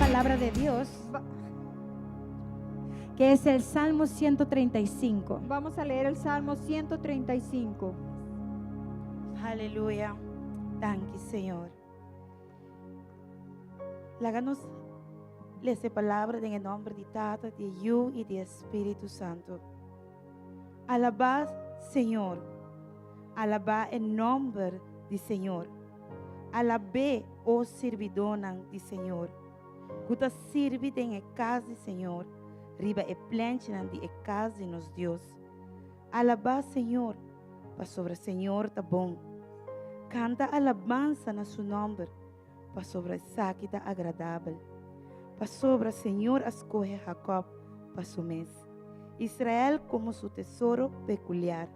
palabra de Dios, que es el Salmo 135. Vamos a leer el Salmo 135. Aleluya. Danki, Señor. Laga nos lesa e palabra den e nòmber di Tata, di Yu i di Spiritu Santu. Alabá Señor. Alabá e nòmber di Señor. Alab'é, o sirbidónan di Señor, ku ta sirbi den e kas di Señor, riba e plenchinan di e kas di nos Dios. Alabá Señor, pasobra Señor ta bon. Kanta alabansa na su nòmber, pasobra esaki ta agradabel. Pasobra Señor a skohe Jakòb pa su mes, Israel komo su tesoro pekuliar.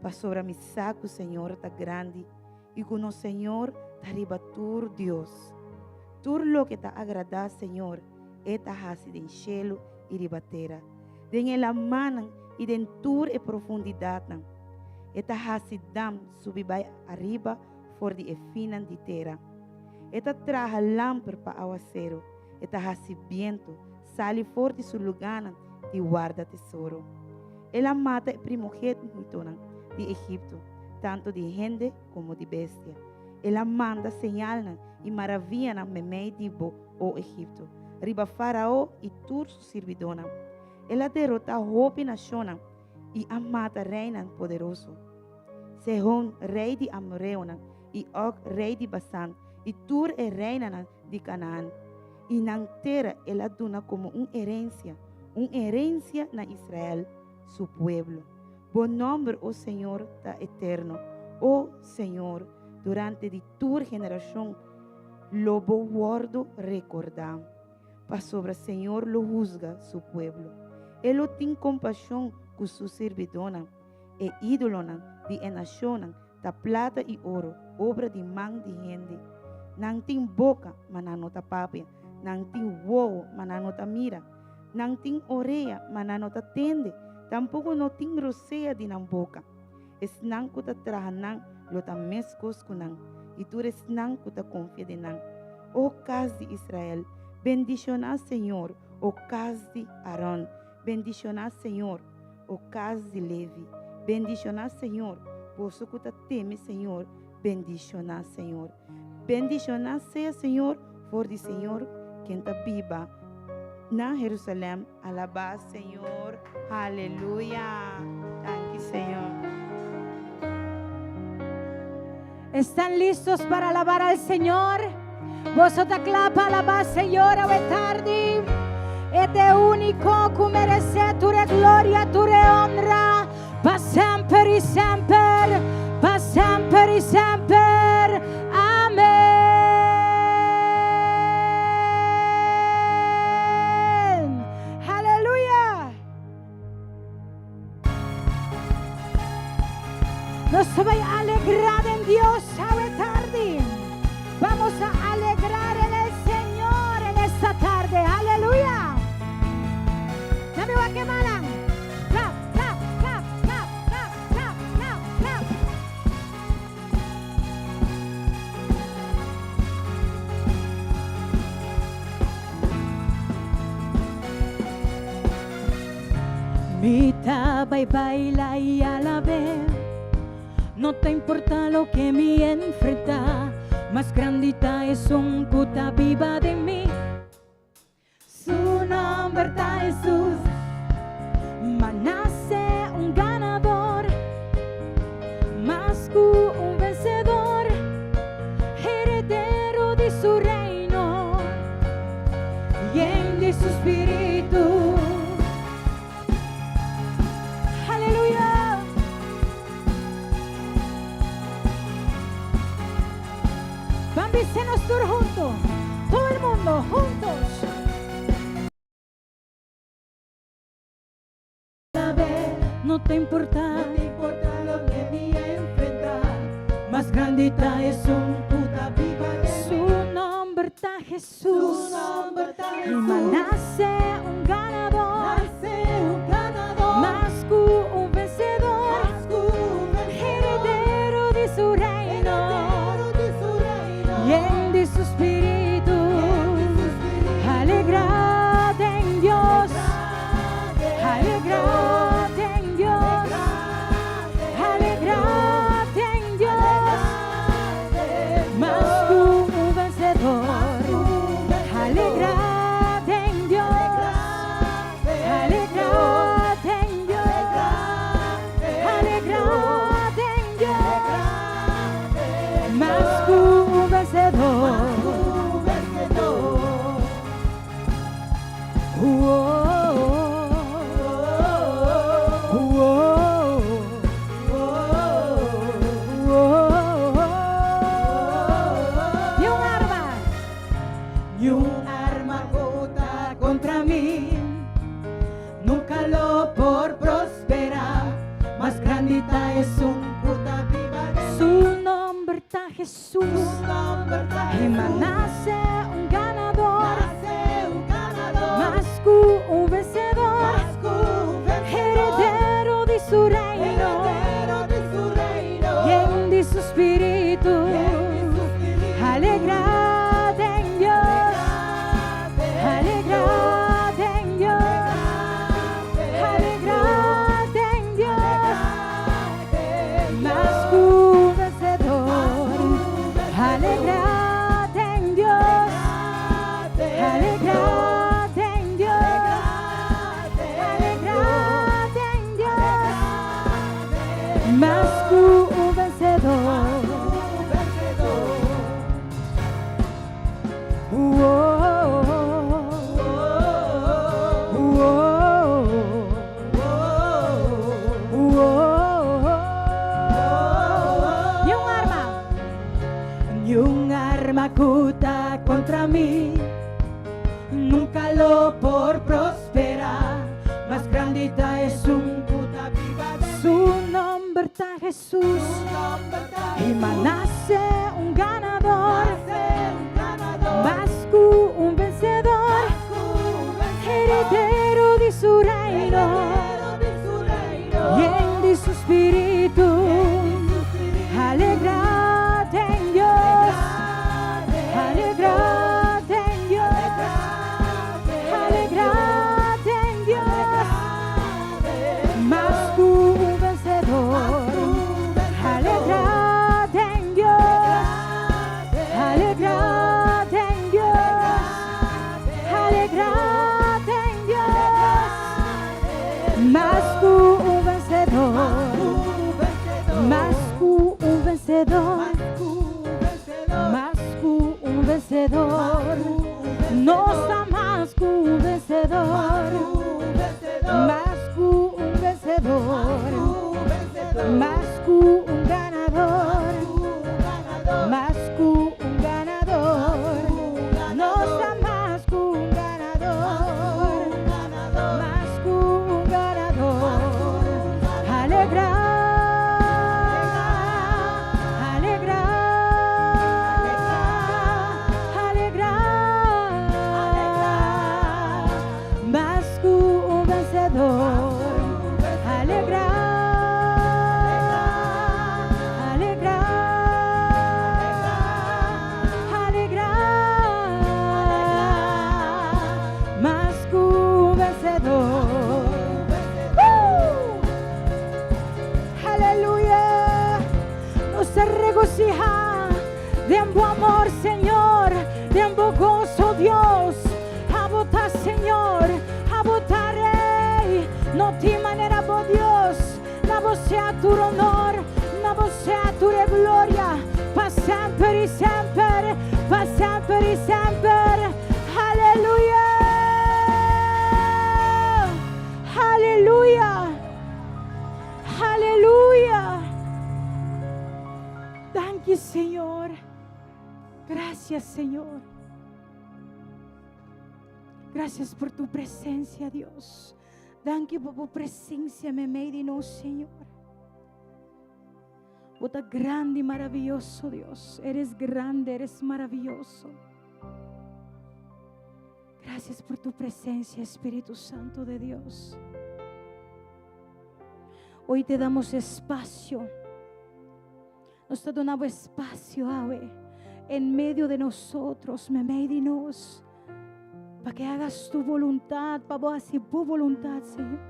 Pasobra mi sa ku Señor ta grandi i ku nos Señor ta riba tur dios. Tur loke ta agradá Señor, e ta hasi den shelu i riba tera, den e lamannan i den tur e profundidatnan. E ta hasi dam subi bai ariba for di e finnan di tera. E ta traha lamper pa awaseru, e ta hasi bientu sali for di su lugánan di warda tesoro. El a mata e primogénitonan di Egipto, tantu di hende komo di bestia. El a manda señalnan i maravianan meimei di bo, o Egipto, riba Fárao i tur su sirbidónan. El a derotá hopi nashonnan i a mata reinan poderoso, Sehon, rei di amoreonan, i Og, rei di Basan, i tur e reinanan di Kanaan. I nan tera el a duna komo un herensia, un herensia na Israel, su pueblo. Bo nòmber, o Señor, ta eterno. O Señor, durante di tur generashon lo bo wòrdu rekordá, pasobra Señor lo husga su pueblo. E lo tin kompashon ku su sirbidónan. E ídolonan di e nashonnan ta plata i oro, obra di man di hende. Nan tin boka, ma nan no ta papia, nan tin wowo, ma nan no ta mira, nan tin orea, ma nan no ta tende, tampoko no tin rosea di nan boka. Esnan ku ta traha nan lo ta meskos ku nan, i tur esnan ku ta konfia den nan. O kas di Israel, bendishoná señor, o kas di Aron, bendishoná señor, O kas di Levi, bendishoná Señor, boso ku ta teme Señor, bendishoná Señor. Bendishoná sea Señor for di Señor, ken ta biba na Jerusalèm. Alabá Señor, aleluya. Danki Señor. Están listos para alabar al Señor? Boso ta kla pa alabá Señor awe tardi? E ta e úniko ku meresé tur e gloria, tur e honra, pa semper i semper, pa semper i semper. Amén. Aleluya. Nos ta bai alegrá den Dios awe tardi. Vamos a alegrar en el Señor en esta tarde. Aleluya. Dame wak e mannan. Clap, clap, clap, clap, clap, clap, clap, clap. Mi ta bai baila i alab'é No ta importa loke mi enfrenta Mas grandi ta esun ku ta biba den mi Su nomber ta Hesus M'a nase un ganador Mas ku un vencedor Heredero di su reino Yen di su spiritu. Aleluya! Ban bis'é nos tur hunto, todo el mundo juntos. No ta importa loke mi enfrenta, mas grandi ta esun ku ta biba den mi. Su nomber ta Jesus. Mi m'a nase un ganador, mas ku un vencedor, heredero di su reino, yen di su spiritu. Ni un arma, ni un arma ku ta kontra mi, nunka lo por prosperá. Mas grandi ta esun ku ta biba den mi. Su nomber ta Hesus. E m'a nase un ganador. Mas ku un vensedor. Heredero di su reino. Yen di su spiritu. Alegrá den Dios. Alegrá den Dios. Alegrá den Dios. Mas ku un vensedor. Alegrá den Dios. Alegrá den Dios. Alegrá den Dios. Mas ku un vensedor. Ni un arma, ni un arma ku ta kontra mi, nunka lo por prosperá. Mas grandi ta esun ku ta biba den mi. Su nomber ta Hesus. E m'a nase un ganador. Mas ku un vensedor. Heredero di su reino. Yen di su spiritu. Alegrá den Dios. Alegrá den Dios. Alegrá den Dios. Mas ku un vensedor. Alegrá den Dios. Alegrá den Dios. Alegrá den Dios. Mas ku un vensedor. Mas ku un vensedor. Mas ku un vensedor. Nos ta mas ku un vensedor. Mas ku un vensedor. Mas ku un ganador. Mas ku un ganador. Nos ta mas ku un ganador. Mas ku un ganador. Alegrá. Alegrá. Alegrá. Mas ku un vensedor. Alegrá. Alegrá. Alegrá. Mas ku un vensedor. Woo! Aleluya. Nos ta regosihá den bo amor, Señor, den bo goso, Dios. Abo ta Señor, abo ta Rei. No tin manera bo, Dios. Na bo sea tur honor, na bo sea tur gloria, pa semper i semper, pa semper i semper. Aleluya! Aleluya! Aleluya! Danki, Señor. Gracias, Señor. Gracias por tu presencia, Dios. Danki pa bo presensia meimei di nos, Señor. Bo ta grandi i maravioso, Dios. Eres grande, eres maravilloso. Gracias por tu presencia, Espíritu Santo de Dios. Hoy te damos espacio. Nos ta duna espasio, awe, en medio de nosotros, meimei di nos, pa ku hagas tu voluntad, pa bo hasi tu voluntad, Señor.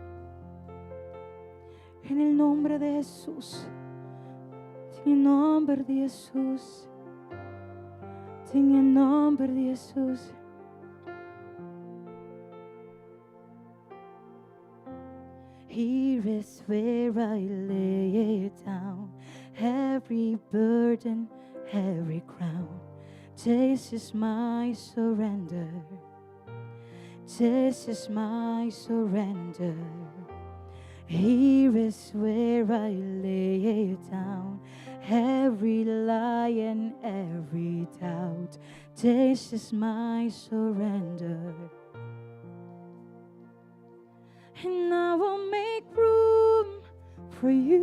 En el nombre de Jesús. En nomber di Jesús. En nomber di Jesús. Here is where I lay it down. Every burden, every crown. This is my surrender. This is my surrender. Here is where I lay it down. Every lie and every doubt. This is my surrender. And I will make room for you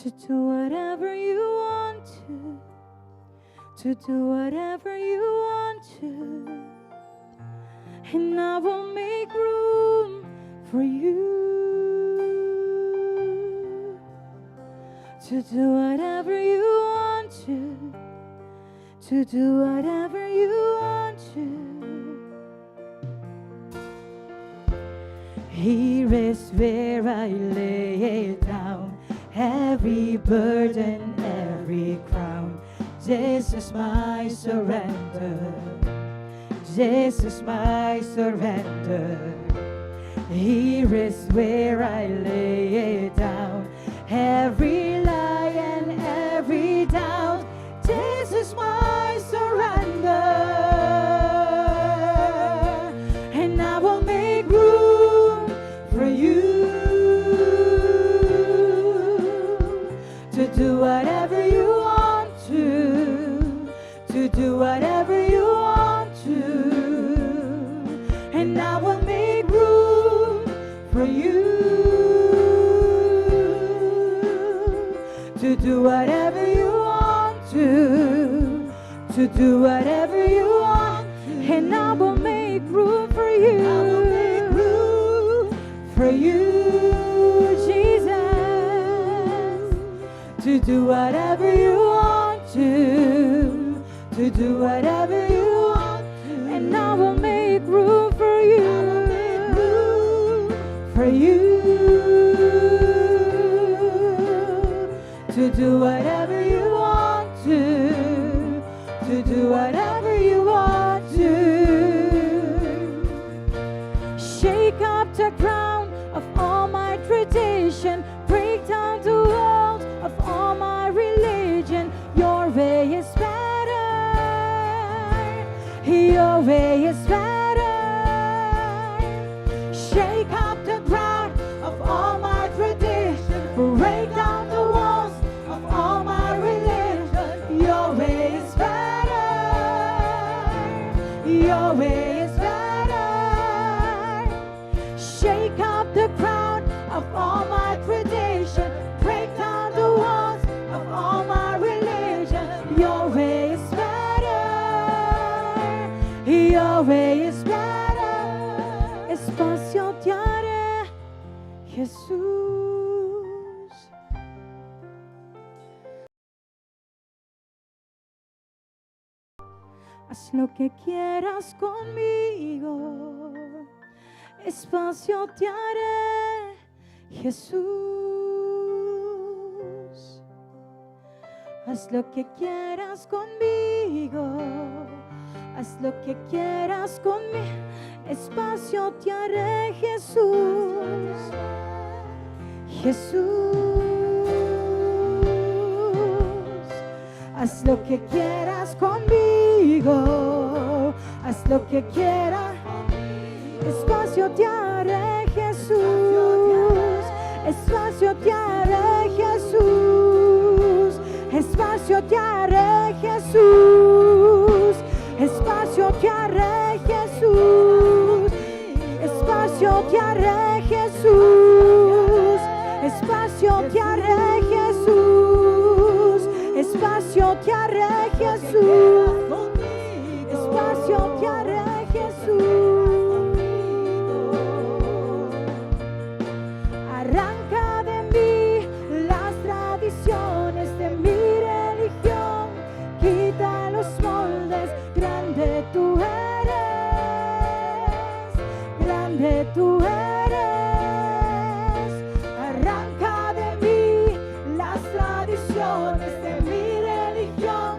to do whatever you want to do whatever you want to. And I will make room for you to do whatever you want to do whatever you want to. Here is where I lay it down, every burden, every crown. This is my surrender. This is my surrender. Here is where I lay it down. Every lie and every doubt. This is my surrender. And I will make room for you to do whatever you want to do whatever you want to. And I will make room for you to do whatever you want to do whatever you want. And I will make room for you. I will make room for you, Jesus, to do whatever you want to do whatever you want. And I will make room for you, I will make room for you to do whatever you want to do whatever you want to. Shake up the ground of all my tradition, break down the walls of all my religion. Your way is better. Your way is better. Shake up the ground of all my tradition, break down the walls of all my religion. Your way is better. Your way is better. Shake up the ground of all my tradition, break down the walls of all my religion. Your way is better. Your way is better. Espacio te haré, Jesús. Haz lo que quieras conmigo. Espacio te haré, Jesús. Haz lo que quieras conmigo. Haz lo que quieras conmigo. Espacio te haré, Jesús. Jesús. Haz lo que quieras conmigo. Haz lo que quieras. Espacio te haré, Jesús. Espacio te haré, Jesús. Espacio te haré, Jesús. Espacio te haré, Jesús. Espacio te haré, Jesús. Espacio te haré, Jesús. Espacio te haré, Jesús. Espacio te haré, Jesús. Arranca de mí las tradiciones de mi religión. Quita los moldes, grande tú eres, grande tú eres. Arranca de mí las tradiciones de mi religión.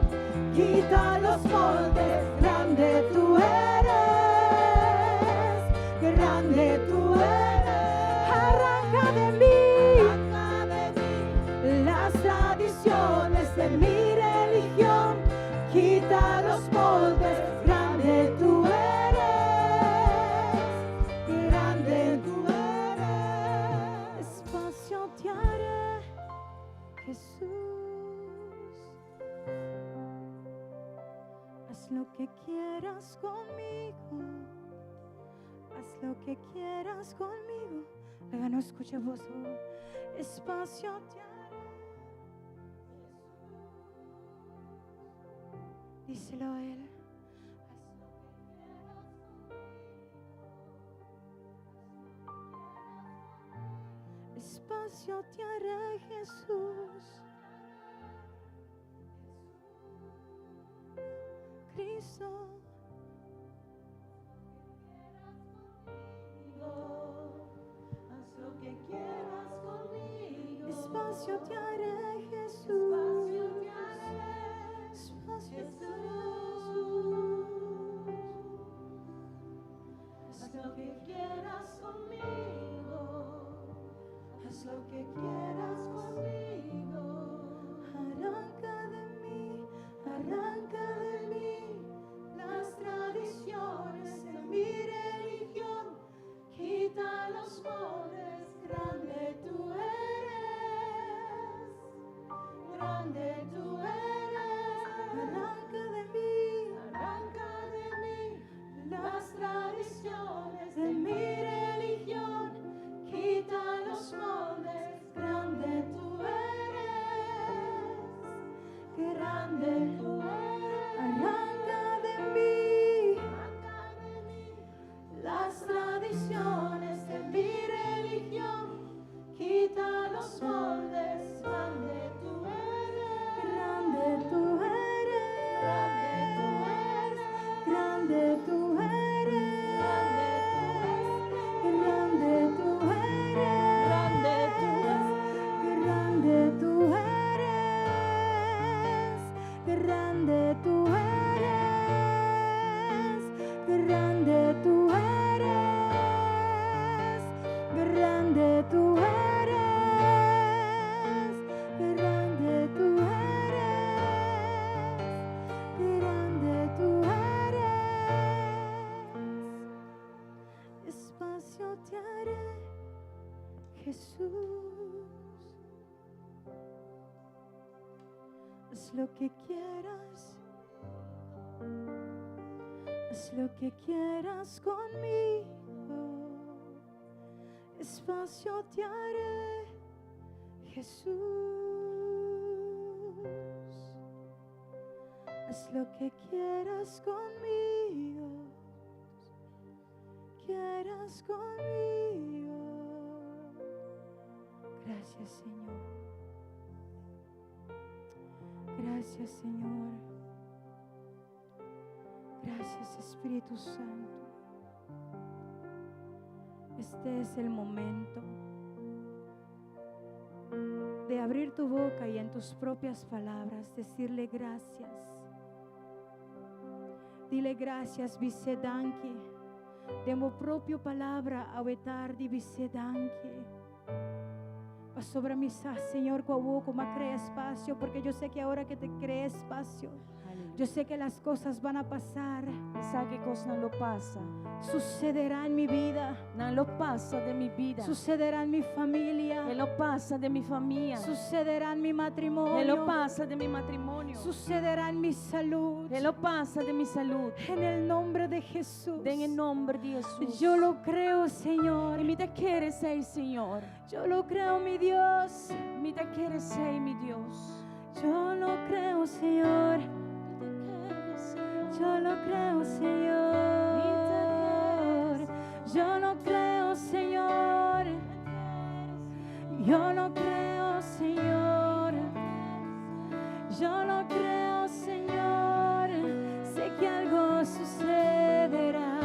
Quita los moldes, grande tú eres, grande tú eres. Arranca de mí las tradiciones de mi religión. Quita los moldes, Haz lo que quieras conmigo. Haz lo que quieras conmigo. Laga nos skucha bos. Espacio te haré. Díselo a él. Espacio te haré, Jesús. Cristo. Haz lo que quieras conmigo. Espacio te haré, Jesús. Espacio te haré, Espacio te haré, Jesús. Haz lo que quieras conmigo. Haz lo que quieras conmigo. Arranca de mí, arranca de mí las tradiciones de mi religión. Quita los moldes, grande tú eres. Grande tú eres. Arranca de mí, Arranca de mí las tradiciones de mi religión. Quita los moldes, grande tú eres. Grande tú eres. Arranca de mí Arranca de mí las tradiciones de mi religión. Quita los moldes, grande tú eres. Grande tú eres. Grande tú eres. Grande tú eres. Grande tú eres. Grande tú eres. Grande tú eres. Grande tú eres. Grande tú eres. Grande tú eres. Grande tú eres. Grande tú eres. Espacio te haré, Jesús. Haz lo que quieras. Haz lo que quieras conmigo. Espacio te haré, Jesús. Haz lo que quieras conmigo. Quieras conmigo. Gracias, Señor. Gracias, Señor. Gracias, Espíritu Santo. Este es el momento de abrir tu boca y en tus propias palabras decirle gracias. Dile gracias, bis'é danki. Den bo propio palabra, awe tardi, bis'é danki. Pasobra mi sa, Señor, ku mi a krea espasio, porque yo sé que ahora que te creé espacio, yo sé que las cosas van a pasar. Sabe ku kosnan lo pasa. Sucederá en mi vida, Nan lo pasa den mi bida. Sucederá en mi familia, E lo pasa den mi famia. Sucederá en mi E lo matrimonio, pasa den mi matrimonio. Sucederá en mi salud. E lo pasa den mi salú. En el nombre de Jesús. Den nòmber di Hesus. Yo lo creo, Señor. I mi ta kere esei, Señor. Yo lo creo, mi Dios. Mi ta kere esei, mi Dios. Yo lo creo, Señor. Yo lo creo, Señor. Yo lo creo, Señor. Yo lo creo, Señor. Yo lo creo, Señor. Sé que algo sucederá.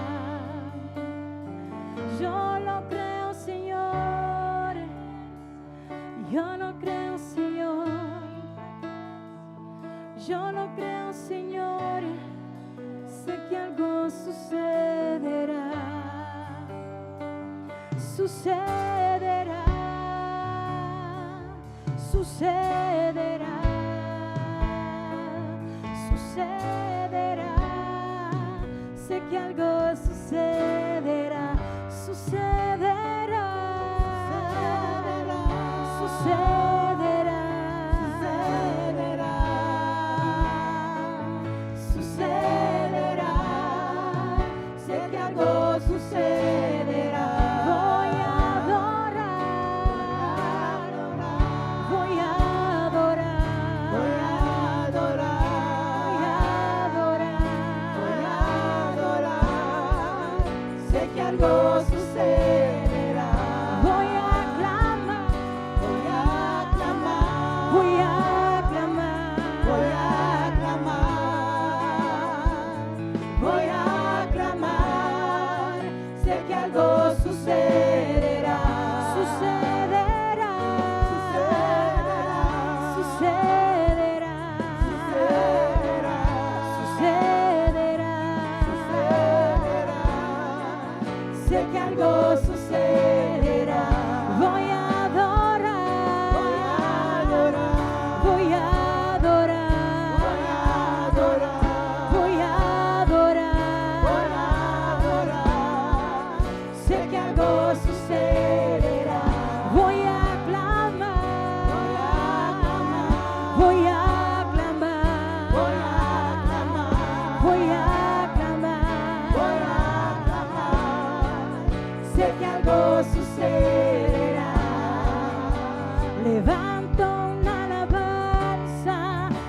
Yo lo creo, Señor. Yo lo creo, Señor. Yo lo creo, Señor. Sé que algo sucederá. Sucederá. Sucederá. Sucederá. Sé que algo sucederá. Sucederá. Sucederá. Sucederá. algo sucederá. Voy a clamar, Voy a clamar, voy a clamar, voy a clamar, voy a clamar. Sé que algo sucederá. Sucederá, Sucederá. sucederá, Sucederá. sucederá, Sucederá. Sé que algo sucederá. Voy a adorar, Voy a adorar. voy a adorar, Voy a adorar. voy a adorar. Voy a adorar. Sé que algo sucederá. Voy a clamar, Voy a clamar. voy a clamar, Voy a clamar. voy a clamar. Voy a clamar. Sé que algo sucederá. Levanto una alabanza,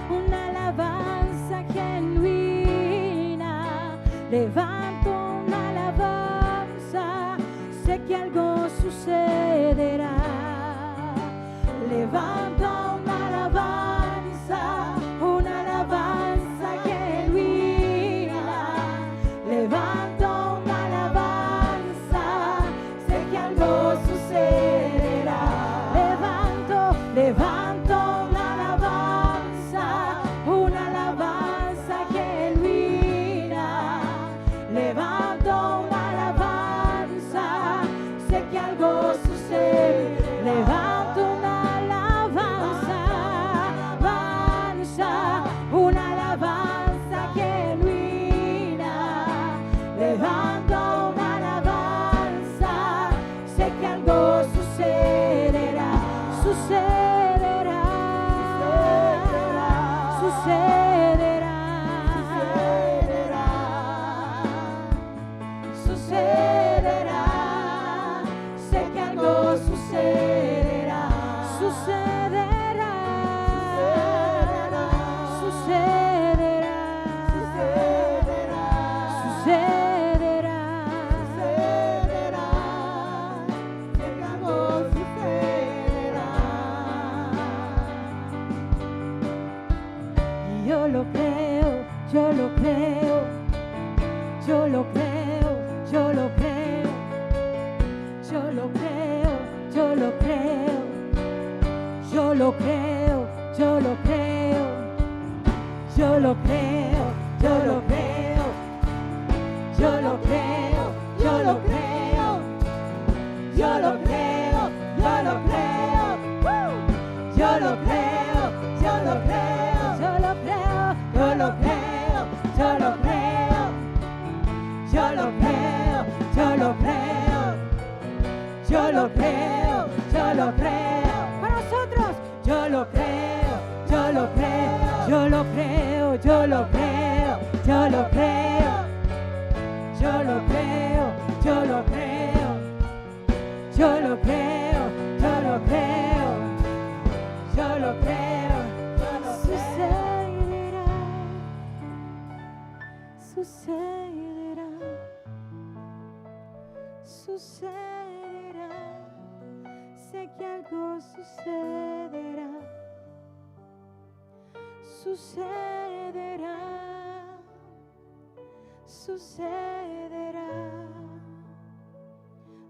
una alabanza genuina. Levanto una alabanza, sé que algo sucederá. Levanto una alabanza, una alabanza genuina. Levanto una alabanza, sé que algo sucederá. Levanto, levanto una alabanza, una alabanza genuina. Levanto una alabanza, sé que algo sucede. Levanto una alabanza, alabanza, una alabanza genuina. Levanto una alabanza, sé que algo sucederá, sucederá, sucederá, Sucederá. Sucederá. Sé que algo sucederá. Sucederá, sucederá, Sucederá. sucederá. Sucederá. Sé que algo sucederá. Y yo lo creo, yo lo creo, yo lo creo, yo lo creo, yo lo creo, yo lo creo, yo lo creo, yo lo creo, yo lo creo, yo lo creo, yo lo creo, yo lo creo, yo lo creo, yo lo creo, Yo lo creo, yo lo creo, yo lo creo, yo lo creo, yo lo creo, yo lo creo, yo lo creo, yo lo creo, yo lo creo, Con nosotros. yo lo creo, yo lo creo, Yo lo creo, yo lo creo, yo lo creo, yo lo creo, yo lo creo, yo lo creo, yo lo creo, yo lo creo, sucederá, sucederá, sucederá, sé que algo sucederá. Sucederá, sucederá,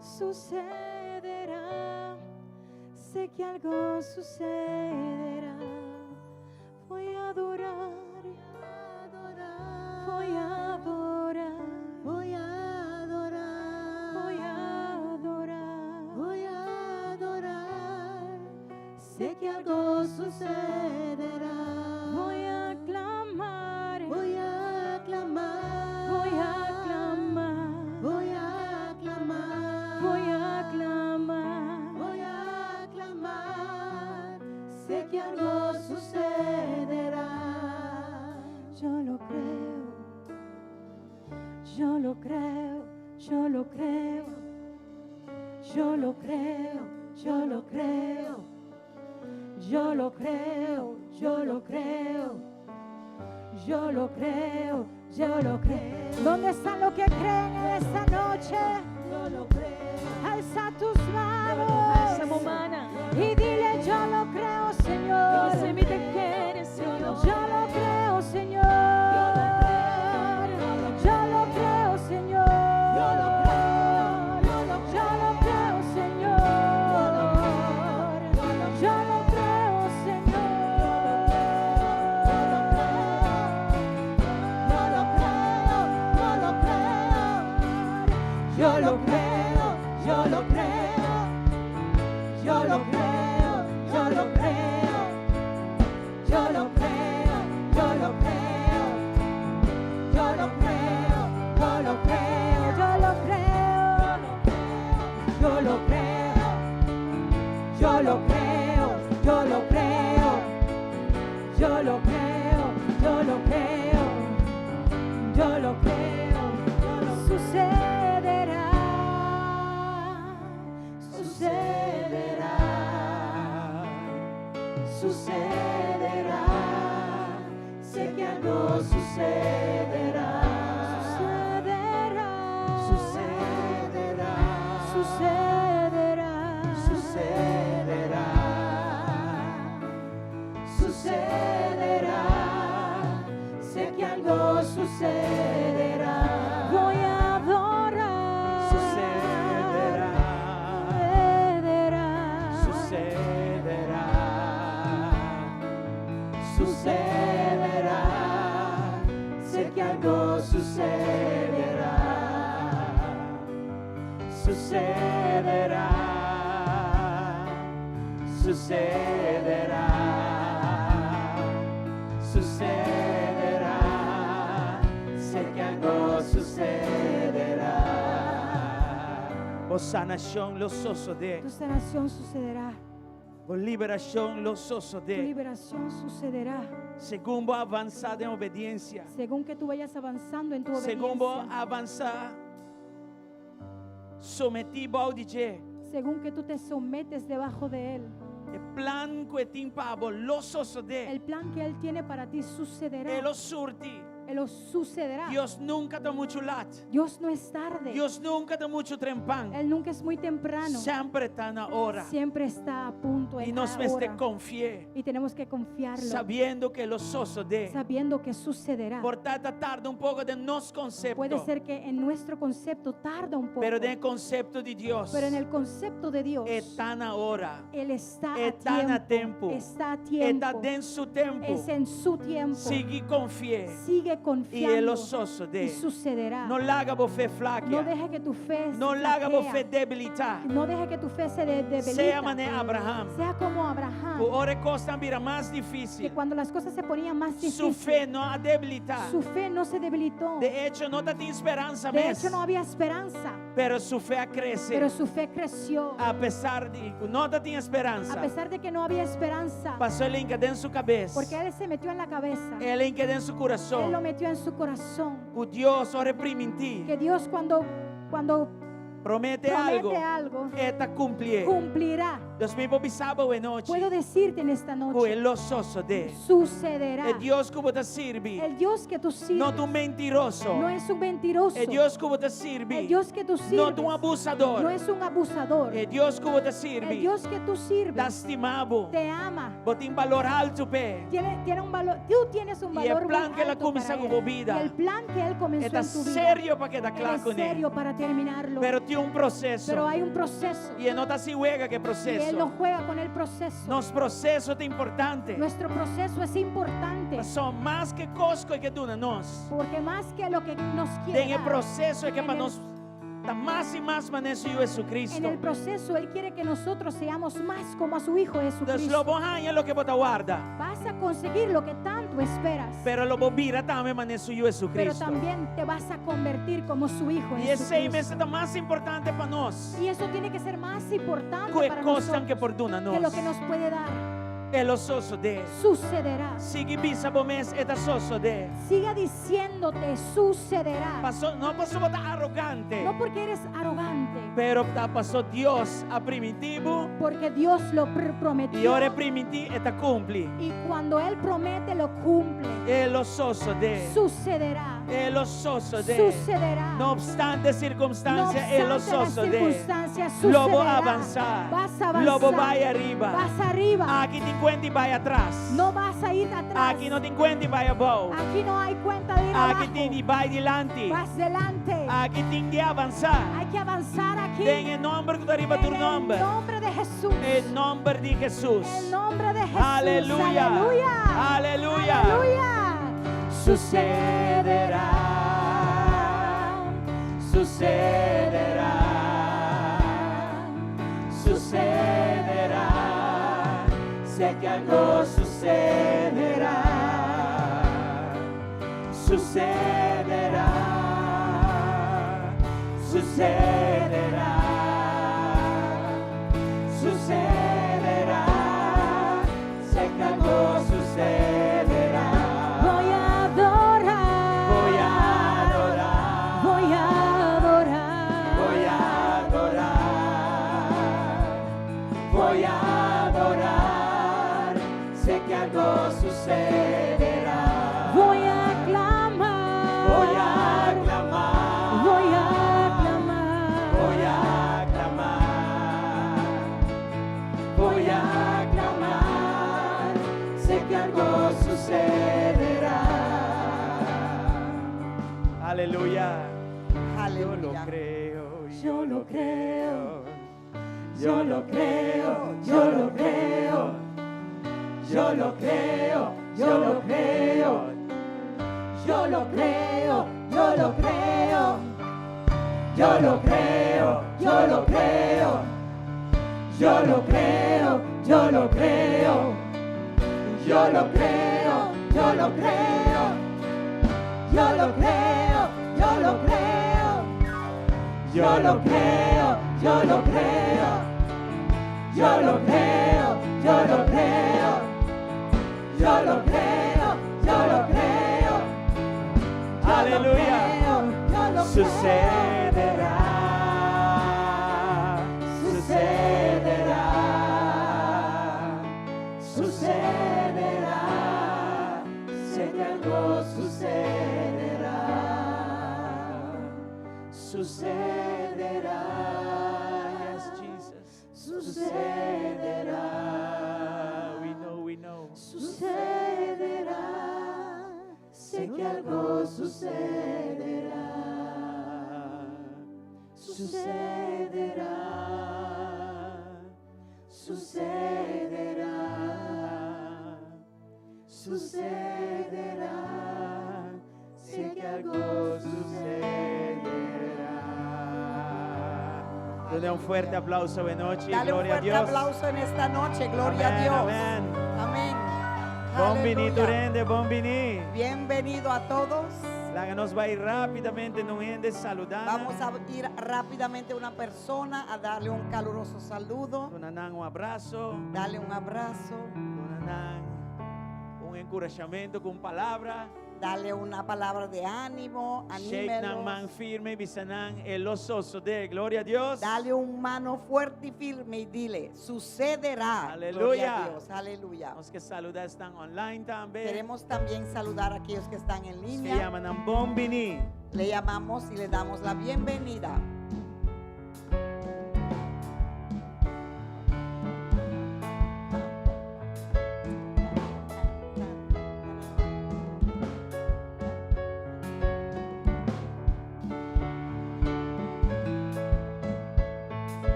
sucederá. Sé que algo sucederá. Voy a adorar, voy a adorar, Voy a adorar, voy a adorar. voy a adorar. Sé que algo sucederá. Voy a clamar, Voy a clamar. voy a clamar, Voy a clamar. voy a clamar. Voy a clamar. Sé que algo sucederá. Yo lo creo, yo lo creo, yo lo creo, yo lo creo, yo lo creo, yo lo creo, yo lo creo, yo lo creo, yo lo creo. ¿Dónde están los que creen en esta noche? Alza tus manos Alsa bo mannan. y dile, yo lo creo, Señor. Bisa mi ta kere, Señor. Yo lo creo, Señor. Yo lo creo, Señor. Yo lo creo, Señor. Yo lo creo, Señor. Yo lo creo, yo lo creo. Yo lo creo, yo lo creo. Yo lo creo, yo lo creo. Yo lo creo, yo lo creo. Yo lo creo, yo lo creo. Yo lo creo. Yo lo creo. Yo lo creo, yo lo creo. Yo lo creo, yo lo creo. Yo lo creo. Sucederá. Sucederá. Sucederá. Sé que algo sucederá. Sucederá. Sucederá. Sucederá. Sucederá. Sucederá. Sé que algo sucederá. Voy a adorar. Sucederá. Sucederá. Sucederá. Sucederá. Sé que algo sucederá. Sucederá. Sucederá. Sucederá. Sé que algo sucederá. Bo sanashon lo sosodé. Tu sanación sucederá. Bo liberashon lo Tu sosodé. liberación sucederá. Segun bo avansá den obedensia. Según que tú vayas avanzando en tu Segun bo obediencia. avansá sometí bou di dje. Según que tú te sometes debajo de Él. E plan ku e tin pa bo lo sosodé. El plan que Él tiene para ti sucederá. E lo surti. Él lo sucederá. Dios nunka ta muchu lat. Dios no es tarde. Dios nunka ta muchu trempan. Él nunca es muy temprano. Semper e ta na ora. Siempre está a punto I en nos mester hora. konfia. Y tenemos que confiarlo. Sabiendo ku e lo sosodé. Sabiendo que sucederá. Por ta tarda un poko den nos konsepto. Puede ser que en nuestro concepto tarda un poco. Pero den konsepto di Dios. Pero en el concepto de Dios, E ta na ora. Él está a Está na tiempo. tempo. Está a E tiempo. ta den su tempu. Es en su tiempo. Sigui konfia. Sigue I e confiando. lo sosodé. Y sucederá. No laga bo fe flakia. No deje que tu fe se No laga bo flaquea. fe debilitá. No deje que tu fe se debilite. Sea manera Abraham. Sea como Abraham. Ku ora kosnan a bira mas Que difísil. cuando las cosas se ponían más Su difíciles, fe no a debilitá. su fe no se debilitó. De echo, no tabatin speransa De mes. hecho, no había esperanza, Pero su fe a krese. pero su fe creció. A pesar di ku no tabatin speransa. A pesar de que no había esperanza, Pasó el a hinka den su kabes. porque él se metió en la cabeza, El a hinka den su él lo kurason. metió en su corazón. Ku Dios ora primintí. Que Dios cuando Promete algu. promete algo, E ta kumpli. cumplirá. Dios mi por bisa bo awe nochi. Puedo decirte en esta Ku noche, e lo sosodé. sucederá. E Dios ku bo ta sirbi. El Dios que tú sirves No ta un mentiroso. no es un mentiroso. E Dios ku bo ta sirbi. El Dios que tú sirves No ta un abusadó. no es un abusador. E Dios ku bo ta sirbi. El Dios que tú sirves Ta stima bo. te ama. Bo tin balor altu p'e. Tiene un valor, tú tienes un I e valor muy plan ku el a alto kuminsá para ku él. vida. Y el plan que él comenzó Ta en tu vida, serio pa keda él kla es kuné. serio para terminarlo. Pero tin un proseso. Pero hay un proceso. I e no ta hasi wega ku Y él proseso. no juega con el proceso. Nos proseso ta importante. Nuestro proceso es importante. Son mas ku kos ku e ke duna nos. Porque más que lo que nos quiere Den e dar, proseso e ke pa en el- nos ta mas i mas manera su Jesucristo. en el proceso Él quiere que nosotros seamos más como a su Hijo Entonces Jesucristo. lo bo haña loke bo ta warda. Vas a conseguir lo que tanto esperas, Pero lo bo bira tambe manera su pero Jesucristo. también te vas a convertir como su Hijo I esei Jesucristo. ta mas importante pa nos. Y eso tiene que ser más importante Ku para kosnan nosotros ku e por duna que lo nos. que nos puede dar. E lo sosodé. Sucederá. Sigui bisa bo mes e ta sosodé. Siga diciéndote, sucederá. Pasó, no pasó bo ta arogante. No porque eres arrogante, Pero ta pasó Dios a primintí bo porque Dios lo prometió. I ora e primintí e ta kumpli. Y cuando Él promete, lo cumple. E lo sosodé. Sucederá. E lo sosodé. Sucederá. No obstante No sirkunstansia, e lo obstante las sosodé. circunstancias, Lo bo sucederá. avansá. Vas a avanzar. Lo bo bai ariba. Vas arriba. Aki tin kuenta di bai atras. No vas a ir atrás. Aki no tin kuenta di bai abou. Aquí no hay cuenta de ir Aki abajo. tin di bai dilanti. Vas delante. Aki tin di avansá. Hay que avanzar aquí. Den e nòmber ku ta riba En tur el nòmber. nombre de Jesús. E nòmber di Hesus. El nombre de Jesús. Aleluya. Aleluya. Aleluya. Aleluya. Sucederá, sucederá, sucederá. Sé que algo sucederá, sucederá, sucederá, sucederá. Sé que algo sucederá. Voy a adorar. Voy a adorar. Voy a adorar. Voy a adorar. Voy a adorar. Sé que algo sucederá. Voy a clamar. Voy a clamar. Voy a clamar. Voy a clamar. Voy a clamar. Sé que algo sucederá. Aleluya. Yo lo Aleluya. creo, Yo lo creo. Yo lo creo, yo lo creo. Yo lo creo, yo lo creo. Yo lo creo, yo lo creo. Yo lo creo, yo lo creo. Yo lo creo, yo lo creo. Yo lo creo, yo lo creo. Yo lo creo, yo lo creo. Yo lo creo, yo lo creo. Yo lo creo, yo lo creo. Yo lo creo, yo lo creo. Aleluya. Yo lo creo. Sucederá. Sucederá. Sucederá. Sé que algo sucederá. Sucederá. Yes, Jesus. Sucederá. We know, we know. Sucederá. Sé que algo sucederá. Sucederá. Sucederá. Sucederá. Sé que algo sucederá. Dale un fuerte aplauso de noche. Dale un Gloria a fuerte Dios. aplauso en esta noche. Gloria Amén, a Dios. amén. Amén. Bon bini Aleluya. tur hende, bon bini. Bienvenido a todos. Laga nos bai rápidamente na un hende saludá. Vamos a ir rápidamente a una persona a darle un caluroso saludo, Duna nan un abraso. darle un abrazo, Duna nan un enkurashamentu ku palabra. darle una palabra de ánimo, Shake nan man anímelos. firme, bisa nan e lo sosodé. Gloria a Dios. Dale un mano fuerte y firme y dile, sucederá. Aleluya. Gloria a Dios, aleluya. Nos ke saludá esnan online tambe. Queremos también saludar a aquellos que están en Se línea. yama nan bon bini. Le llamamos y le damos la bienvenida.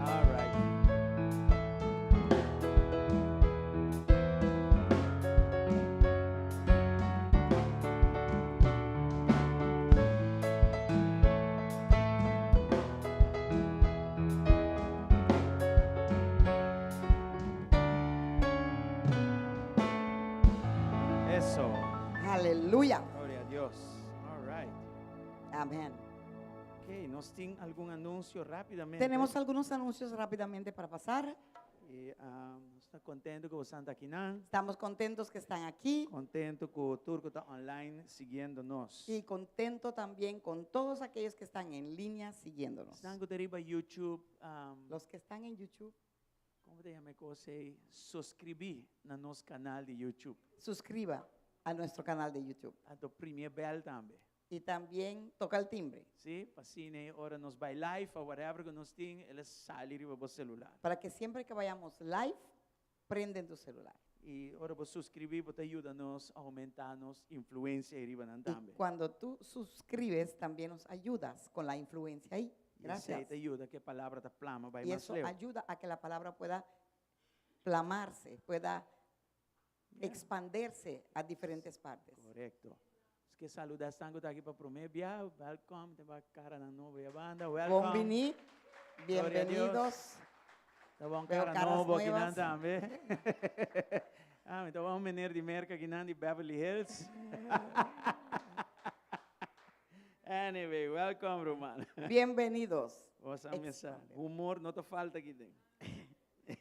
All right. Eso. Aleluya. Gloria a Dios. All right. Amén. Ok, nos tin algun anuncio rapidamente. Tenemos algunos anuncios rápidamente para pasar. Y, nos ta contento cu boso ta aki nan. Estamos contentos que están aquí. Contento cu tur cu ta online siguiendo nos. Y contento también con todos aquellos que están en línea siguiéndonos. Esnan cu ta riba YouTube, Los que están en YouTube. Con ta yama e cos ey? Suscribi na nos canal di YouTube. Suscriba a nuestro canal de YouTube. Anto primi e bel tambe. Y también toca el timbre. Sí, pa asina e ora nos bai live o whatever cu nos tin, el a sali riba bo celular. Para que siempre que vayamos live, prende en tu celular. Y ora bo suscribi, bo ta yuda nos aumenta nos influencia riba nan Y tambe. cuando tú suscribes, también nos ayudas con la influencia ahí. Y esey Gracias. ta yuda cu e palabra ta plama bai Y mas eso leu. ayuda a que la palabra pueda plamarse, pueda expandirse a diferentes partes. Correcto. Nos ke saluda esnan cu ta aki pa prome bia. Welcome. Te ba cara nan nobo ya banda. Welcome. Bon bini. Gloria a Dios. Bienvenidos. Ta bon Veo cara caras nobo aki nan nuevas. tambe. Ah, mi ta bon meneer di Merca aki nan di Beverly Hills. Anyway, welcome ruman. Bienvenidos. Vos a mesa. Excelente. Humor no ta falta aki den.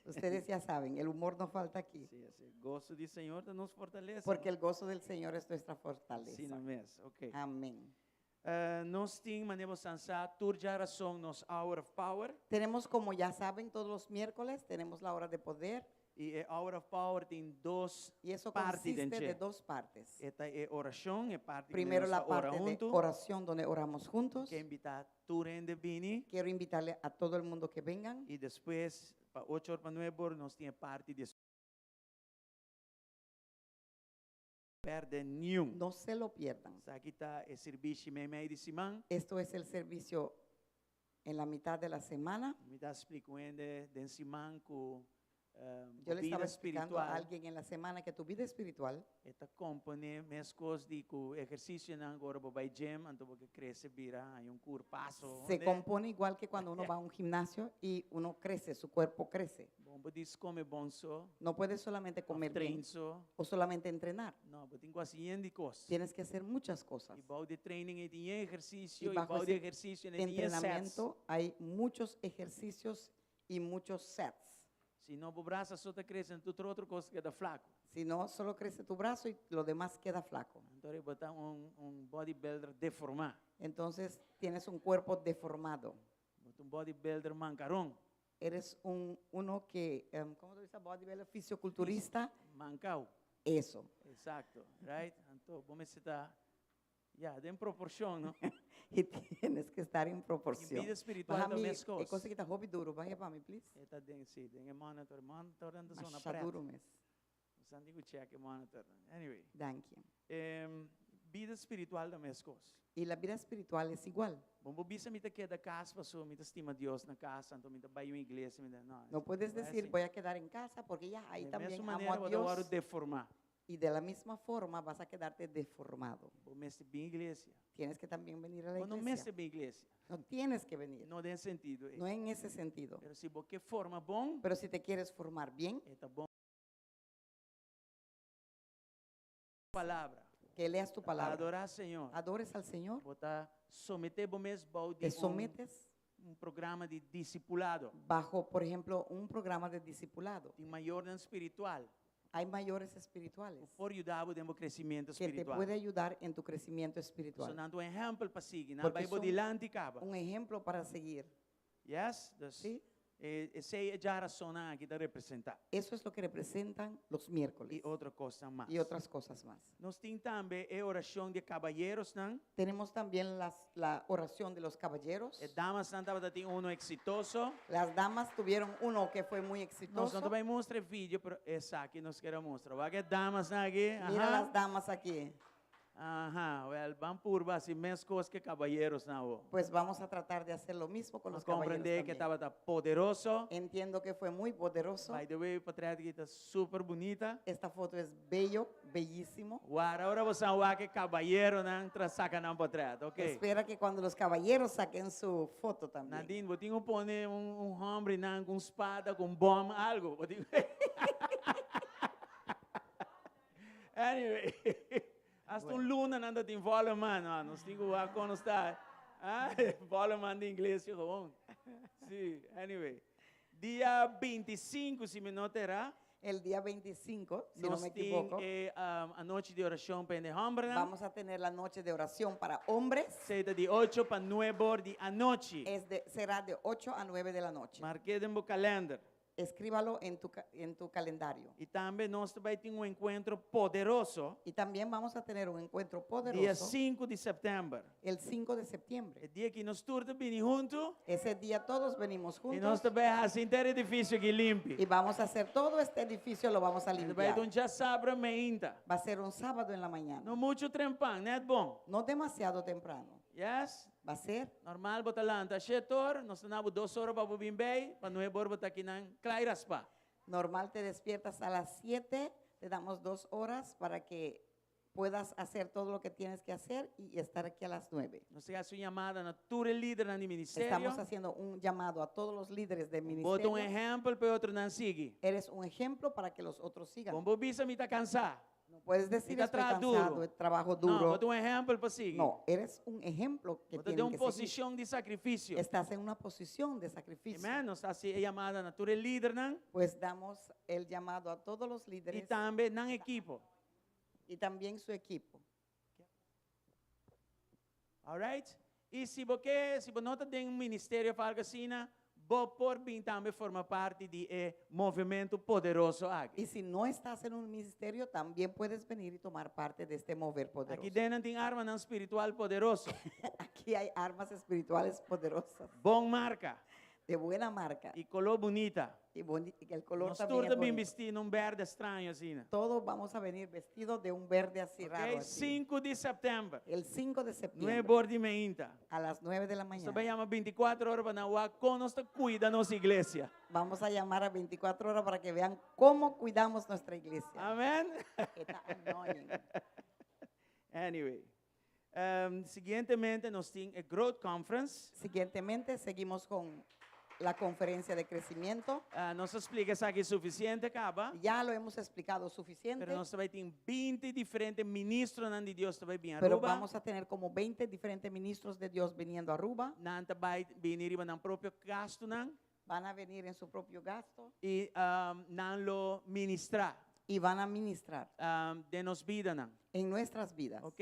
Ustedes ya saben, el humor no falta aquí. Sí, sí. Gozo di Señor ta nos fortaleza. Porque el gozo del Señor es nuestra fortaleza. Sí, no mes. Ok. Amén. Nos tin, manera bo san sa, tur djarason nos Hour of Power. Tenemos, como ya saben, todos los miércoles tenemos la hora de poder. Y e Hour of Power tin dos Y eso parti den consiste de dje. dos partes. E ta e oracion, e parti Primero nos la ta ora parte de hunto. oración donde oramos juntos. Ke invita tur hende bini. Quiero invitarle a todo el mundo que vengan. Y despues, pa ocho or pa nuebe or, nos tin e parti di Perde niun. No se lo pierdan. Esaki ta e sirbishi meimei di siman. Esto es el servicio en la mitad de la semana. Mi ta splika un hende den siman ku Yo le bo estaba bida explicando a espiritual alguien en la semana que tu vida espiritual e ta komponé meskos di ku ehersisionan ku ora bo bai gym, anto bo ke krese bira haña un kurpaso. Se Hondé. compone igual que cuando uno va a un gimnasio y uno crece, su cuerpo crece. Bo no por djis kome bon so, No puedes solamente of comer bien train so. o solamente entrenar. No, bo tin ku hasi yen di kos. Tienes que hacer muchas cosas. I bou di training ei tin yen ehersisio, Y i bajo bou di ese ehersisio ei tin yen sets. entrenamiento hay muchos ejercicios y muchos sets. Si no, bo brasa so ta crece, anto tur otro cos ta keda flaco. Si no, solo crece tu brazo y lo demás queda flaco. Anto bo ta un bodybuilder deformá. Entonces tienes un cuerpo deformado. Bo ta un bodybuilder mancaron. Eres un, uno que, ¿cómo se dice? Bodybuilder, fisioculturista. Mancao. Eso. Exacto, right? Anto, bo mester ta, ya, den proporcion, no? Y tienes que estar en proporción. Y vida espiritual Baja ta mi, mes cos. e cosa que ta hopi duro, baja pa mi, please. E ta den, sí, den e monitor. Monitor nan ta zona Masha pret. duro mes. Nos tin cu check e monitor. Anyway. Danki. Bida spiritual ta mes cos. Y la vida espiritual es igual. Bo no por bisa mi ta keda cas paso mi ta stima Dios na cas, anto mi ta bay un iglesia, mi ta, no, No puedes no es decir, así. voy a quedar en casa porque ya ahí De también mesma amo manera a bo ta wòrdu Dios. deformá. Y de la misma forma vas a quedarte deformado. Bo mester bin iglesia. Tienes que también venir a la Bo no iglesia. mester bin iglesia. No tienes que venir. No den sentido ei. No en ese sentido. Pero si bo ke forma bon, Pero si te quieres formar bien, e ta bon palabra. Que leas tu palabra. Adorá Señor. Adores al Señor. Bo ta someté bo mes bou di Te sometes un programa di discipulado. Bajo, por ejemplo, un programa de discipulado. Tin mayornan spiritual. Hay mayores espirituales. Por yuda bo den bo crecimiento Que te espiritual. puede ayudar en tu crecimiento espiritual. So nan ta un ehempel pa sigui. Nan Porque bai bo son dilanti caba. un ejemplo para seguir. Yes? Dus, Sí. Esey e djarason aki ta representa. Eso es lo que representan los miércoles. Y otro cosnan mas. Y otras cosas más. Nos tin tambe e oracion di caballerosnan. Tenemos también la oración de los caballeros. E damasnan tabata tin uno exitoso. Las damas tuvieron uno que fue muy Nos exitoso. no ta bay mustra e video, pero esaki nos kier a mustra. Wak e damasnan aki. Mira Aha. las damas aquí. Aha, wel, ban purba haci mes cos cu caballerosnan awo. Pues vamos a tratar de hacer lo mismo con los Nos comprende caballeros que también. tabata poderoso. Entiendo que fue muy poderoso. By the way, portret aki ta super bunita. Esta foto es bello, bellísimo. Wara, ora bo sa wak e caballeronan tra saca nan portret, ok. Espera que cuando los caballeros saquen su foto también. Nadine, bo tin cu pone un hombre nan con spada, con bom, algo. Bo tin Anyway, hasta un luna nan ta tin volle man, no, nos tin cu wak con nos ta. Ah, volume di ingles gewoon. Si, anyway. Dia 25, si mi no ta era, El día 25, si no nos me tin equivoco, e, anochi di orashon pa hende hòmbernan. Vamos a tener la noche de oración para hombres. Esei ta di 8 pa 9 or di anochi. Será de 8 a 9 de la noche. Mark'é den bo kalènder. Escríbalo en tu calendario. I tambe nos ta bai tin un enkuentro poderoso. Y también vamos a tener un encuentro Dia poderoso 5 di sèptèmber. El 5 de septiembre. E dia ku nos tur ta bini huntu. Ese día todos venimos I juntos nos ta bai hasi henter edifisio aki limpi. Y vamos a hacer todo este edificio, lo vamos a Bai limpiar. un djasabra mainta. Va a ser un sábado en la mañana. No muchu trempan, net bon. No demasiado temprano. Yes? Va a ser Normal bo ta lanta 7 or, nos ta duna 2 ora pa bin bei, pa 9 or bo ta akinan kla raspa. Normal, te despiertas a las 7, te damos 2 horas para que puedas hacer todo lo que tienes que hacer y estar aquí a las 9. Nos ta hasi un yamada na tur lidernan di ministerio. Estamos haciendo un llamado a todos los líderes del Bo ta un ministerio. ehèmpel pa otronan sigui. Eres un ejemplo para que los otros sigan. No por bisa mi ta kansá. No puedes decir Mi ta estoy traha cansado, duru. trabajo No, duro. bo ta un ehèmpel pa sigui. No, eres un ejemplo que Bo ta den tienen un que seguir. posishon di sakrifisio. Estás en una posición de sacrificio. Amèn? Nos ta hasi e yamada na tur lidernan Pues damos el llamado a todos los i líderes tambe nan ekipo. Y también su equipo. All right? I si bo, si bo no ta den un ministerio òf algu asina, bo por bin tambe forma parti di e movementu poderoso aki. Y si no estás en un ministerio, también puedes venir y tomar parte de este mover poderoso. Aki den tin armanan spiritual poderoso. Aquí hay armas espirituales poderosas Bon marka de buena marca i koló bunita. y el color Nos también tur es ta bin bonito. bistí den un bèrdè straño asina. Todos vamos a venir vestidos de un verde así raro. Ok? Así. 5 di sèptèmber. El 5 de septiembre 9 or di mainta. A las 9 de la Nos mañana. ta bai yama 24 ora pa nan wak kon nos ta cuida nos iglesia. Vamos a llamar a 24 horas para que vean cómo cuidamos nuestra iglesia. Amèn? Está annoying. Anyway. Siguientemente nos tin e Growth Conference. Siguientemente seguimos con la conferencia de crecimiento. Nos a splika esaki sufisiente kaba. Ya lo hemos explicado suficiente, Pero nos ta bai tin 20 diferente ministernan di Dios ta bai bin pero Aruba. Vamos a tener como 20 diferentes ministros de Dios viniendo a Aruba. Nan ta bai bini riba nan propio gastonan Van a venir en su propio gasto i nan lo ministrá y van a ministrar den nos bidanan. En nuestras vidas. Ok?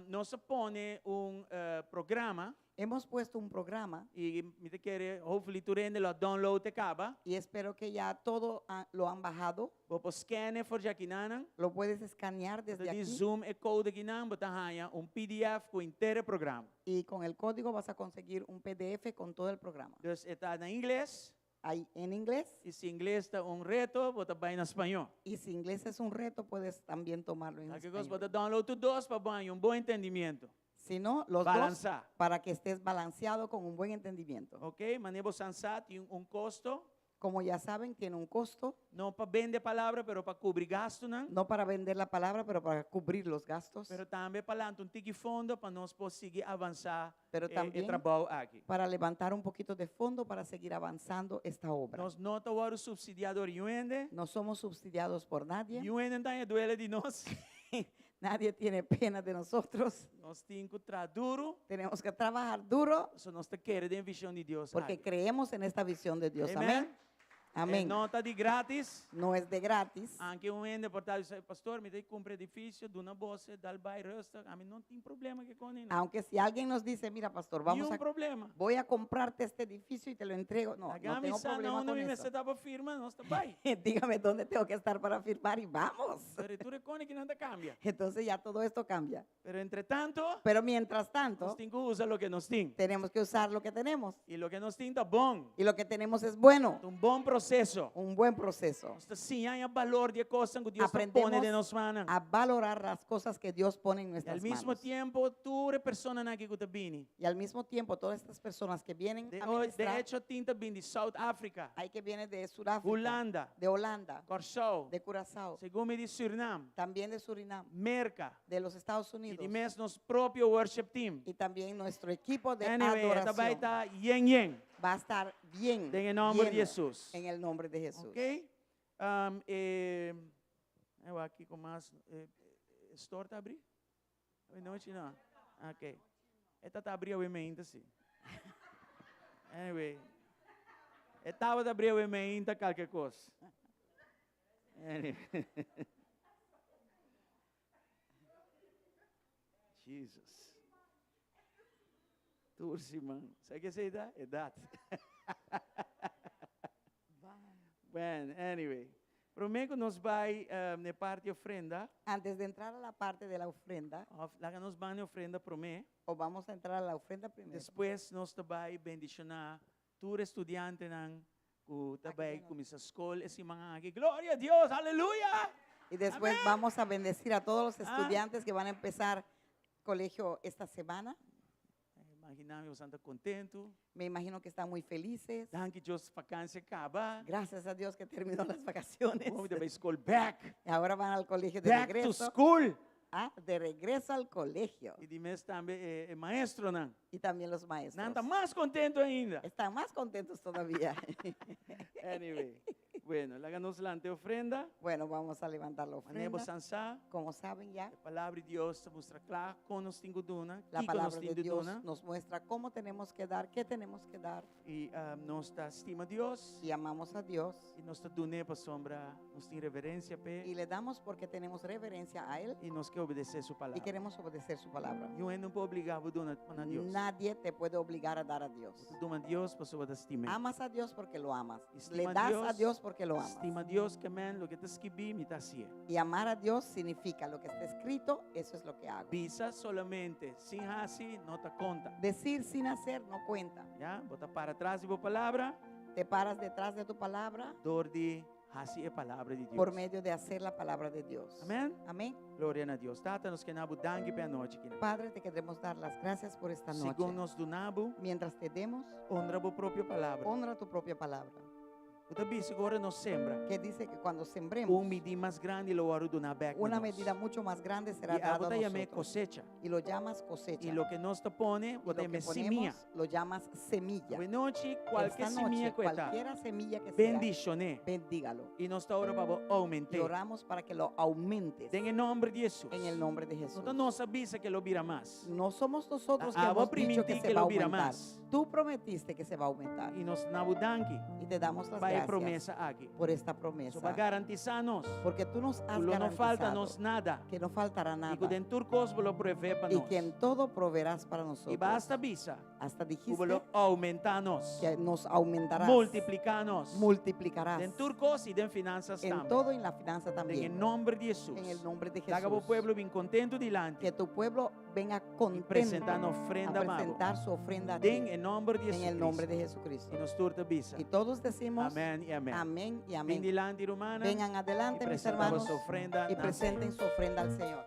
Nos a pone un programa Hemos puesto un programa i mi ta kere hopefully tur hende a download e kaba. Y espero que ya todo lo han bajado. Bo por scan e for di akinan. Lo puedes escanear desde Di aquí Zoom e code akinan, bo ta haña un PDF ku henter programa. Y con el código vas a conseguir un PDF con todo el programa. Dus e ta na ingles. Hay en inglés. I si ingles ta un reto, bo ta bai na spañó. Y si inglés es un reto, puedes también tomarlo en Aki kos español. bo ta download tur dos pa bo haña un bon entendimentu. Si no, los dos Balansá. Para que estés balanceado con un buen entendimiento. Ok? Manera boso sa tin un kosto. Como ya saben, tiene un costo. No pa bende palabra, pero pa kubri gastonan. No para vender la palabra, pero para cubrir los gastos. Pero tambe pa lanta un tiki fondo pa nos por sigui avansá Pero e también trabou aki. Para levantar un poquito de fondo para seguir avanzando esta obra. Nos no ta supsidiá pa hende. No somos subsidiados por nadie. Hende no tin duele di nos. Nadie tiene pena de nosotros. Nos tin ku traha duru. Tenemos que trabajar duro So nos ta kere den vishon di Dios porque aki. Creemos en esta visión de Dios. Amèn. Amén. Amén. No ta di gratis. No es de gratis. Aunke un hende por ta pastor, mi ta kumpra edifisio, duna bo, dal bai rustig, ami no tin problema kuné. Aunque si alguien nos dice: "Mira, pastor, vamos Ni un a, problema. Voy a comprarte este edificio y te lo entrego". No, no Laga mi tengo sa problema unda con mi eso. mester ta pa firma, nos ta bai. Dígame dónde tengo que estar para firmar y vamos. Pero tur e kos akinan ta kambia. Entonces ya todo esto cambia. Pero entre tantu, Pero mientras tanto, nos tin ku usa loke nos tin. Tenemos que usar lo que tenemos. I loke nos tin ta bon. Y lo que tenemos es bueno. Un bon proseso. Un buen proceso. Nos ta siña balor di kos ku Dios ta pone Aprendemos den nos man. A valorar las cosas que Dios pone en I nuestras al mesmo manos. tempu, tur personanan aki ku ta bini. Y al mismo tiempo, todas estas personas que vienen De, a oh, de ministrar, echo, tin ta bin di South Africa, hay que vienen de Sudáfrica, Hulanda, de Holanda, Kòrsou, de Curazao, segun mi di Surinam, también de Surinam, Merka, de los Estados i Unidos di mes nos propio worship team. Y también nuestro equipo de Anyway, adoración. bai ta yen yen. Va a estar bien Den nòmber di lleno Jesus. en el nombre de Jesús. Ok? Aki ku mas. Store ta habrí? Anochi no. Ok. E ta habri awe mainta si. Anyway. E tabata habri awe mainta kalke kos. Anyway. Jesus. Tur siman. Sabe ke esei ta? Edat. Bueno, anyway. Promé ku nos bai na e parti ofrenda. Antes de entrar a la parte de la ofrenda. Òf laga nos ban na e ofrenda promé. O vamos a entrar a la ofrenda primero. Despues nos ta bai bendishoná tur e studiantenan ku ta bai kuminsá skol e siman aki. Gloria a Dios! Aleluya! Y despues vamos a bendecir a todos los estudiantes que van a empezar colegio esta semana. Imaginá mi boso ta kontentu. Me imagino que están muy felices. Danki Dios vakansia kaba. Gracias a Dios que terminó las vacaciones. Awor ta bai skol bèk. Y ahora van al colegio de Back to regreso. school. Ah, de regreso al colegio. I di mes tambe e maestronan. Y también los maestros. Nan ta mas kontentu ainda. Están más contentos todavía. Anyway, bueno, laga nos lanta e ofrenda. Bueno, vamos a levantar la Manera ofrenda. bosan sa, Como saben ya, e Palabra di Dios ta mustra kla kon nos tin ku duna, la kiko nos palabra tin de di Dios duna. nos muestra cómo tenemos que dar, qué tenemos que dar. I nos ta stima Dios. Y amamos a Dios. I nos ta dun'é pasobra nos tin reverencia p'e. Y le damos porque tenemos reverencia a Él. I nos ke obedesé su palabra. Y queremos obedecer su palabra. Niun hende no por obligá bo duna na Dios. Nadie te puede obligar a dar a Dios. Bo ta duna Dios pasobra bo ta stim'é. Amas a Dios porque lo amas. I stima Le das Dios, a Dios porque lo amas. Stima Dios ke men loke ta skibí mi ta hasié. Y amar a Dios significa lo que está escrito, eso es lo que hago. Bisa solamente sin hasi no ta konta. Decir sin hacer no cuenta. Ya, bo ta para tras di bo palabra. Te paras detrás de tu palabra. Dor di hasi e palabra di Dios. Por medio de hacer la palabra de Dios. Amén. Amén. Gloria na Dios. Tata, nos ke na bo danki p'e anochi kinan. Padre, te queremos dar las gracias por esta noche. Segun nos duna bo. Mientras te demos. Honra bo propio palabra. Honra tu propia palabra. Bo ta bisa ku ora nos sembra. Que dice que cuando sembremos. Un midí mas grandi lo wòrdu duná bèk na Una nos. medida mucho más grande será I abo dado a ta yam'é nosotros. kosecha. Y lo llamas cosecha. I loke nos ta pone, Y bo ta lo que yam'é simia. ponemos, lo llamas semilla. Awenochi, kualke Esta simia noche, ku e ta, cualquiera semilla que sea, bendishon'é. bendígalo. I nos ta ora pa bo Y oument'é. oramos para que lo aumentes. Den e nòmber di Hesus. En el nombre de Jesús. No ta nos a bisa ku e lo bira mas. No somos nosotros que Abo hemos dicho que primintí se ku va a lo bira aumentar. mas. Tú prometiste que se va a aumentar. I nos na bo danki. Y te damos las Pa e gracias promesa aki. por esta promesa. So pa garantisá nos. Porque tú nos has Ku lo no falta garantizado nos nada. que no faltará I nada. ku den tur kos bo lo proveé pa Y nos. que en todo proveerás para nosotros. I bo hasta bisa. Hasta Ku dijiste bo lo oumentá nos. que nos aumentarás. Multipliká nos. Multiplicarás. Den tur kos i den finansas En tambe. todo y en la finanza Den e también. nomber di Hesus. En el nombre de Laga bo Jesús. pueblo bin kontentu dilanti. Que tu pueblo venga I contento presentá nan a ofrenda pa bo. presentar su ofrenda a ti. Den e nomber di En el nombre Jesucristo. de Jesucristo. I nos tur ta bisa. Y todos decimos Amén y amén. amén y Bin amén. dilanti, rumannan. Vengan adelante, y mis presenta hermanos, su ofrenda y na presenten su ofrenda al Señor.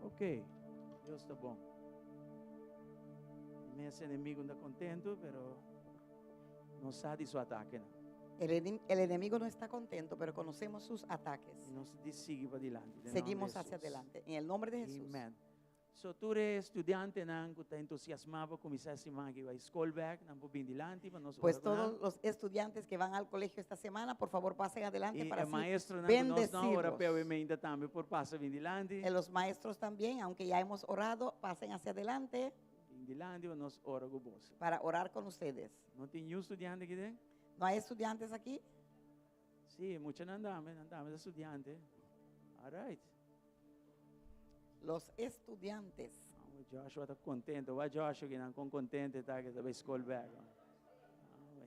Ok, Dios ta bon. Mes enemigo no ta contento, pero nos sa di su atakenan. El el enemigo no está contento, pero conocemos sus ataques. Y nos di sigui pa dilanti. Den nombre Seguimos de hacia Jesús. adelante. En el nombre de Jesús. Amen. So tur e studiantenan ku ta entusiasmá pa kuminsá e siman aki bai skol bèk, nan por bin dilanti pa nos Pues ora ku nan. todos los estudiantes que van al colegio esta semana, por favor pasen adelante I para e así maestronan ku nos no a ora bendecirlos. p'e awementa tambe por pasa bin dilanti. Eh, los maestros también, aunque ya hemos orado, pasen hacia adelante Bin dilanti pa nos ora ku boso. para orar con ustedes. No tin niun studiante aki den? ¿No hay estudiantes aquí? Sí, muchanan tambe, nan tambe ta studiante. All right. Los estudiantes. Amo Joshua ta contento. Wa Joshua ki nan con contento ta que ta bay school back.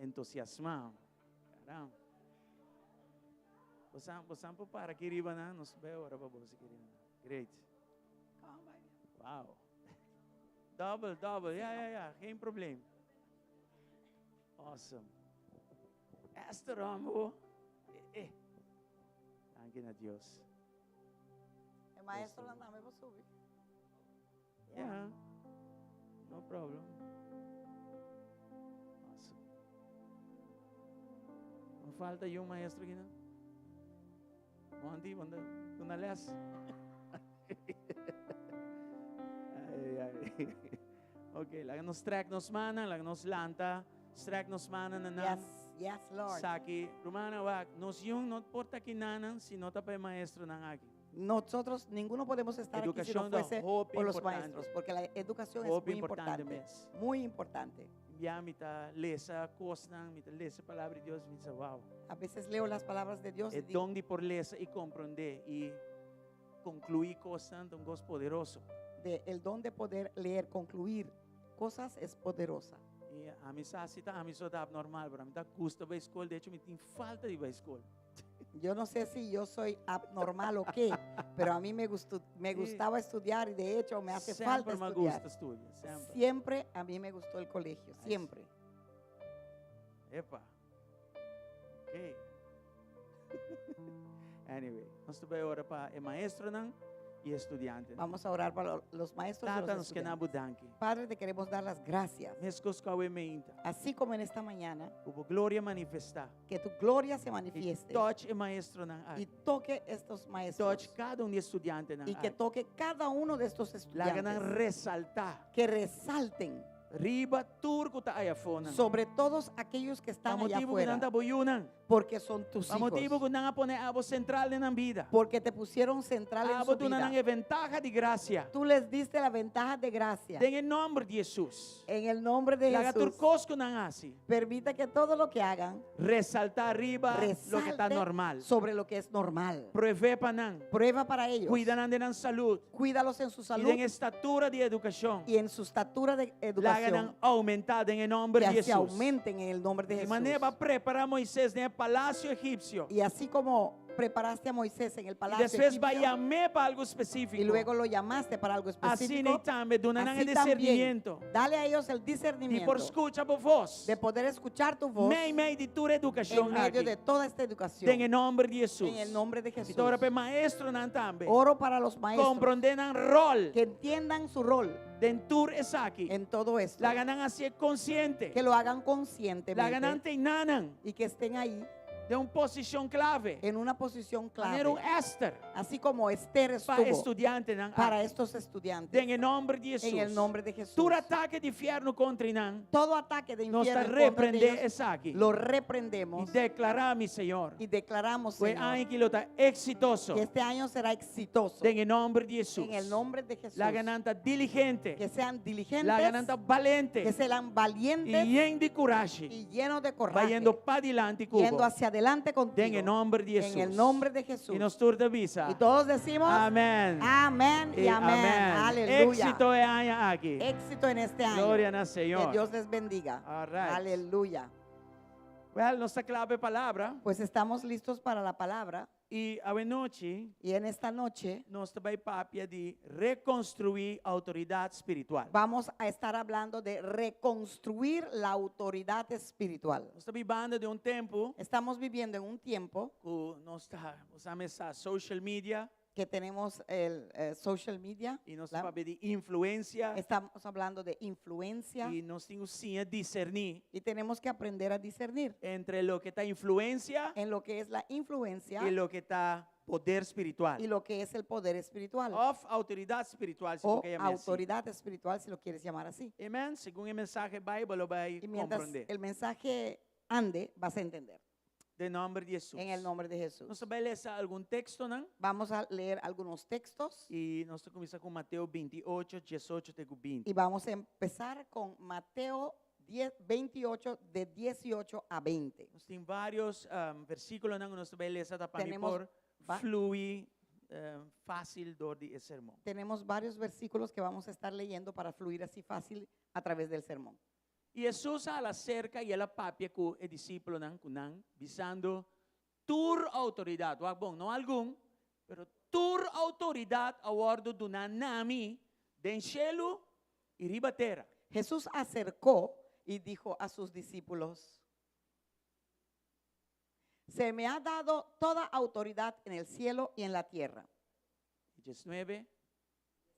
Entusiasmado. Caramba. Bosan, bosan por para aki riba nan, nos bai ora pa boso aki riba nan. Great. Wow. Double, double. Ja, ja, ja. Geen probleem. Awesome. Esther, amo. Eh, eh. Danki na Dios. E maestronan tambe por subi. Yeah. No problem. Awesome. No falta un maestro aquí, no? Monty, want una les. Ai, ai. Ok, laga nos trek nos mannan, laga nos lanta, strek nos mannan na nan. Yes, yes, Lord. Saki, rumannan wak, nos yun no por ta kinanan si no ta pa e maestronan aki. Nosotros, ninguno podemos estar aquí si no Educación da fuese hopi por los importante. maestros, porque la educación es Hopi muy importante importante. mes. Muy importante. Ya mi ta lesa kosnan, mi ta lesa palabra di Dios, mi ta wow. A veces leo las palabras de Dios y E digo, don di por lesa i komprondé i konkluí kosnan ta un kos poderoso. de, el don de poder leer, concluir cosas es poderosa. I ami sa si ta ami so ta abnormal, pero ami ta gusta bai skol, de hecho mi tin falta di bai skol. Yo no sé si yo soy abnormal o qué, pero a mí me gustó, me Sí. gustaba estudiar y de hecho me hace falta Semper mi a estudiar. gusta studia, semper. Siempre a mí me gustó el colegio, Ay, sí. siempre. Epa. Ok. Anyway, nos ta bai ora pa e maestronan i e studiantenan. Vamos a orar para los maestros y Tata, los nos ke na estudiantes. bo danki. Padre, te queremos dar las gracias. Meskos ku awe meinta. Así como en esta mañana, Ku bo gloria manifestá. que tu gloria se I manifieste touch e maestronan y aki. toque estos maestros Touch kada un di e studiantenan y que aki. toque cada uno de estos Laga nan estudiantes. resaltá. Que resalten Riba tur ku ta ayafonan. sobre todos aquellos que Pa están allá motibu ku nan afuera, ta bo yunan. porque son tus Pa motibu hijos, ku nan a pone abo sentral den nan bida. porque te pusieron central en Abo su duna nan vida. e ventaha di grasia. Tú les diste la ventaja de gracia. Den e nòmber di Hesus. En el nombre de Laga tur Jesús, kos ku nan hasi permita que todo lo que hagan resaltá riba loke ta resalte normal. sobre lo que es normal. Provee pa nan. Prueba para ellos. Kuida nan den nan salú. Cuídalos en su I salud den estatura di edukashon. y en su estatura de Laga nan educación. oumentá den e nòmber Que di se Hesus. aumenten en el nombre de Di Jesús. manera bo a prepará Moises den e palasio egipsio. Y así como preparaste a Moisés en el I palacio despues bo a egipcio, yam'é pa algu spesífiko. y luego lo llamaste para algo Asina específico, tambe duna nan e así también, disernimentu. dale a ellos el Di discernimiento por skucha bo vos. de poder escuchar tu voz Meimei di tur edukashon en medio aki. de toda esta educación. Den e nòmber di Hesus. En el nombre de I Jesús. ta ora pa e maestronan tambe. Oro para los maestros Komprondé nan ròl que entiendan su rol den tur esaki. en todo esto. Laga nan hasié konsiente. Que lo hagan Laga nan conscientemente ta einan y que estén ahí den un posishon klave. en una posición clave. Manera un Esther Así como Esther pa estuvo estudiantenan para aki. estos estudiantes. Den e nòmber di Hesus. En el nombre de Jesús. Tur atake di fièrnu kontra nan. Todo ataque de Nos ta infierno en contra de reprendé ellos, esaki. lo reprendemos I deklará, mi Señor. y declaramos, Ku e Señor, aña aki lo ta eksitoso. que este año será exitoso. Den e nòmber di Hesus. En el nombre de Jesús. Laga nan ta diligente. Que sean diligentes, Laga nan ta balente. que sean valientes I yen di kurashi. y llenos de coraje. Bayendo padilanti Yendo ku bo. hacia adelante contigo. Den e nòmber di Hesus. En el nombre de Jesús. I nos tur ta bisa. Y todos decimos Amèn. amén y I amén. Aleluya. Éksito e aña aki. Éxito en este año. Gloria na Que Señor. Dios les bendiga. All right. Aleluya. Well, nos ta kla pa e palabra. Pues estamos listos para la palabra. I awe nochi Y en esta noche nos ta bai papia di rekonstruí outoridat spiritual. vamos a estar hablando de reconstruir la autoridad espiritual. Nos ta bibando den un tempu Estamos viviendo en un tiempo ku nos ta usando social media que tenemos el social media. i nos la- ta papia di influensia Estamos hablando de influencia i nos tin ku siña diserní y tenemos que aprender a discernir entre loke ta influensia en lo que es la influencia i loke ta poder spiritual. y lo que es el poder espiritual Òf outoridat spiritual, si o bo ke yam'é asina. autoridad espiritual, si lo quieres llamar así. Amèn. Segun e mensahe bai, bo lo bai Y mientras komprondé. el mensaje ande, vas a entender. Den nòmber di Hesus. En el nombre de Jesús. Nos ta bai lesa algun tekstonan. Vamos a leer algunos textos I nos ta kuminsá ku Mateo 28, 18 te 20. y vamos a empezar con Mateo 10, 28, de 18 a 20. Nos tin vários versíkulonan ku nos ta bai lesa pa mi Tenemos por va- flui fásil dor di e sermon. Tenemos varios versículos que vamos a estar leyendo para fluir así fácil a través del sermón. I Hesus a hala serka i el a papia ku e disipelnan ku nan, bisando, Tur outoridat, wak bon, no algun, pero tur outoridat a wòrdu duná na mi den shelu i riba tera. Jesús acercó y dijo a sus discípulos, Se me ha dado toda autoridad en el cielo y en la tierra. 19.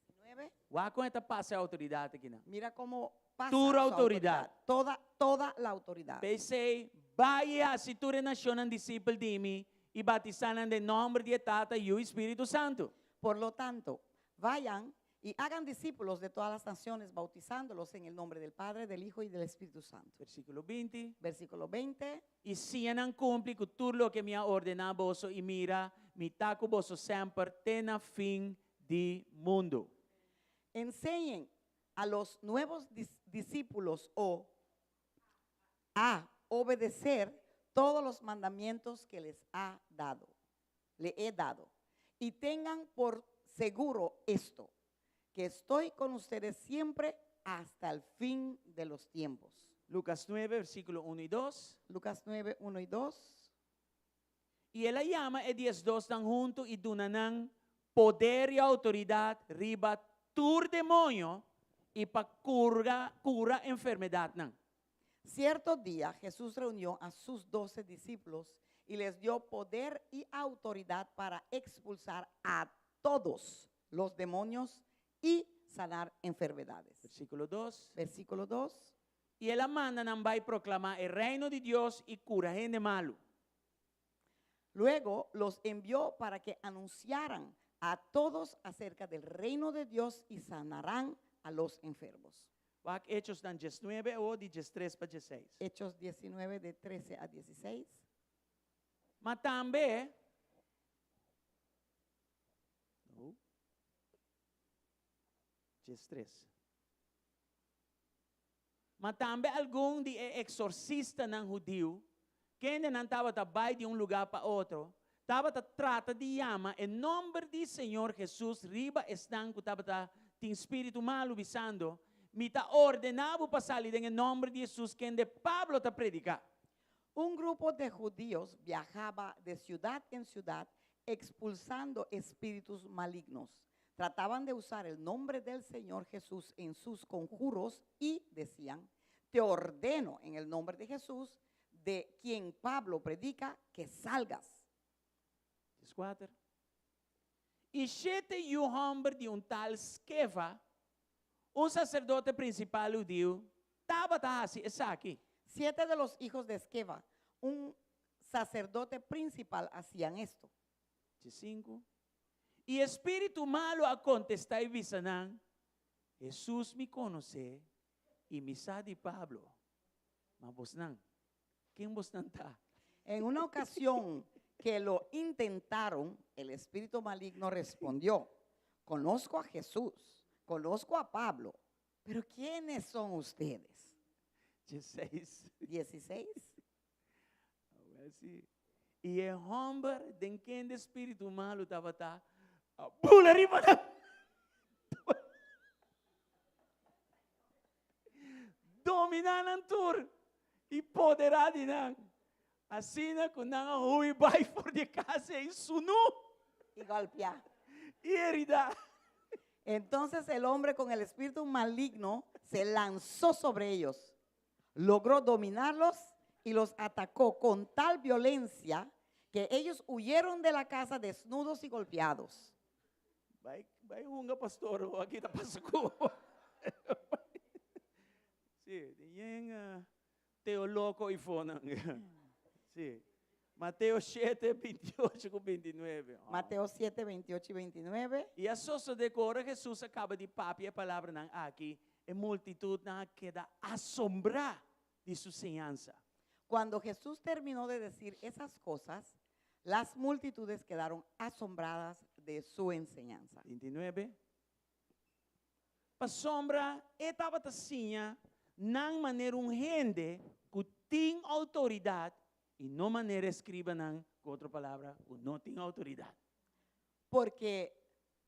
19. Wak kon e ta pasa e outoridat akinan. Mira cómo pasa Tur su autoridad. Toda, toda la autoridad. P'esei, bai i hasi tur e nashonnan disipel di mi i batisá nan den nòmber di e Tata, Yu i Spiritu Santu. Por lo tanto, vayan y hagan discípulos de todas las naciones, bautizándolos en el nombre del Padre, del Hijo y del Espíritu Santo. Versíkulo 20. Versículo 20. I siña nan kumpli ku tur loke mi a ordená boso, i mira, mi ta ku boso semper te na fin di mundu. Enseñen a los nuevos discípulos o a obedecer todos los mandamientos que les ha dado, le he dado. Y tengan por seguro esto, que estoy con ustedes siempre hasta el fin de los tiempos. Lukas 9, versíkulo 1 i 2. Lucas 9, 1 y 2. I el a yama e diesdosnan huntu i duna nan poder i outoridat riba tur demoño i pa kurga kura enfermedatnan. Cierto dia Jesús reunió a sus doce discípulos y les dio poder y autoridad para expulsar a todos los demonios y sanar enfermedades. Versíkulo 2. Versículo 2. I el a manda nan bai proklamá e Reino di Dios i kura hende malu. Luego los envió para que anunciaran a todos acerca del reino de Dios y sanarán a los enfermos. Wak Echosnan 19 awor di 13 pa 16. Hechos 19 de 13 a 16. Ma tambe, no, 13. Ma tambe algun di e eksorsistanan hudiu, kendenan tabata bai di un lugá pa otro, tabata trata di yama e nòmber di Señor Hesus riba esnan ku tabata tin spiritu malu, bisando, Mi ta ordená bo pa sali den e nòmber di Hesus kende Pablo ta prediká. Un grupo de judíos viajaba de ciudad en ciudad expulsando espíritus malignos. Trataban de usar el nombre del Señor Jesús en sus conjuros y decían, te ordeno en el nombre de Jesús, de quien Pablo predica, que salgas. 4. I shete yu hòmber di un tal Skeva, un saserdote prinsipal hudiu, tabata hasi esaki. Siete de los hijos de Esqueva, un sacerdote principal, hacían esto. 5. I e spiritu malu a kontestá i bisa nan, Hesus mi konosé i mi sa di Pablo, ma bosnan, ken bosnan ta? En una ocasión que lo intentaron, el espíritu maligno respondió, conozco a Jesús, conozco a Pablo, pero ¿quiénes son ustedes? 16. 16. Awel si. I e hòmber den kende spiritu malu tabata a bula riba nan. Dominá nan tur i poderá di nan, asina ku nan a hui bai for di e kas ei sunú. I golpiá. I heridá. Entonces el hombre con el espíritu maligno se lanzó sobre ellos, logró dominarlos y los atacó con tal violencia que ellos huyeron de la casa desnudos y golpeados. Bai, bai hunga pastor, o aki ta pasa ku. Sí, tin yen teoloko i fonan. Sí. Mateo 7, 28 ku 29. Mateo 7, 28 y 29. I a sosodé ku ora Hesus a kaba di papia e palabranan aki, e multitutnan a keda asombrá di su siñansa. Cuando Jesús terminó de decir esas cosas, las multitudes quedaron asombradas de su enseñanza. 29. Pasobra e tabata siña nan manera un hende ku tin outoridat i no manera eskribanan, ku otro palabra, ku no tin outoridat. Porque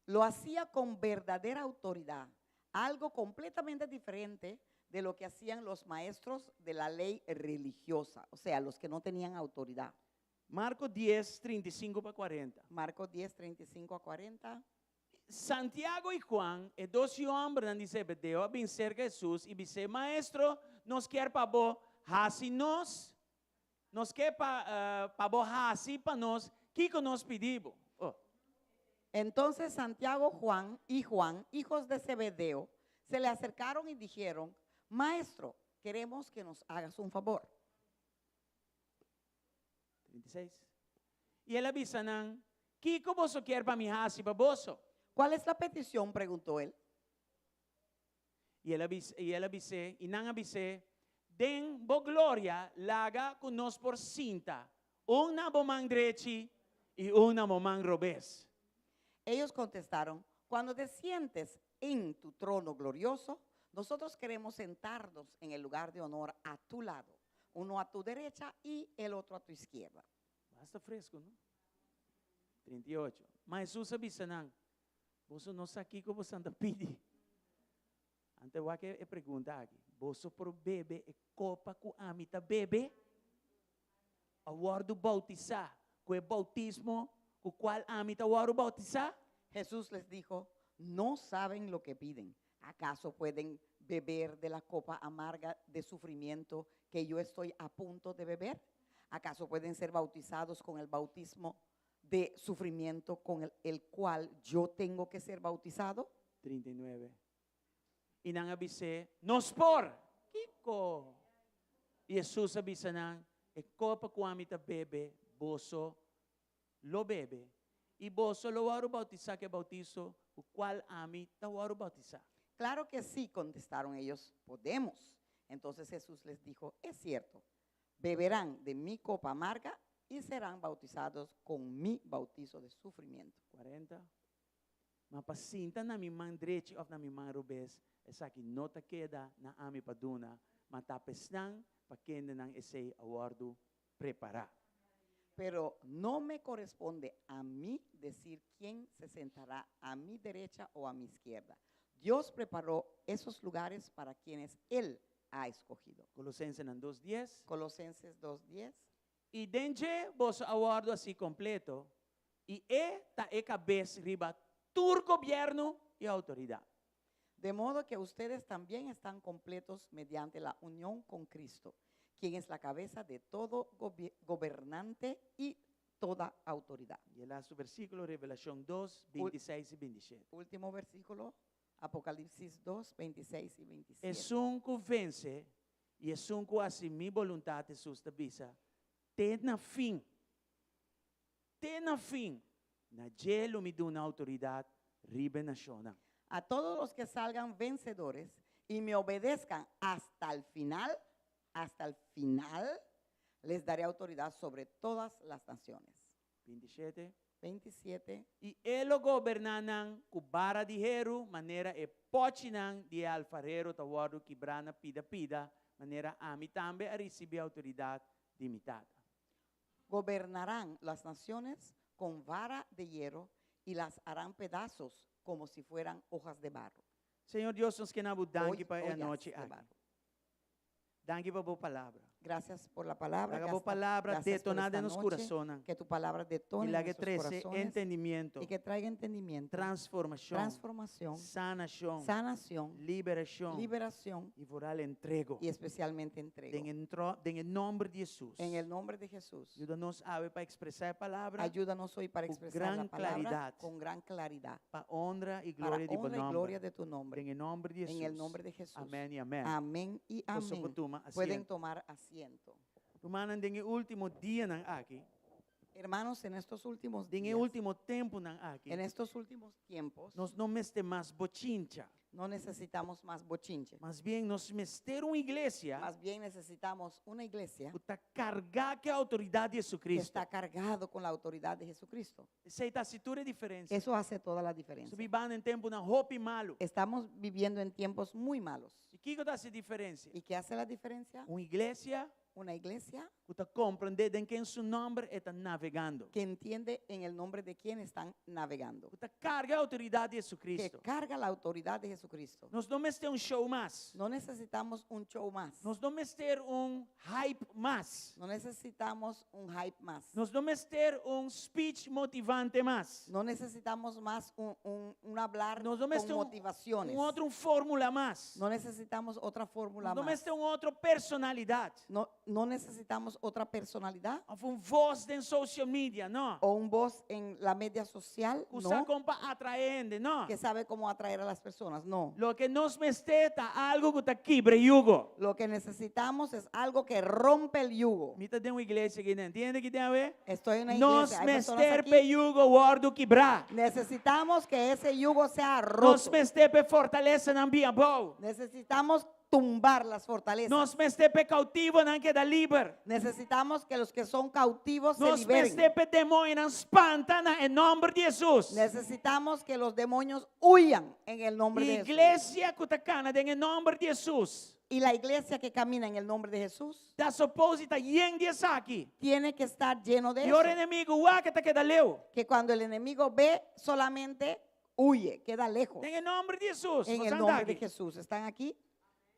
lo hacía con verdadera autoridad, algo completamente diferente de lo que hacían los maestros de la ley religiosa, o sea, los que no tenían autoridad. Marko 10, 35 pa 40. Marcos 10, 35 a 40. Santiago i Juan, e dos yu hòmbernan di Zebedeo, a bin serka Hesus i bis'é, Maestro, nos kier pa bo hasi nos, nos ke pa pa bo hasi pa nos kiko nos pidi bo. Oh. Entonces Santiago Juan y Juan, hijos de Zebedeo, se le acercaron y dijeron, Maestro, queremos que nos hagas un favor. 36. I el a bisa nan, Kiko boso kier pa mi hasi pa boso? ¿Cuál es la petición? Preguntó él. I el a bisa, i el a bis'é, i nan a bis'é, Den bo gloria laga ku nos por sinta, un na bo man drechi i un na bo man robes. Ellos contestaron, Cuando te sientes en tu trono glorioso, nosotros queremos sentarnos en el lugar de honor a tu lado, uno a tu derecha y el otro a tu izquierda. Basta fresku, no? 38. Ma Hesus a bisa nan, Boso no sa kiko boso ta pidi. Anto wak e pregunta aki, Boso por bebe e kopa ku ami ta bebe? A wòrdu boutisá ku e boutismo ku kual ami ta wòrdu boutisá? Jesús les dijo, No saben lo que piden. ¿Acaso pueden beber de la copa amarga de sufrimiento que yo estoy a punto de beber? ¿Acaso pueden ser bautizados con el bautismo de sufrimiento con el, el cual yo tengo que ser bautizado? 39. I nan a bis'é, Nos por! Kiko? I Hesus a bisa nan, E kopa ku ami ta bebe, boso lo bebe, i boso lo wòrdu boutisá ku e boutiso ku kual ami ta wòrdu boutisá. Claro que sí, contestaron ellos, podemos. Entonces Jesús les dijo, es cierto, beberán de mi copa amarga y serán bautizados con mi bautizo de sufrimiento. 40. Ma pa sinta na mi man drechi òf na mi man robes, esaki no ta keda na ami pa duna, ma ta pa esnan pa kendenan esei a wòrdu prepará. Pero no me corresponde a mí decir quién se sentará a mi derecha o a mi izquierda. Dios preparó esos lugares para quienes Él ha escogido. Kolosensenan dos dies. Colosenses 2.10. I den dje boso a wòrdu hasi kompleto, i e ta e kabes riba tur gobièrnu i outoridat. De modo que ustedes también están completos mediante la unión con Cristo, quien es la cabeza de todo gobernante y toda autoridad. I e lastu versíkulo, Revelashon dos, 26 i 27. Último versículo, Apocalipsis 2, 26 y 27. Esun ku vense i esun ku hasi mi boluntat, Hesus ta bisa, te na fin, te na fin, na dje lo mi duna outoridat riba e nashonnan. A todos los que salgan vencedores y me obedezcan hasta el final, hasta el final, les daré autoridad sobre todas las naciones. 27. 27. I e lo goberná nan ku bara di heru, manera e pòchinan di e alfarero ta wòrdu kibrá na pida pida, manera ami tambe a risibí outoridat di mi Tata. Gobernarán las naciones con vara de hierro y las harán pedazos como si fueran hojas de barro. Señor Dios, nos ke na bo danki pa e Ollas anochi de aki. barro. Danki pa bo palabra. Gracias por la palabra. Laga bo palabra Gracias por detoná esta den nos noche. kurasonnan. Que tu palabra I detone en laga nuestros trese corazones entendimiento, y que traiga entendimiento, transformashon, transformación, sanashon, sanación, liberashon liberación i vooral entrego. y especialmente entrego. Den entro, den e nomber di Hesus. En el nombre de Jesús. Yuda nos awe pa ekspresá e palabra Ayúdanos hoy para con expresar gran la palabra claridad. con gran claridad. Pa honra i Para gloria di bo honra y gloria nomber. de tu nombre. Den e nomber di Hesus. En el nombre de Jesús. Amèn i amèn. Amén y Boso amén. por tuma Pueden asiento. tomar asiento. Rumannan, den e último dianan aki, Hermanos, en estos últimos den e días, último tempunan aki, en estos últimos tiempos, nos no mester mas bochincha. no necesitamos más bochinche. Mas bien nos mester un iglesia Más bien necesitamos una iglesia ku ta kargá ku e outoridat di que Jesucristo. está cargado con la autoridad de Jesucristo. Esei ta hasi tur e diferensia. Eso hace toda la Nos diferencia. bibando den tempunan hopi malu. Estamos viviendo en tiempos muy malos. I kiko ta hasi diferensia? ¿Y qué hace la diferencia? Un iglesia Una iglesia ku Ku ta komprendé den ken su nòmber e ta navegando. Que entiende en el nombre de quién están navegando. Ku ta karga e outoridat di Que Jesucristo. carga la autoridad de Jesucristo. Nos no mester un show mas. No necesitamos un show más. Nos no mester un hype mas. No necesitamos un hype más. Nos no mester un speech motivante mas. No necesitamos más un hablar Nos no con mester motivaciones. un otro fórmula mas. No necesitamos otra fórmula Nos no más. mester un otro personalidat. No, no necesitamos otra personalidad Òf un voz den social media, no. o un voz en la media social, Ku sa no, kon pa atraé hende, no. que sabe cómo atraer a las personas, no. Loke nos mester ta algu ku ta kibra yugo. Lo que necesitamos es algo que rompe el yugo. Mi ta den un iglesia aki, tin hende aki den awe? Estoy en una Nos iglesia. Hay personas mester aquí. p'e yugo wòrdu kibrá. Necesitamos que ese yugo sea Nos roto. mester p'e fortalesanan bin abou. Necesitamos tumbar las fortalezas. Nos mester p'e kautivonan keda liber. Necesitamos que los que son cautivos se Nos liberen. mester p'e demoñonan spanta na e nòmber di Hesus. Necesitamos que los demonios huyan en el nombre de Jesús. Iglesia ku ta kana den e nòmber di Hesus. Y la iglesia que camina en el nombre de Jesús Ta supose ta yen di esaki. tiene que estar lleno de I ora eso. enemigu wak e ta keda leu. Que cuando el enemigo ve, solamente huye, queda lejos. Den e nòmber di Hesus. En el nombre de Jesús. ¿Están aquí?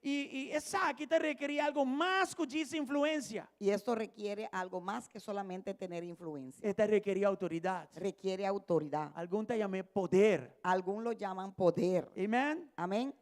I i esaki ta rekerí algu mas ku djis influensia. Y esto requiere algo más que solamente tener influencia. E ta rekerí outoridat. Requiere autoridad. Algun ta yam'é poder. Algún lo llaman poder. Amen. Amén.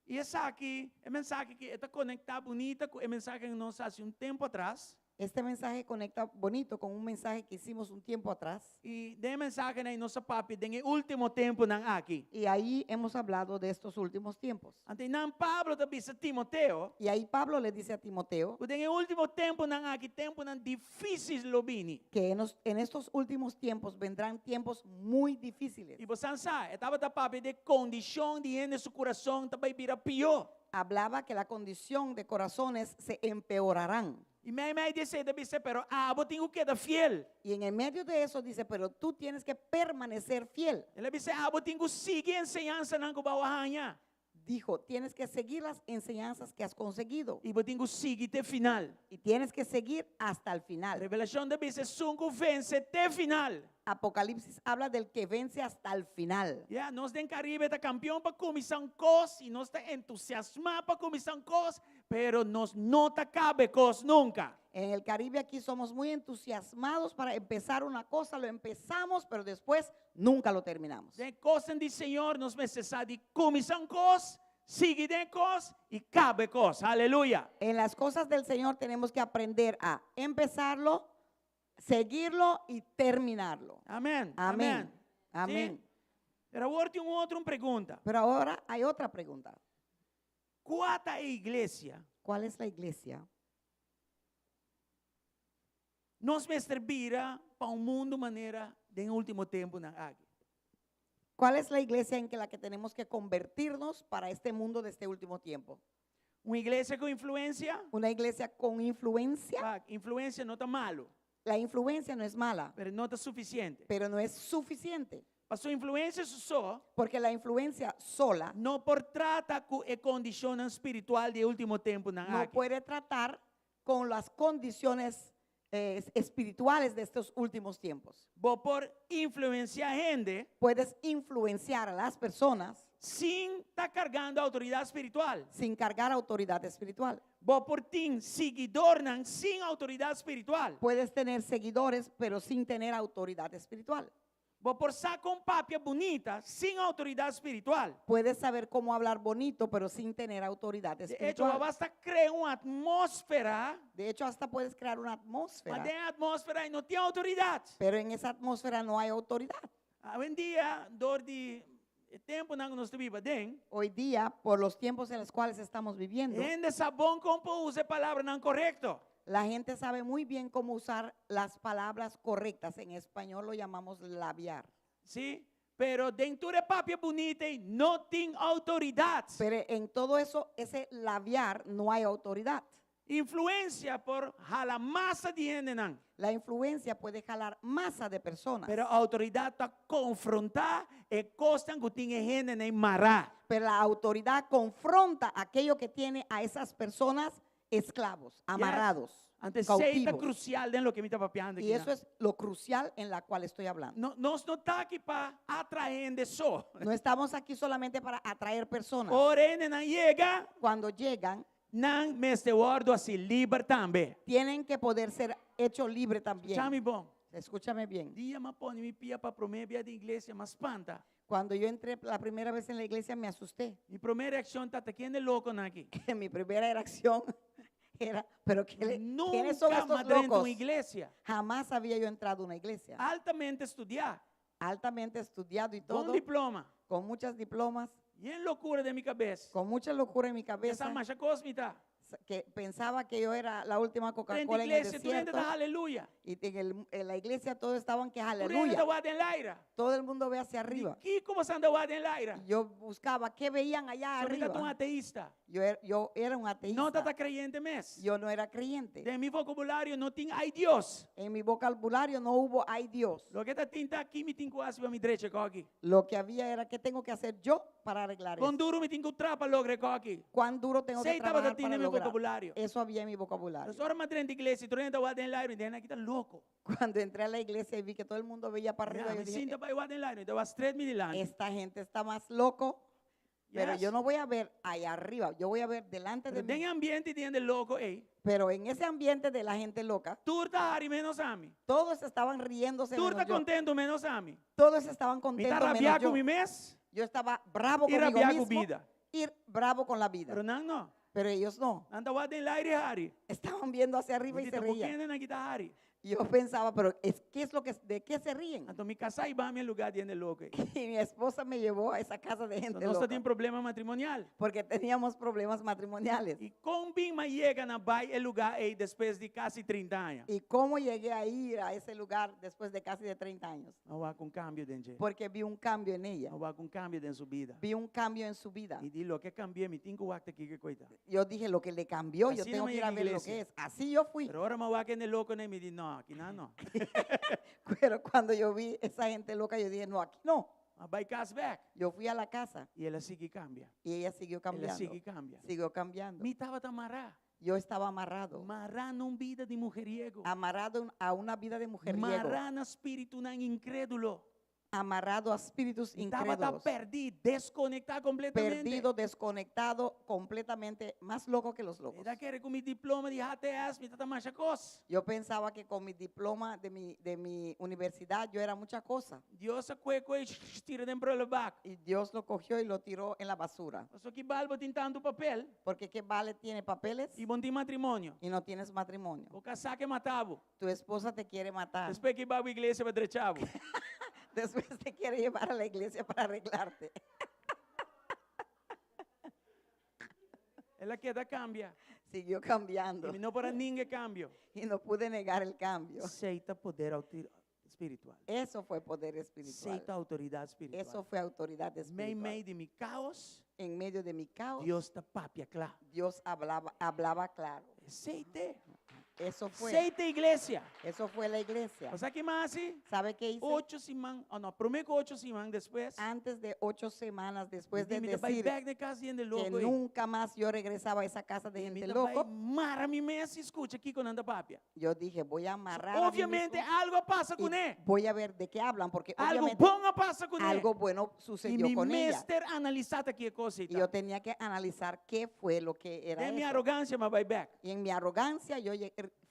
I esaki, e mensahe aki, e ta konektá bunita ku e mensahe ku nos a hasi un tempu atras. Este mensaje conecta bonito con un mensaje que hicimos un tiempo atrás. I den e mensahenan ei nos a papia den e último tempunan aki. Y ahí hemos hablado de estos últimos tiempos. Anto einan Pablo ta bisa Timoteo. Y ahí Pablo le dice a Timoteo. Ku den e último tempunan aki tempunan difísil lo bini. Que en en estos últimos tiempos vendrán tiempos muy difíciles. I bo san sa, e tabata papia di e kondishon di hende su kurason ta bai bira pió. Hablaba que la condición de corazones se empeorarán. I meimei di esei ta bisa, Pero abo tin ku keda fiel. Y en el medio de eso dice, pero tú tienes que permanecer fiel. El a bisa, Abo tin ku sigui e enseñansanan ku bo a haña. Dijo, tienes que seguir las enseñanzas que has conseguido. I bo tin ku sigui te final. Y tienes que seguir hasta el final. Revelashon ta bisa, Esun ku vense te final. Apocalipsis habla del que vence hasta el final. Ya, nos den Caribe ta kampion pa kuminsá un kos i nos ta entusiasmá pa kuminsá un kos, pero nos no ta kaba e kos nunka. En el Caribe aquí somos muy entusiasmados para empezar una cosa, lo empezamos, pero después nunca lo terminamos. Den kosnan di Señor nos mester sa di kuminsá un kos, sigui den e kos i kaba e kos. Aleluya! En las cosas del Señor tenemos que aprender a empezarlo, seguirlo y terminarlo. Amén. Amén. Amén. Amén. Sí? Pero awor tin un otro un pregunta. Pero ahora hay otra pregunta. Kua ta e iglesia? ¿Cuál es la iglesia? Nos mester bira pa un mundu manera den último tempunan aki. ¿Cuál es la iglesia en que la que tenemos que convertirnos para este mundo de este último tiempo? Un iglesia ku influensia? Una iglesia con influencia. Wak, influensia no ta malu. La influencia no es mala. Pero no ta sufisiente. Pero no es suficiente. Paso influensia su so. Porque la influencia sola. No por trata ku e kondishonnan spiritual di e último tempunan No aki. puede tratar con las condiciones eh, espirituales de estos últimos tiempos. Bo por influensiá hende. Puedes influenciar a las personas. Sin ta kargando outoridat spiritual. Sin cargar autoridad espiritual. Bo por tin siguidornan sin outoridat spiritual. Puedes tener seguidores, pero sin tener autoridad espiritual. Bo por sa kon papia bunita sin outoridat spiritual. Puedes saber cómo hablar bonito, pero sin tener autoridad De hecho, espiritual. bo a basta krea un atmósfera. De hecho, hasta puedes crear una atmósfera. Ma den e atmósfera ei no tin outoridat. Pero en esa atmósfera no hay autoridad. Awendia, dor di e tempunan ku nos ta biba aden. Hoy día, por los tiempos en los cuales estamos viviendo. Hende sa bon kon pa usa e palabranan korekto. La gente sabe muy bien cómo usar las palabras correctas. En español lo llamamos labiar. Sí, pero den tur e papia bunita ei no tin outoridat. Pero en todo eso, ese labiar, no hay autoridad. Influensia por hala masa di hendenan. La influencia puede jalar masa de personas. Pero outoridat ta konfrontá e kosnan ku tin e hendenan mará. Pero la autoridad confronta aquello que tiene a esas personas Esclavos, amarrados, Anto esei ta cautivos. krusial den loke mi ta papiando Y aki. eso es lo crucial en la cual estoy hablando. No, nos no ta aki pa atraé hende so. No estamos aquí solamente para atraer personas. Ora hendenan yega, Cuando llegan, nan mester wòrdu hasí liber tambe. tienen que poder ser hecho libre también. Skucha mi bon. Escúchame bien. Dia m'a pone mi pia pa promé bia den iglesia, m'a spanta. Cuando yo entré la primera vez en la iglesia me asusté. Mi promé reakshon ta, ta ken e lokonan aki? Mi primera reacción era, pero ¿qué ¿quiénes son Nunka estos m'a drenta un locos? iglesia. Jamás había yo entrado a una iglesia. Altamente studiá. Altamente estudiado y Bon todo. diploma. Con muchas diplomas. Yen lokura den mi kabes. Con mucha locura en mi cabeza. Sa masha kos mi ta. Que pensaba que yo era la última Drenta Coca-Cola en el iglesia, tur hende desierto. ta aleluya. Y en la iglesia todos estaban que Tur hende aleluya. ta wak den laira. Todo el mundo ve hacia arriba. Kiko boso ta wak den laira? Y yo buscaba qué veían allá So mi ta un arriba. ateista. Yo era un ateísta. No tabata kreyente mes. Yo no era creyente. Den mi vokabulario no tin ai Dios. En mi vocabulario no hubo ay Dios. Loke tatin ta ki mi tin ku hasi pa mi drecha e kos aki. Lo que había era qué tengo que hacer yo para arreglar Kon esto. duru mi tin ku traha pa logra e kos aki. Cuán duro tengo que Esei tabata trabajar tin para den mi lograr. vokabulario. Eso había en mi vocabulario. Entonces, ora m'a drenta iglesia, tur hende ta wak den laira, mi di hende aki ta loko. Cuando entré a la iglesia y vi que todo el mundo veía para arriba, Ya, yo mi dije, sinta bai wak den laira, mi ta wak stret mi dilanti. esta gente está más loco, pero Yes. yo no voy a ver allá arriba, yo voy a ver delante de Pero mí. den ambiente di hende loko ei. Pero en ese ambiente de la gente loca, Tur ta hari menos ami. todos estaban riéndose Tur ta menos yo. kontentu menos ami. Todos estaban Mi ta contentos menos rabiá ku yo. mi mes Yo estaba bravo i conmigo rabiá ku mismo bida. y bravo con la vida. Pero nan no. Pero ellos no. Nan ta wak den laira i hari. Estaban viendo hacia arriba y Mi se di, ta reían. por ke nan aki ta hari? Yo pensaba, pero es, ¿qué es lo que, de qué se ríen? Anto mi kasá a hiba mi e lugá di hende loko. Y mi esposa me llevó a esa casa de gente Nos loca. tin problema matrimonial. Porque teníamos problemas matrimoniales. I kon bin m'a yega na bai e lugá ei despues di kasi 30 aña? ¿Y cómo llegué a ir a ese lugar después de casi de 30 años? M'a wak un kambio den dje. Porque vi un cambio en ella. M'a wak un kambio den su bida. Vi un cambio en su vida. Mi di loke a kambi'é, mi tin ku wak ta kiko e kos ta. Yo dije, lo que le cambió, yo Así tengo no me que ir a llega ver lo iglesia. que es. Así yo fui. Pero ora m'a wak hende loko ei, mi di, no, aki nan no. Pero cuando yo vi esa gente loca, yo dije, no, aquí no. M'a bai kas bèk. Yo fui a la casa. I el a sigui kambia. Y ella siguió El a cambiando. sigui kambia. Siguió cambiando. Mi tabata mará. Yo estaba amarrado. Mará na un bida di mujeriego. Amarrado a una vida de mujeriego. Mará na spiritunan inkrédulo. Amarrado a espíritus Mi tabata incrédulos. pèrdí, deskonektá kompletamente. Perdido, desconectado, completamente, más loco que los locos. Mi ta kere ku mi diploma di HTS, mi tabata masha kos. Yo pensaba que con mi diploma de mi universidad yo era mucha cosa. Dios a kue e tira den prullenbak. Y Dios lo cogió y lo tiró en la basura. Paso ki bal bo tin tantu papel. Porque qué vale tiene papeles I bo n' tin matrimonio. y no tienes matrimonio. Bo kasá ke mata bo. Tu esposa te quiere matar. Despues e ke hiba bo iglesia pa drecha bo. Después te quiere llevar a la iglesia para arreglarte. El a keda kambia. Siguió cambiando. I mi no por a ninga e kambio. Y no pude negar el cambio. Esei ta poder spiritual. Eso fue poder espiritual. Esei ta outoridat spiritual. Eso fue autoridad espiritual. Meimei di mi káos. En medio de mi caos. Dios ta papia kla. Dios hablaba, hablaba claro. Esei ta. Eso fue. Esei ta iglesia. Eso fue la iglesia. Bo sa ki m'a hasi? ¿Sabe qué hice? Ocho siman, oh no, promé ku ocho siman despues. Antes de 8 semanas después de Mi ta bai decir bèk den kas di hende que loko. nunca más yo regresaba a esa casa de gente Mi ta bai loco, mara mi mes i skucha kiko nan ta papia. yo dije, voy a amarrar a mí Obviamente mismo algu a pasa y kuné. voy a ver de qué hablan, porque Algu obviamente bon a pasa kuné. algo bueno I sucedió mi con ella. mester analisá ta ki e kos Y yo tenía que analizar qué fue lo que era Den mi eso. arogansia m'a bai bèk. Y en mi arrogancia yo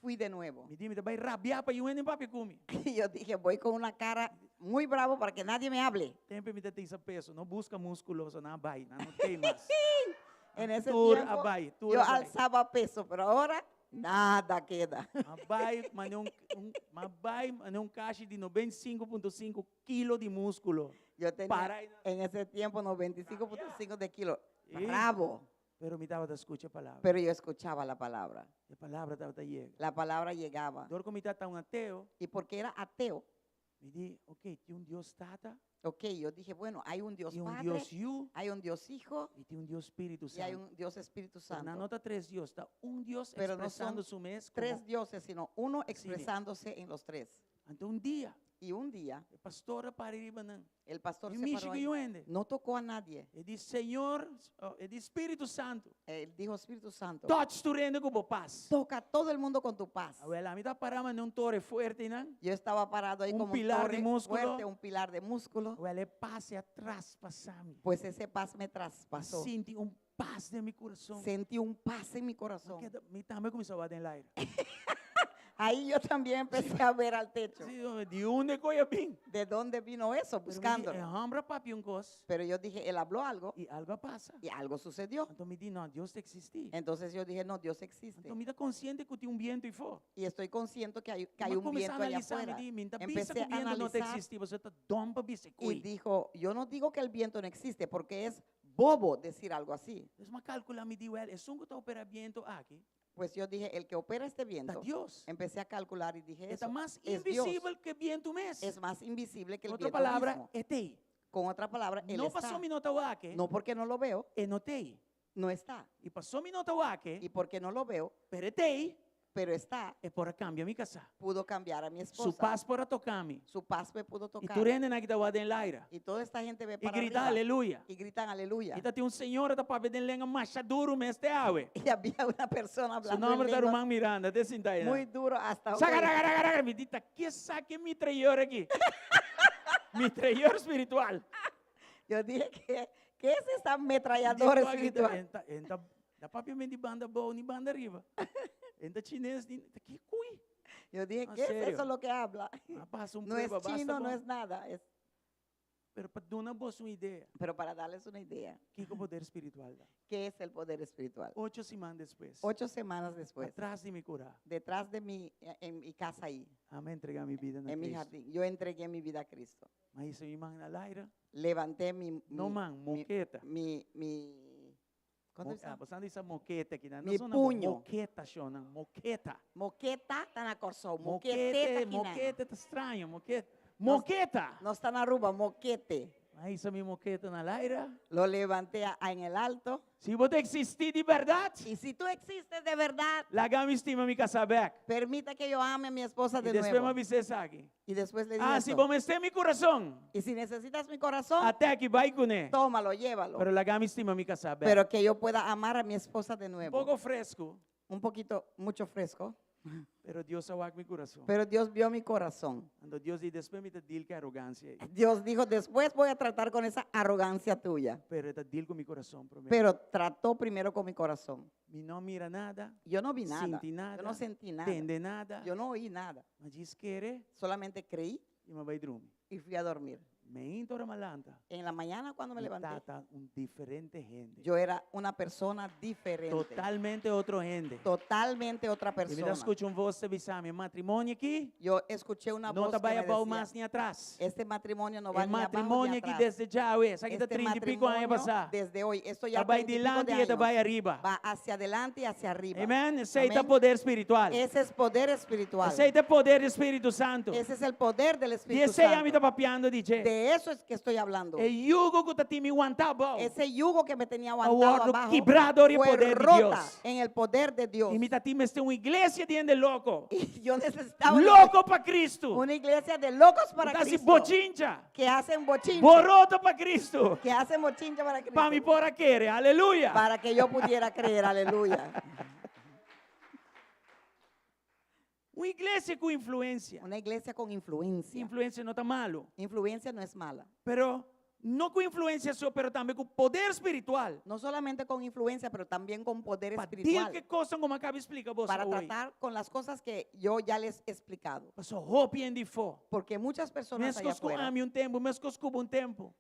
fui de nuevo. Mi di, mi ta bai rabiá pa niun hende n' papia ku mi. Y yo dije, voy con una cara muy bravo para que nadie me hable. Tempu mi tabata hisa peso, no buska múskulo, so nan a bai, nan no t'ei mas. En ese Tur tiempo a bai, tur yo a bai. alzaba peso, pero ahora nada queda. M'a bai, manera un, un, m'a bai, manera un kashi di 95,5 kilo di múskulo. Yo tenía Para i- en ese tiempo 95.5 de kilo. Sí. Bravo. Pero mi tabata skucha e palabra. Pero yo escuchaba la palabra. E palabra tabata yega. La palabra llegaba. Dor ku mi tabata un ateo. Y porque era ateo. Mi di, ok, tin un Dios Tata. Ok, yo dije, bueno, hay un Dios Tin un Padre, Dios Yu. hay un Dios Hijo. I tin un Dios Spiritu Y hay Santu. un Dios Espíritu Pero Santo. no ta tres Dios, ta un Dios Pero no ekspresando son su mes tres komo dioses, sino uno Asina. expresándose en los tres. Anto un dia. Y un día E pastor a para riba nan. el pastor Ni se mishi paró ku ahí. niun hende. No tocó a nadie. E di, Señor, oh, e di Spiritu Santu, Él dijo, Espíritu Santo, touch tur hende ku bo paz. toca a todo el mundo con tu paz. Awel, ami ta pará manera un tore fuerte einan. Yo estaba parado ahí Un como un pilar de torre músculo. fuerte, un pilar de músculo. Awel, e paz a traspasá mi. Pues ese paz me traspasó. Sinti un paz den mi kurason. Sentí un paz en mi corazón. Keda, mi tambe a kuminsá wak den laira. Ahí yo también empecé a ver al techo. Sí, di unda e kos a bin? ¿De dónde vino eso? Pero mi di, Buscándolo. e hòmber a papia un kos. Pero yo dije, él habló algo I algu a pasa. y algo sucedió. Anto mi di, no, Dios ta eksistí. Entonces yo dije, no, Dios existe. Anto mi ta konsiente ku tin un bientu eifó. Y estoy consciente que hay, que hay Mi un kuminsá viento allá analisá, mi afuera. di, mi ta bisa Empecé ku a bientu no ta analizar eksistí, pasobra ta dòm pa bisa y kui. dijo, yo no digo que el viento no existe, porque es bobo decir algo así. Pues m'a kalkulá, mi di, wèl, esun ku ta operá bientu aki, Pues yo dije, el que opera este ta viento, Dios. empecé a calcular y dije E ta eso, mas es Dios. invisibel ku e bientu mes. Es más invisible que el Otro viento palabra, mismo. e t'ei. Con otra palabra, él No está. pasó mi no ta wak e, No porque no lo veo, e no t'ei. no está. I pasó mi no ta wak e, Y porque no lo veo, pero e t'ei, pero está, e por a kambia mi kasá. pudo cambiar a mi Su esposa. pas por a toká mi. Su paz me pudo I tocar. tur hende aki ta wak den laira. Y toda esta gente ve I para grita arriba. aleluya. Y gritan aleluya. I tatin un señora ta papia den lenga masha duru mes te awe. Y había una persona Su hablando en nòmber ta lenguas Ruman Miranda, te sinta ei. muy duro hasta hoy. Saca, raga, raga, raga. Mi di ta ke sa ke mitrayor aki. Mitrayor spiritual. Yo dije que, ¿qué es esta ametralladora espiritual? E ta, e ta, ta papia men di banda abou ni banda ariba. E ta chines ni, ta ki kui? Yo dije, Ah, ¿qué es serio? eso lo que habla? A pasa un No es prueba, basta chino, no bon. es nada. Es, Pero pa duna boso un idea. pero para darles una idea, Kiko poder spiritual ta? ¿qué es el poder espiritual? Ocho siman despues. Ocho semanas después, Atras di mi kurá. detrás de mí, en mi casa ahí, Ami a entregá mi bida na en mi Cristo. jardín, yo entregué mi vida a Cristo. M'a hisa mi man na laira. Levanté mi, No mi, man, mi, moketa. mi, mi, ¿cuánto Mo, está? ah, bosnan di sa mokete aki nan. Mi No puño. Moketa, shonan, moketa. Moketa ta na Kòrsou, mokete Mokete, ta aki nan. mokete ta straño, mokete. Nos, Moketa. nos ta na Aruba, mokete. M'a hisa mi moketa na laira. Lo levanté en el alto. Si bo ta eksistí di bèrdat. Y si tú existes de verdad. Laga mi stima mi kasá bèk. Permita que yo ame a mi esposa de I despues nuevo. m'a bis'é esaki. Y después le dije Ah, si esto. bo mester mi kurason. Y si necesitas mi corazón. At'é aki bai kuné. Tómalo, llévalo. Pero laga mi stima mi kasá bèk. Pero que yo pueda amar a mi esposa de nuevo. Un poko fresku. Un poquito, mucho fresco. Pero Dios a wak mi kurason. Pero Dios vio mi corazón. Anto Dios di, despues mi ta deal ku e arogansia ei. Dios dijo, después voy a tratar con esa arrogancia tuya. Pero e ta deal ku mi kurason promé. Pero trató primero con mi corazón. Mi no a mira nada. Yo no vi nada. Sinti nada. Yo no sentí nada. Tende nada. Yo no oí nada. M'a djis kere. Solamente creí. I m'a bai drumi. Y fui a dormir. Mainta ora m'a lanta. En la mañana cuando me Mi levanté. tata un diferente hende. Yo era una persona diferente. Totalmente otro hende. Totalmente otra I mi ta persona. skucha un voz ta bisa mi, e matrimonio aki. Yo escuché una No voz ta que bai me abou decía, mas ni atras. Este matrimonio no va E ni abajo ni matrimonio aki atrás. desde djawe, esaki ta Este 30 i piko aña matrimonio pasá. desde hoy, esto ya Ta bai 30 y pico de dilanti i ta años, bai ariba. va hacia adelante y hacia arriba. Amen. Esei ta Amén. poder spiritual. Ese es poder espiritual. Esei ta poder di Spiritu Santu. Ese es el poder del Di Espíritu esei ami Santo. ta papiando di dje. De eso es que estoy hablando. E yugo ku ta tin mi wantá abou. Ese yugo que me tenía A aguantado wòrdu abajo kibrá dor di fue poder di rota Dios. en el poder de Dios. I mi ta tin mester un iglesia di hende loko. Y yo necesitaba una Loko pa Cristo. Una iglesia de locos para Ku ta hasi Cristo. bochincha. Que hacen bochinche. Boroto pa Cristo. Que hacen bochinche para Cristo. Pa mi por a kere. Aleluya. Para que yo pudiera creer. Aleluya. Un iglesia ku influensia. Una iglesia con influencia. Influensia no ta malu. Influencia no es mala. Pero no ku influensia so, pero tambe ku poder spiritual. No solamente con influencia, pero también con poder Pa deal espiritual. ku e kosnan ku mi a kaba di splika boso Para hoy. tratar con las cosas que yo ya les he explicado. Paso hopi hende eifó. Porque muchas personas allá Meskos ku afuera, ami un tempu, meskos ku bo un tempu.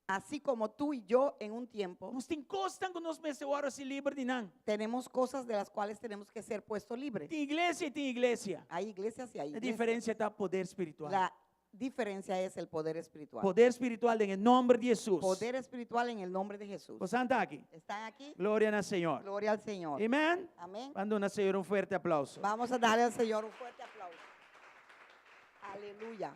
así como tú y yo en un tiempo, Nos tin kosnan ku nos mester wòrdu hasí liber di nan. tenemos cosas de las cuales tenemos que ser puesto libre. Tin iglesia i tin iglesia. Hay iglesias y hay E iglesias. diferensia ta poder spiritual. La diferencia es el poder espiritual. Poder spiritual den e nòmber di Hesus. Poder espiritual en el nombre de Jesús. Boso ta aki. ¿Están aquí? Gloria na Señor. Gloria al Señor. Amèn. Amén. Ban duna Señor un fuerte aplauso. Vamos a darle al Señor un fuerte aplauso. Aleluya.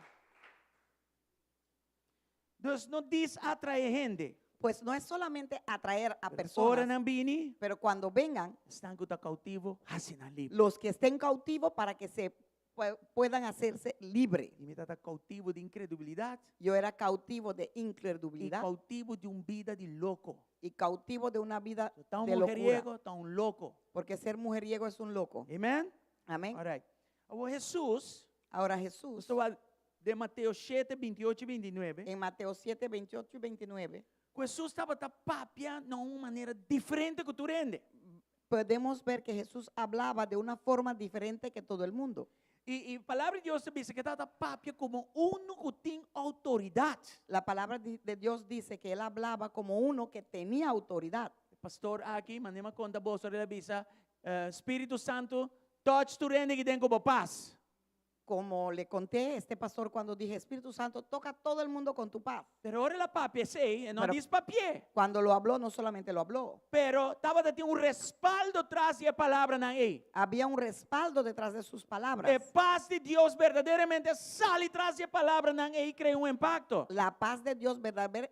Dus no djis atraé hende. Pues no es solamente atraer a Pero ora personas, nan bini, pero cuando vengan, esnan ku ta koutivo, hasi nan liber. los que estén cautivos para que se puedan hacerse libre. I mi tabata koutivo di inkredubilidat. Yo era cautivo de I incredulidad koutivo di un bida di loko. y cautivo de una vida Ta un de locura. mujeriego, ta un loko. Porque ser mujeriego es un loco. Amen? Amén. Alright. Awor Hesus, Ahora Jesús, nos ta den Mateo 7, 28 i 29, en Mateo 7, 28 y 29, ku Hesus tabata papia na un manera diferente ku tur hende. podemos ver que Jesús hablaba de una forma diferente que todo el mundo. I, i Palabra di Dios ta bisa ku e tabata papia komo unu ku tin outoridat. La palabra de Dios dice que él hablaba como uno que tenía autoridad. Pastor aki, manera mi a konta boso, el a bisa, eh, Spiritu Santu, touch tur hende aki den ku bo pas. Como le conté este pastor cuando dije, Espíritu Santo, toca a todo el mundo con tu paz. Pero ora el a papia esei, e no Pero- djis papi'é. Cuando lo habló, no solamente lo habló, Pero tabatin un respaldo tras di e palabranan ei. había un respaldo detrás de sus palabras. E pas di Dios berdaderamente a sali tras di e palabranan ei i krea un impakto. La paz de Dios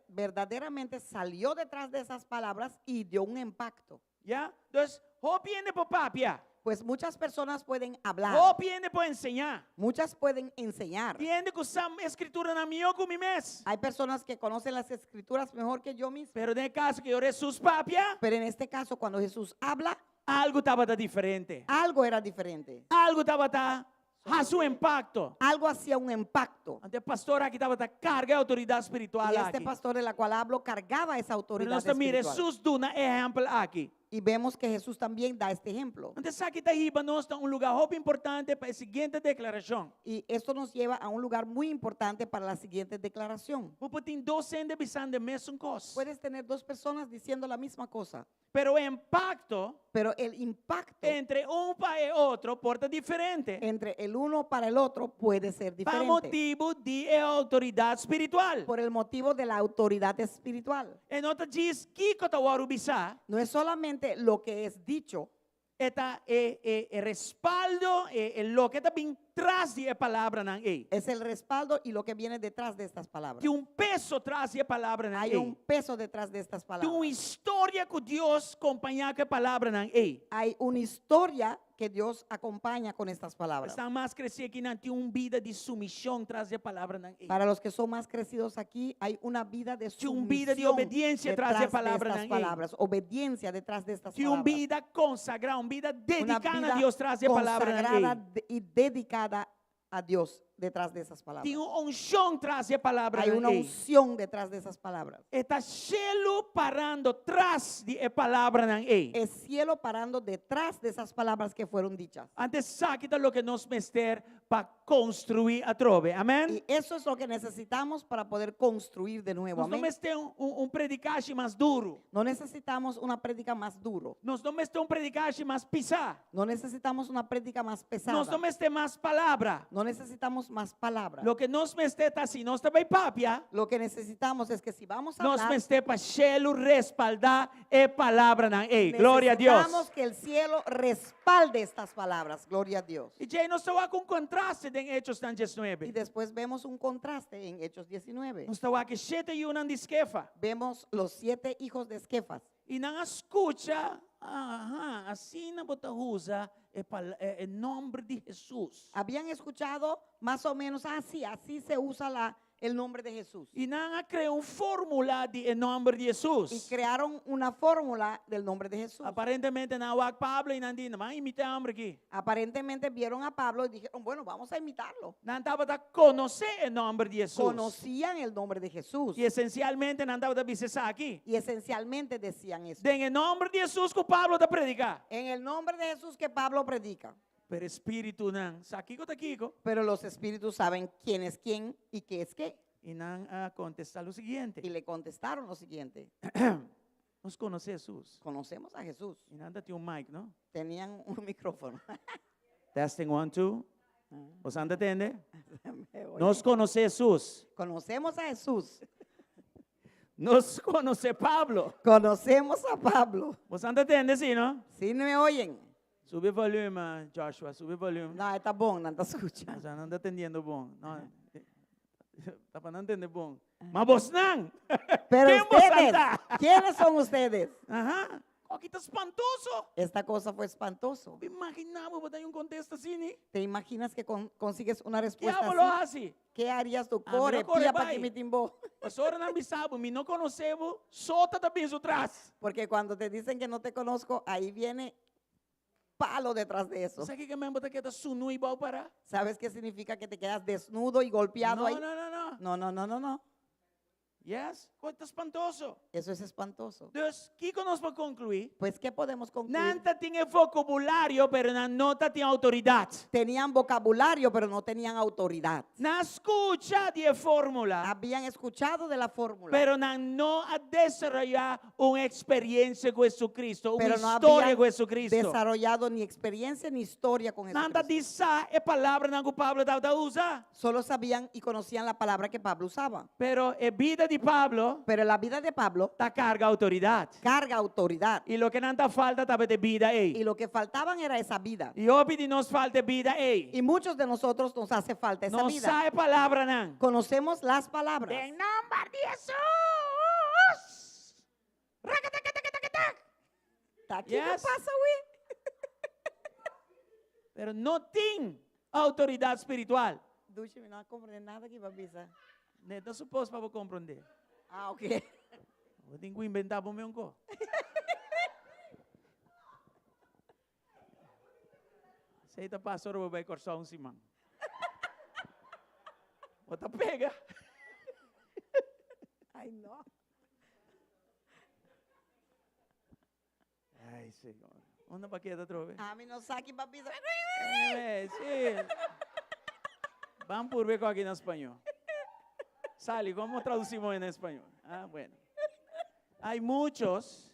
verdaderamente salió detrás de esas palabras y dio un impacto. Ya? Dus, hopi hende por papia. Pues muchas personas pueden hablar. Hopi hende por enseñá. Muchas pueden enseñar. Tin hende ku sa eskrituranan mihó ku mi mes. Hay personas que conocen las escrituras mejor que yo mismo. Pero den e kaso ku ora Hesus papia, Pero en este caso, cuando Jesús habla, algu tabata diferente. algo era diferente. Algu tabata hasi un impakto. Algo hacía un impacto. Anto e pastor aki tabata karga e outoridat spiritual Y este aki. pastor de la cual hablo cargaba esa Pero autoridad nos ta mira espiritual. Hesus duna ehèmpel aki. Y vemos que Jesús también da este ejemplo. Anto esaki ta hiba nos na un lugá hopi importante pa e siguiente deklarashon. Y esto nos lleva a un lugar muy importante para la siguiente declaración. Bo por tin dos hende bisando e mesun kos. Puedes tener dos personas diciendo la misma cosa, Pero e impakto pero el impacto entre un pa e otro por ta diferente. entre el uno para el otro puede ser Pa diferente. motibu di e outoridat spiritual. Por el motivo de la autoridad espiritual. E no ta djis kiko ta wòrdu bisá. No es solamente lo que es dicho, E ta e, e, e respaldo, e, e loke ta bin tras di e palabranan ei. Es el respaldo y lo que viene detrás de estas palabras. Tin un peso tras di e palabranan Hay ei. un peso detrás de estas Tin palabras. un historia ku Dios kompañá ku e palabranan ei. Hay una historia que Dios acompaña con estas palabras. Esnan mas kresí akinan tin un bida di sumishon tras di e palabranan ei. Para los que son más crecidos aquí, hay una vida de Tin un bida di sumisión obedensia tras di e detrás de palabranan estas ei. palabras. Obediencia detrás de estas Tin un palabras. bida konsagrá, un bida Una dediká na vida Dios tras di e palabranan consagrada ei. y dedicada a Dios detrás de esas palabras. Tin un unshon tras di e Hay palabranan una ei. unción detrás de esas palabras. E ta shelu parando tras di e palabranan ei. Es cielo parando detrás de esas palabras que fueron dichas. Anto esaki ta loke nos mester pa konstruí atrobe. Amèn? Y eso es lo que necesitamos para poder construir de nuevo. Nos no Amén. mester un, un, un predikashi mas duru. No necesitamos una prédica más duro. Nos no mester un predikashi mas pisá. No necesitamos una prédica más pesada. Nos no mester mas palabra. No necesitamos más palabras. Loke nos mester ta si nos ta bai papia, Lo que necesitamos es que si vamos a nos hablar, mester pa shelu respaldá e palabranan ei. Gloria a Dios. necesitamos que el cielo respalde estas palabras. Gloria a Dios. I djei nos ta wak un kontraste den Echonan Y 19. después vemos un contraste en Hechos 19. Nos ta wak e shete yunan di Skefa. Vemos los siete hijos de Esquefas. I nan a skucha, aha, asina bo ta usa e, pal- e, e nòmber di Hesus. Habían escuchado más o menos así, así se usa la, el nombre de Jesús. I nan a krea un fórmula di e nòmber di Y Hesus. crearon una fórmula del nombre de Jesús. Aparentemente nan a wak Pablo i nan di, ban imitá e hòmber aki. Aparentemente vieron a Pablo y dijeron, bueno, vamos a imitarlo. Nan tabata konosé e nòmber di Hesus. Conocían el nombre de Jesús. I esensialmente nan tabata bisa esaki. Y esencialmente decían eso. Den e nòmber di Hesus ku Pablo ta prediká. En el nombre de Jesús que Pablo predica. Pero spiritunan sa kiko ta kiko. Pero los espíritus saben quién es quién y qué es qué. I nan a kontestá lo siguiente. Y le contestaron lo siguiente. Nos konosé Hesus. Conocemos a Jesús. I nan tabatin un mic, no? Tenían un micrófono. Testing one, two. Boso ta tende? Me oye. Nos konosé Hesus. Conocemos a Jesús. Nos konosé Pablo. Conocemos a Pablo. Boso ta tende, sí, no? Sí, me oyen? Subi volumen, Joshua, subi volumen. No, ta bon, nan ta skucha. Osea, nan ta tendiendo bon. No, ta pa nan tende bon. Ma bosnan. Pero Ken ustedes, boso ta? ¿quiénes son ustedes? Aha. Esaki ta spantoso. Esta cosa fue espantoso. Imaginá bo ta haña un kontesta asina? ¿Te imaginas que consigues una respuesta Kiko abo así? lo hasi? ¿Qué harías tú? Ah, mi Corre, no corre, pia pa bai. ki mi tin bo. Pasobra nan bisa bo, mi no konosé bo, sota ta bin su tras. Porque cuando te dicen que no te conozco, ahí viene palo detrás de eso. Sa kiko ke men bo ta keda sunú ei bou pará? ¿Sabes qué significa que te quedas desnudo y golpeado No, ahí? no, no, no. No, no, no, no, no. Yes, kos ta spantoso. Eso es espantoso. Dus, kiko nos por konkluí? Pues, ¿qué podemos concluir? Nan tabatin e vokabulario, pero nan no tabatin outoridat. Tenían vocabulario, pero no tenían autoridad. Nan a skucha di e fórmula, Habían escuchado de la fórmula, pero nan no a desaroyá un eksperensia ku Jesucristo, un pero no historia habían ku Jesucristo. desarrollado ni experiencia ni historia con Nan Jesucristo. tabata sa e palabranan ku Pablo tabata usa, Solo sabían y conocían la palabra que Pablo usaba. pero e bida di Pablo Pero la vida de Pablo ta karga outoridat. carga autoridad. I loke nan ta falta tabata e bida Y ei. lo que faltaban era esa vida. I hopi di nos falta bida ei. Y muchos de nosotros nos hace falta esa Nos vida. sa e palabranan. Conocemos las palabras. Den nòmber di Jesus. Rakatakatakatatak. Aquí Yes. pasa, güey. Pero no tin outoridat spiritual. Dushi, no komprondé nada ku bo a bisa. No ta supuesto pa komprondé. Ah, ok. Mi tin ku inventá pa mi un kos. Esei ta pasa ora bai Kòrsou un siman. Bo ta pega. Ay, no. Ay, Señor. Unda b'a keda atrobe? Ami no sa ki b'a bisa. Sí. Ban purba aki na spañó. Sali, ¿cómo traducimos en español? Ah, bueno. Hay muchos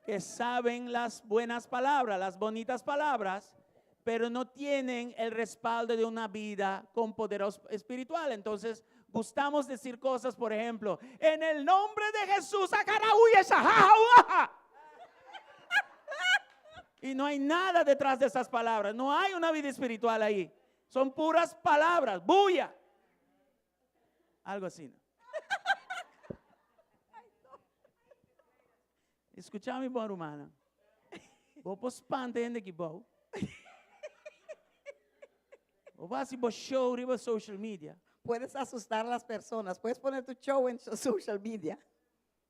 que saben las buenas palabras, las bonitas palabras, pero no tienen el respaldo de una vida con poder espiritual. Entonces, gustamos decir cosas, por ejemplo, en el nombre de Jesús, Y no hay nada detrás de esas palabras. No hay una vida espiritual ahí. Son puras palabras, bulla. Algo así. ¿No? Skucha mi, bon ruman. Bo por spanta hende aki bou. Bo por hasi bo show riba social media. Puedes asustar a las personas, puedes poner tu show en social media,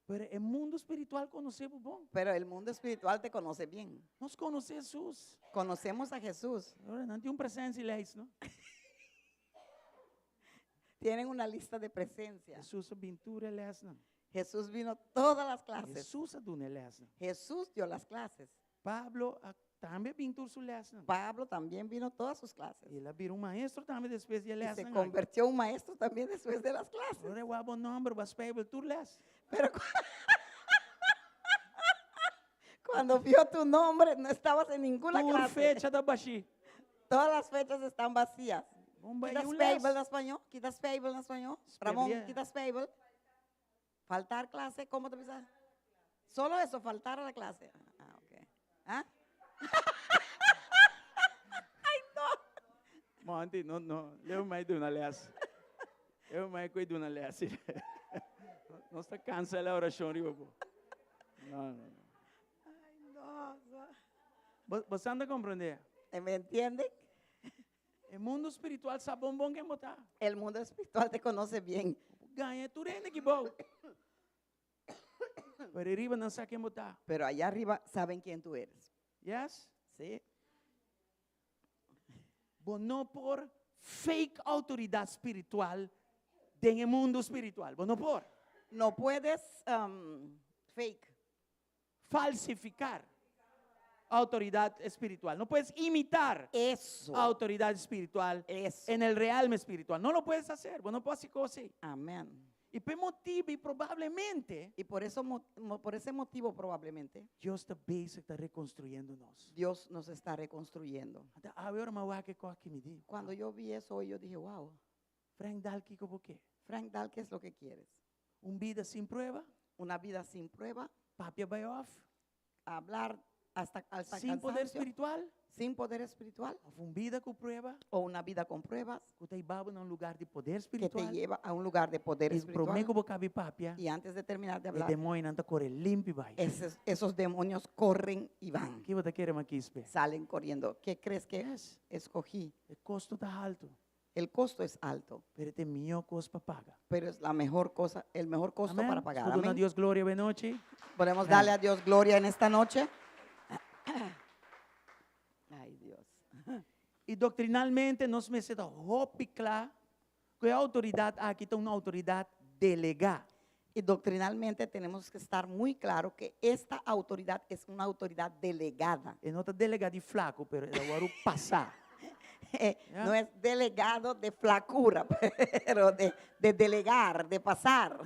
Pero e mundu spiritual konosé bo bon. pero el mundo espiritual te conoce bien. Nos konosé Jesus. Conocemos a Jesús. Awor, nan tin un presence lijst, no? Tienen una lista de presencia. Jesus a bin tur e lèsnan. Jesús vino todas las clases. Jesus a duna e lèsnan. Jesús dio las clases. Pablo tambe a bin tur su lèsnan. Pablo también vino todas sus clases. El a bira un maestro tambe despues di Y se lèsnan. convirtió en un maestro también después de las clases. Awor e wak bo nòmber, bo Bijbel tur lès. Pero cuando vio tu nombre, no estabas en ninguna Tur clase. fecha ta bashí. Todas las fechas están vacías. Bomba Quitas un Bijbel les. en español, quitas Bijbel en español. Ramón, Speblie. quitas Bijbel. Faltar clase, ¿cómo te piensas? Solo eso, faltar a la clase. Ah, ok. ¿Ah? Monty, no, no. Leu mai duna les. Leu mai koi duna les. Nos ta kanselá orashon riba bo. No, no, no. Ay, no. no. Bo ta komprondé? ¿Me entienden? E mundu spiritual sa bon bon ken bo ta. El mundo espiritual te conoce bien. Gaña tur hende aki bou. Pero ariba nan sa ken bo ta. Pero allá arriba saben quién tú eres. Yes? Sí. Bo no por fake outoridat spiritual den mundu spiritual. Bo no por. No puedes fake, Falsifiká outoridat spiritual. No puedes imitar Eso. outoridat spiritual Eso. en el realme espiritual. No lo puedes hacer. Bo no por hasi kos asina. Amén. I pa e motibu, i probablemente, Y por eso, por ese motivo probablemente, Dios ta bezig ta rekonstruyendo nos. Dios nos está reconstruyendo. Awor m'a wak e kos aki mi di. Cuando yo vi eso hoy, yo dije, wow, Frank Daal, kiko bo ke? Frank Daal, ¿qué es lo que quieres? Un bida sin prueba, Una vida sin prueba, papia bai òf, hablar hasta sin poder cansancio, spiritual. Sin poder espiritual Òf un bida ku prueba o una vida con pruebas ku ta hiba bo na un lugá di poder que te spiritual. lleva a un lugar de poder I promé espiritual. ku bo kaba di papia, Y antes de terminar de e hablar, demoñonan ta kore limpi bai. esos demonios corren y van, Ki bo ta kere m'a kis p'e? salen corriendo. ¿Qué crees que Yes. escogí? E kosto ta haltu, El costo es alto, pero ta e mihó kos pa paga. pero es la mejor cosa, el mejor costo Amèn. para pagar. Nos por duna Amén. Dios gloria awe nochi. Podemos Amén. darle a Dios gloria en esta noche. Ay, Dios. I doktrinalmente nos mester ta hopi kla ku e outoridat aki ta un outoridat delegá. Y doctrinalmente tenemos que estar muy claro que esta autoridad es una autoridad delegada. E no ta delegá di flaku, pero e ta wòrdu pasá. No es delegado de flacura, pero de delegar, de pasar.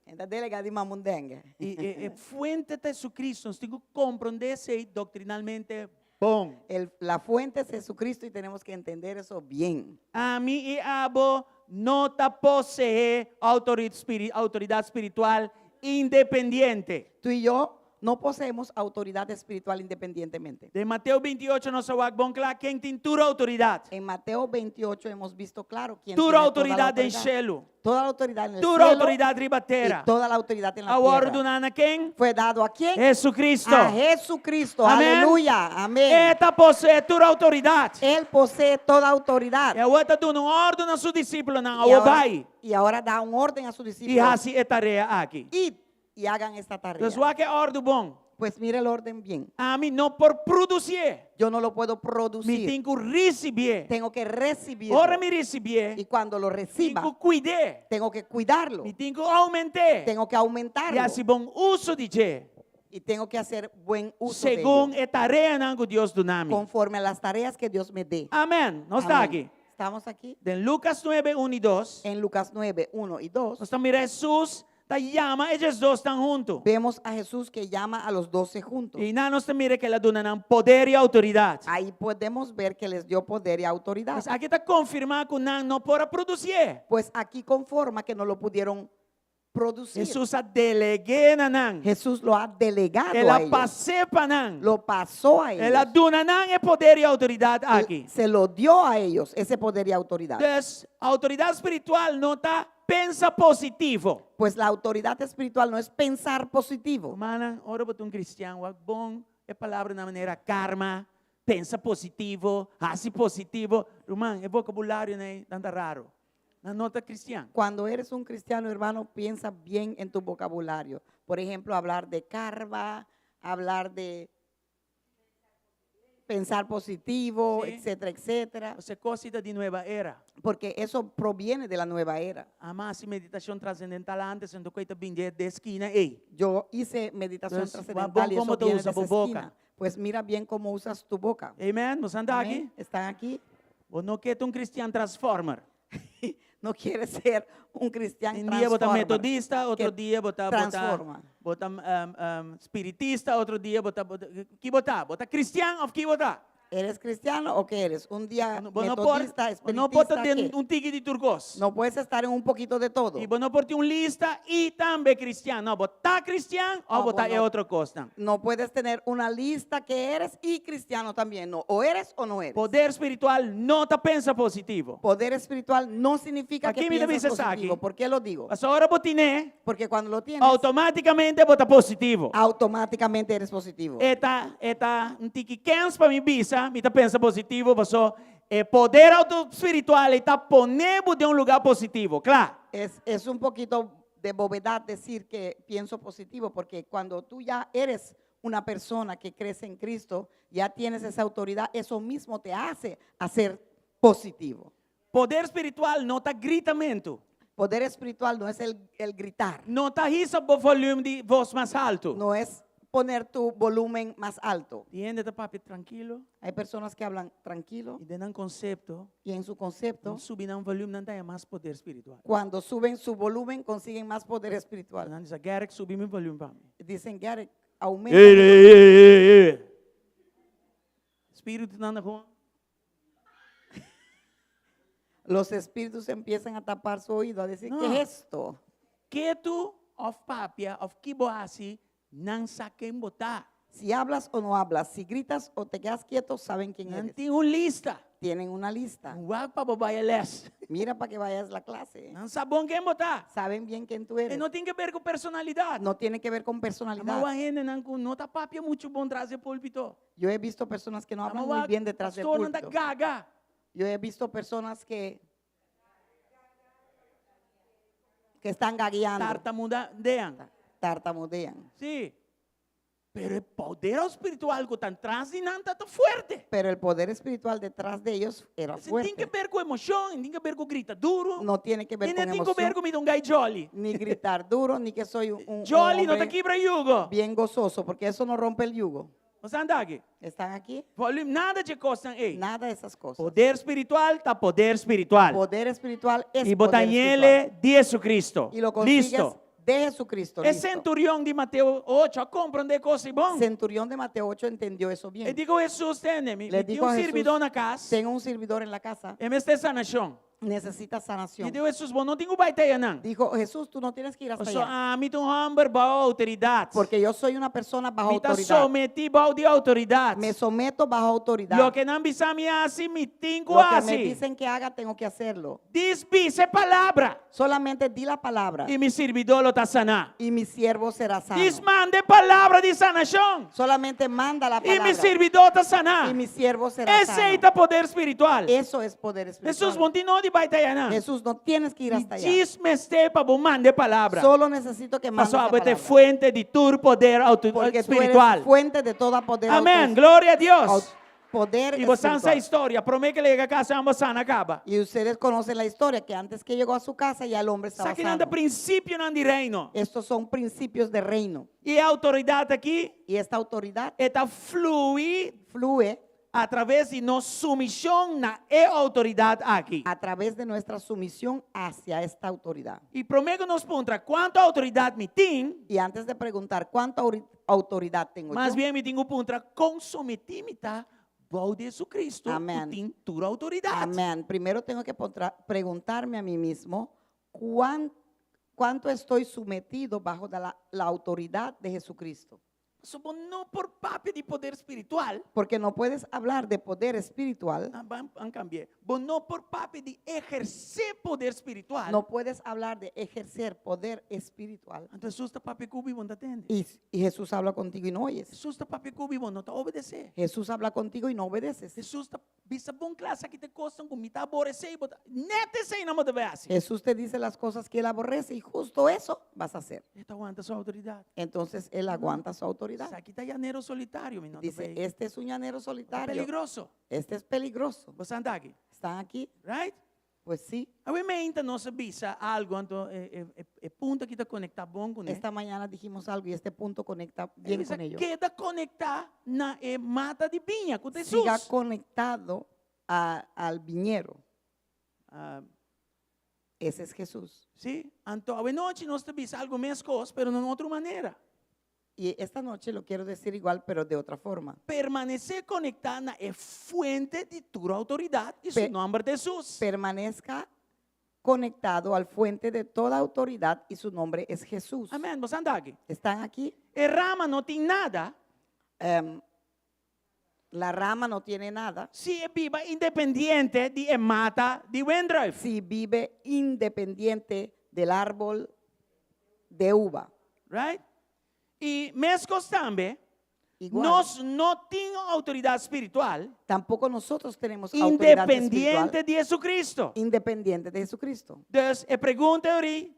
E ta delegá di mamundengue. I e, e fuente ta Jesucristo. Nos tin ku komprondé esei doktrinalmente bon. La fuente es Jesucristo y tenemos que entender eso bien. Ami i abo no ta poseé outoridat spiritual independiente. Tú y yo no poseemos autoridad espiritual independientemente. Den Mateo 28 nos a wak bon kla ken tin tur outoridat. En Mateo 28 hemos visto claro quién Tur tiene toda la outoridat den autoridad. shelu. Toda la autoridad en el Tur cielo outoridat riba tera. y toda la autoridad en la A wòrdu tierra. duná na ken? ¿Fue dado a quién? Jesucristo. A Jesucristo. Amén. Aleluya. Amén. E ta poseé tur outoridat. Él posee toda autoridad. I awor e ta duna un òrdu na su disipelnan, Y awor bai y ahora da un orden a sus i discípulos. hasi e tarea aki. Id y hagan esta tarea. Pues wak e òrdu bon. Pues mira el orden bien. Ami no por produsié. Yo no lo puedo Mi producir. tin ku risibié. Tengo que recibirlo. Ora mi risibié, Y cuando lo tin reciba, ku kuid'é. tengo que cuidarlo. Mi tin ku oument'é. Tengo que I aumentarlo. hasi bon uso di dje. Y tengo que hacer buen uso de Segun ello. e tareanan ku Dios duna mi. Conforme a las tareas que Dios me dé. Amèn. Nos ta Amén. aki. Estamos aquí. Den Lucas 9, 1 i 2. En Lucas 9, 1 y 2. Nos ta mira Hesus ta yama e diesdosnan huntu. Vemos a Jesús que llama a los 12 juntos. I einan nos ta mira ku el a duna nan poder i outoridat. Ahí podemos ver que les dio poder y autoridad. Pues aki ta konfirmá ku nan no por a produsié. Pues aquí conforma que no lo pudieron producir. Hesus a deleg'é na nan. Jesús lo ha delegado El a a ellos. pas'é pa nan. Lo pasó a ellos. El a duna nan e poder i outoridat aki. Se lo dio a ellos, ese poder y autoridad. Dus, outoridat spiritual no ta pensa positivo. Pues la autoridad espiritual no es pensar positivo. Rumannan, ora bo ta un kristian, wak bon e palabranan manera karma, pensa positivo, hasi positivo. Ruman, e vokabularionan ei nan ta raro. Nan no ta kristian. Cuando eres un cristiano, hermano, piensa bien en tu vocabulario. Por ejemplo, hablar de karma, hablar de pensar positivo, Sí. etcétera, etcétera. Pasobra e kos ei ta di nueva era. Porque eso proviene de la nueva era. Ami a hasi meditashon trascendental antes, anto kos ei ta bin di e skina ei. Yo hice meditación Entonces, trascendental y ¿cómo eso te viene de usa esa bo boca? esquina. Pues mira bien cómo usas tu boca. Amen? Nos anda Amén. aki? ¿Están aquí? Bo no ke ta un kristian transformer. No quiere ser un cristian Un dia bo ta transformer. metodista, otro que dia bo ta, bo ta, transforma. bo ta, spiritista, otro dia bo ta, bo ta, ki bo ta? Bo ta kristian òf ki bo ta? ¿Eres cristiano o qué eres? Un día Bo no por, metodista, bo no por espiritista, ta den ¿qué? un tiki di tur kos. No puedes estar en un poquito de todo. I bo no por tin un lista i tambe kristian. No, bo ta kristian òf No, bo ta bo e no. otro kosnan. No puedes tener una lista que eres y cristiano también. No, o eres o no eres. Poder spiritual no ta pensa positivo. Poder espiritual no significa que Aki mi ta piensas bisa positivo. esaki. ¿Por qué lo digo? Pasobra ora bo tin'é, Porque cuando lo tienes, automáticamente bo ta positivo. automáticamente eres positivo. E ta, e ta un tiki kens pa mi bisa, mi ta pensa positivo, paso e poder auto spiritual ei ta pone bo den un lugá positivo, kla. Es, es un poquito de bobedad decir que pienso positivo, porque cuando tú ya eres una persona que crece en Cristo, ya tienes esa autoridad, eso mismo te hace hacer positivo. Poder spiritual no ta gritamentu. Poder espiritual no es el, el gritar, No ta hisa bo volume di vos mas haltu. no es poner tu volumen más alto. Tin hende ta papia trankilo Hay personas que hablan tranquilo i den nan konsepto, y en su concepto, nan subi nan volume, nan ta haña mas poder spiritual. cuando suben su volumen, consiguen más poder espiritual. Nan bisa, Garrick, subi mi volume pa mi. Dicen, Garrick, aumenta. Ey, ey, ey, ey, ey. Spiritunan ta gewoon. Los espíritus empiezan a tapar su oído, a decir, No. ¿qué es esto? Ketu òf papia òf ki bo hasi, nan sa ken bo ta. Si hablas o no hablas, si gritas o te quedas quieto, saben quién Nan eres. tin un lista. Tienen una lista. Wak pa bo bai les. Mira para que vayas la clase. Nan sa bon ken bo ta. Saben bien quién tú E eres. no tin ke ber ku personalidat. No tiene que ver con M'a personalidad. wak hendenan ku no ta papia muchu bon tras di púlpito. Yo he visto personas que no hablan muy bien detrás del Pastornan ta púlpito. gaga. Yo he visto personas que están gagueando, Tartamudean. Tartamudean. Sí. Pero e poder spiritual ku ta tras di nan ta fuerte. Pero el poder espiritual detrás de ellos era Esei tin ke fuerte. ber ku emoshon, tin ke ber ku grita duru. No tiene que ver I con no tin ke ber emoción, ku mi ta un gai jolly. ni gritar duro, ni que soy un Jolly no ta hombre kibra yugo. bien gozoso, porque eso no rompe el yugo. Boso ta aki? ¿Están aquí? Volume, nada di kosnan ei. Nada de esas cosas. Poder spiritual ta poder spiritual. Poder espiritual es I bo poder ta espiritual. hañ'é di Jesucristo. Y lo consigues Listo. De Jesucristo. E Listo. centurion di Mateo 8 a komprondé e kos ei bon. Centurión de Mateo 8 entendió eso bien. E di ku Jesus, tende, mi, Le mi tin dijo un a Jesús, sirbidó na kas. Tengo un servidor en la casa, E mester sanashon. Necesita sanación. E di Jesus, bo no tin ku bai te einan. Dijo: "Jesús, tú no tienes que ir hasta So, allá. ami ta un hòmber bou outoridat. Porque yo soy una persona bajo Mi ta autoridad. sometí bou di outoridat. Me someto bajo autoridad. Loke nan bisa mi hasi, mi tin ku Lo que me hasi. Dicen que haga, tengo que hacerlo. Djis bisa palabra. Solamente di la palabra I mi sirbidó lo ta saná. Y mi siervo será sano. Djis manda palabra di sanashon. Solamente manda la I mi palabra sirbidó ta saná. Y mi siervo será Esei sano. ta poder spiritual. Eso es poder espiritual. Jesus, bo n' tin nodi bai te einan. Jesús, no tienes que ir hasta allá. Djis mester pa bo manda palabra. Solo necesito que mandes Paso la abo ta palabra. fuente di tur poder Porque tú eres spiritual. Fuente de toda poder Amèn. Gloria na Dios. Poder I bo sa espiritual. historia. Promé ku el a yega kas, hòmber saná kaba. Y ustedes conocen la historia que antes que llegó a su casa ya el hombre estaba Esakinan ta sano. prinsipionan di reino. Estos son principios de reino. I e outoridat aki Y esta autoridad e ta flui fluye a traves di nos sumishon na e outoridat aki. A través de nuestra sumisión hacia esta autoridad. I promé ku nos puntra kuantu outoridat mi tin, Y antes de preguntar cuánta autoridad tengo mas yo, bien mi tin ku puntra kon sometí mi ta bou di Jesucristo, Amèn. tin tur outoridat. Amén. Primero tengo que preguntarme a mí mismo cuánto estoy sometido bajo de la autoridad de Jesucristo. So, bo no por papia di poder spiritual. Porque no puedes hablar de poder espiritual. Ah, ban, ban kambia. Bo no por papia di ehersé poder spiritual. No puedes hablar de ejercer poder espiritual. Anto Jesus ta papia ku bo, bo n' ta tende. Y Jesús habla contigo y no oyes. Jesus ta papia ku bo, bo no ta obedesé. Jesús habla contigo y no obedeces. Jesus ta bisa bon kla esaki ta e kosnan ku mi ta aboresé, bo ta nèt esei bo ta bai hasi. Jesús te dice las cosas que él aborrece y justo eso vas a hacer. E ta wanta su outoridat. Entonces él aguanta su autoridad. Esaki ta llanero solitario, mi no Dice: "Este es un llanero solitario. Peligroso. Este es peligroso." Boso ta aki, ¿Están aquí? Right? Pues sí. Awe mainta nos a bisa algu, anto e, e, e punto aki ta konektá bon kuné. Esta mañana dijimos algo y este punto conecta bien Bisa, con ello. Keda konektá na e mata di biña, ku Jesus. Siga conectado al viñero. Ah, Ese es Jesús. Si? Anto, awe nochi nos ta bisa algu meskos, pero di otro manera. Y esta noche lo quiero decir igual, pero de otra forma. Permanesé konektá na e fuente di tur outoridat i su nòmber ta Jesus. Permanezca conectado al fuente de toda autoridad y su nombre es Jesús. Amèn. Boso ta aki. ¿Están aquí? E rama no tin nada. La rama no tiene nada Si e biba independiente di e mata di wendrùif. Si vive independiente del árbol de uva. Right? I meskos tambe, Igual, nos no tin outoridat spiritual tampoco nosotros tenemos autoridad espiritual independiente di Jesucristo. Independiente de Jesucristo. Dus e pregunta ei,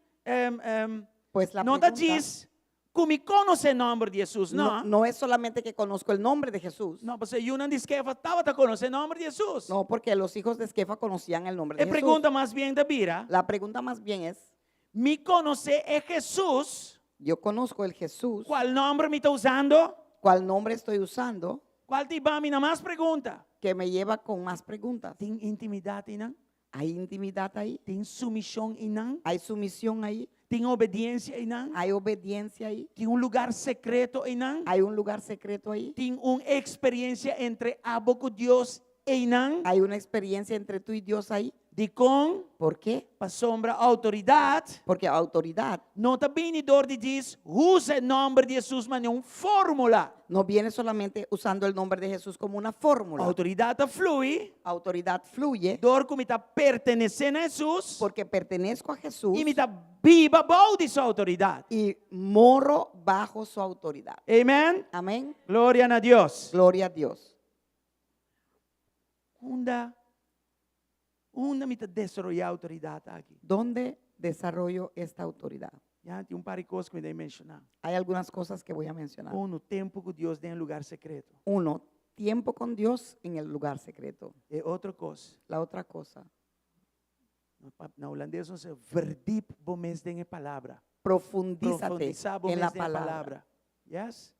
Pues la no ta pregunta djis ku mi konosé nòmber di Jesus, no. No, no es solamente que conozco el nombre de Jesús. No, pasobra yunan di Skeva tabata konosé nòmber di Jesus. No, porque los hijos de Esquefa conocían el nombre de E Jesús. pregunta mas bien ta bira, La pregunta más bien es, mi konosé e Jesus, yo conozco el Jesús, kual nòmber mi ta usando? ¿Cuál nombre estoy usando? Kual ta hiba mi na mas pregunta? Que me lleva con más preguntas. Tin intimidat einan? ¿Hay intimidad ahí? Tin sumishon einan? ¿Hay sumisión ahí? Tin obedensia einan? ¿Hay obediencia ahí? Tin un lugá sekreto einan? ¿Hay un lugar secreto ahí? Tin un eksperensia entre abo ku Dios einan? ¿Hay una experiencia entre tú y Dios ahí? Dikon? ¿Por qué? Pasobra outoridat Porque autoridad no ta bini dor di djis usa e nòmber di Hesus manera un fórmula. no viene solamente usando el nombre de Jesús como una fórmula. Outoridat ta flui Autoridad fluye dor ku mi ta pertenesé na Hesus porque pertenezco a Jesús i mi ta biba bou di su outoridat. y moro bajo su autoridad. Amen. Amén. Gloria na Dios. Gloria a Dios. Unda unda mi ta desaroyá outoridat aki? ¿Dónde desarrollo esta autoridad? Ya tin un par di kos ku mi ta menshoná. Hay algunas cosas que voy a mencionar. Uno, tempu ku Dios den lugá sekreto. Uno, tiempo con Dios en el lugar secreto. E otro kos, La otra cosa, na hulandes nos ta verdiep bo mes den e palabra. Profundízate Profundisá bo en la mes den e palabra. palabra. Yes?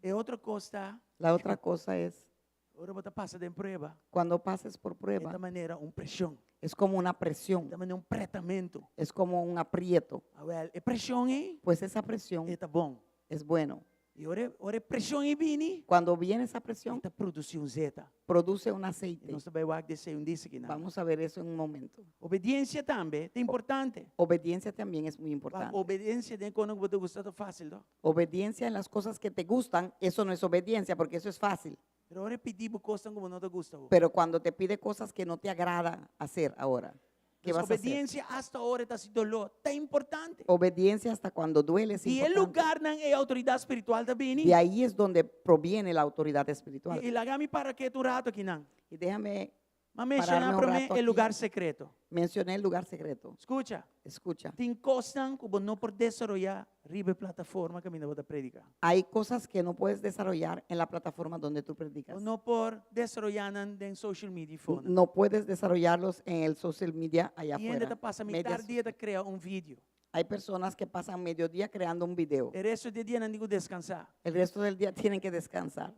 E otro kos ta, La otra cosa es, ora bo ta pasa den prueba, cuando pases por prueba, e ta manera un preshon. es como una presión, E ta manera un pretamentu. es como un aprieto. Awèl, e preshon ei, Pues esa presión e ta bon. es bueno. I ora, ora e preshon ei bini, Cuando viene esa presión, e ta produsí un zeta. produce un aceite. I nos ta bai wak esei un dia akinan. Vamos a ver eso en un momento. Obediensia tambe ta importante. Obediencia también es muy importante. Obediensia den kos ku ta gusta ta fásil, no? Obediencia en las cosas que te gustan, eso no es obediencia, porque eso es fácil. Pero ora e pidi bo kos ku no ta gusta. Pero cuando te pide cosas que no te agrada hacer ahora, ¿qué vas a hacer? Obediensia hasta ora ta hasi doló, ta importante. Obediencia hasta cuando duele es I e importante. lugánan e outoridat spiritual ta bini. De ahí es donde proviene la autoridad espiritual. I laga mi para ketu un ratu akinan. Y déjame M'a menshoná pararme un promé rato e aquí. lugá sekreto. Mencioné el lugar secreto. Skucha. Escucha. Tin kosnan ku bo no por desaroyá riba e plataforma kaminda bo ta prediká. Hay cosas que no puedes desarrollar en la plataforma donde tú predicas. Bo no por desaroyá nan den social media afó. No puedes desarrollarlos en el social media allá Tin hende afuera. ta pasa Medias mitar dia ta krea un video. Hay personas que pasan mediodía creando un video. E resto di dia nan tin ku deskansá. El resto del día tienen que descansar.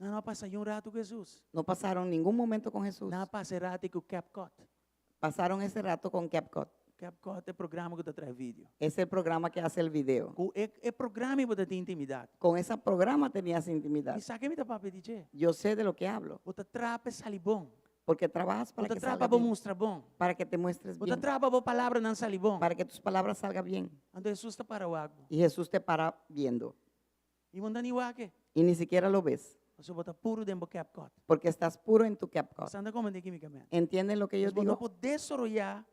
Nan no a pasa niun ratu ku Hesus. No pasaron ningún momento con Jesús. Nan a pasa e ratu ku CapCut. Pasaron ese rato con CapCut. CapCut ta e programa ku ta traha video. Es el programa que hace el video. Ku e, e programa bo tabatin intimidat. Con ese programa tenías intimidad. Mi sa kiko mi ta papia di dje. Yo sé de lo que hablo. Bo ta traha pa e sali bon. Porque trabajas para Bo ta que traha salga pa bo bien. mustra bon. Para que te muestres Bo ta bien. traha pa bo palabranan sali bon. Para que tus palabras salgan bien. Anto Hesus ta para wak bo. Y Jesús te para viendo. I bo no ta ni wak e. Y ni siquiera lo ves. Pasobra bo ta puru den bo CapCut. Porque estás puro en tu CapCut. Bo ta komprondé kiko mi ke men? ¿Entienden lo que yo Bo no digo? por desaroyá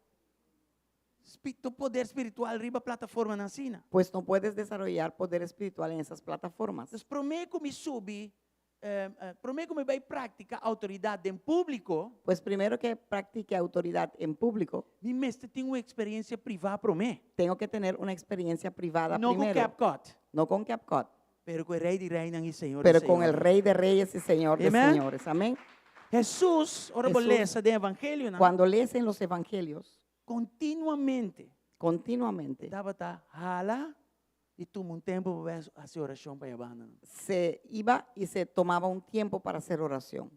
bo poder spiritual riba plataformanan asina. Pues no puedes desarrollar poder espiritual en esas plataformas. Entonses, promé ku mi subi, eh, eh, promé ku mi bai praktiká outoridat den públiko, Pues primero que practique autoridad en público, mi mester tin un eksperensia privá promé. tengo que tener una experiencia privada No ku primero. CapCut, No con CapCut, pero ku e Rei di Reinan i Señor pero con el Rey de Reyes y Señor de Amén. Señores. Amén. Hesus, ora Jesús, bo lesa den evangelionan, Cuando lees en los evangelios, kontinuamente, continuamente, tabata hala i tuma un tempu pa hasi orashon pa banda. se iba y se tomaba un tiempo para hacer oración.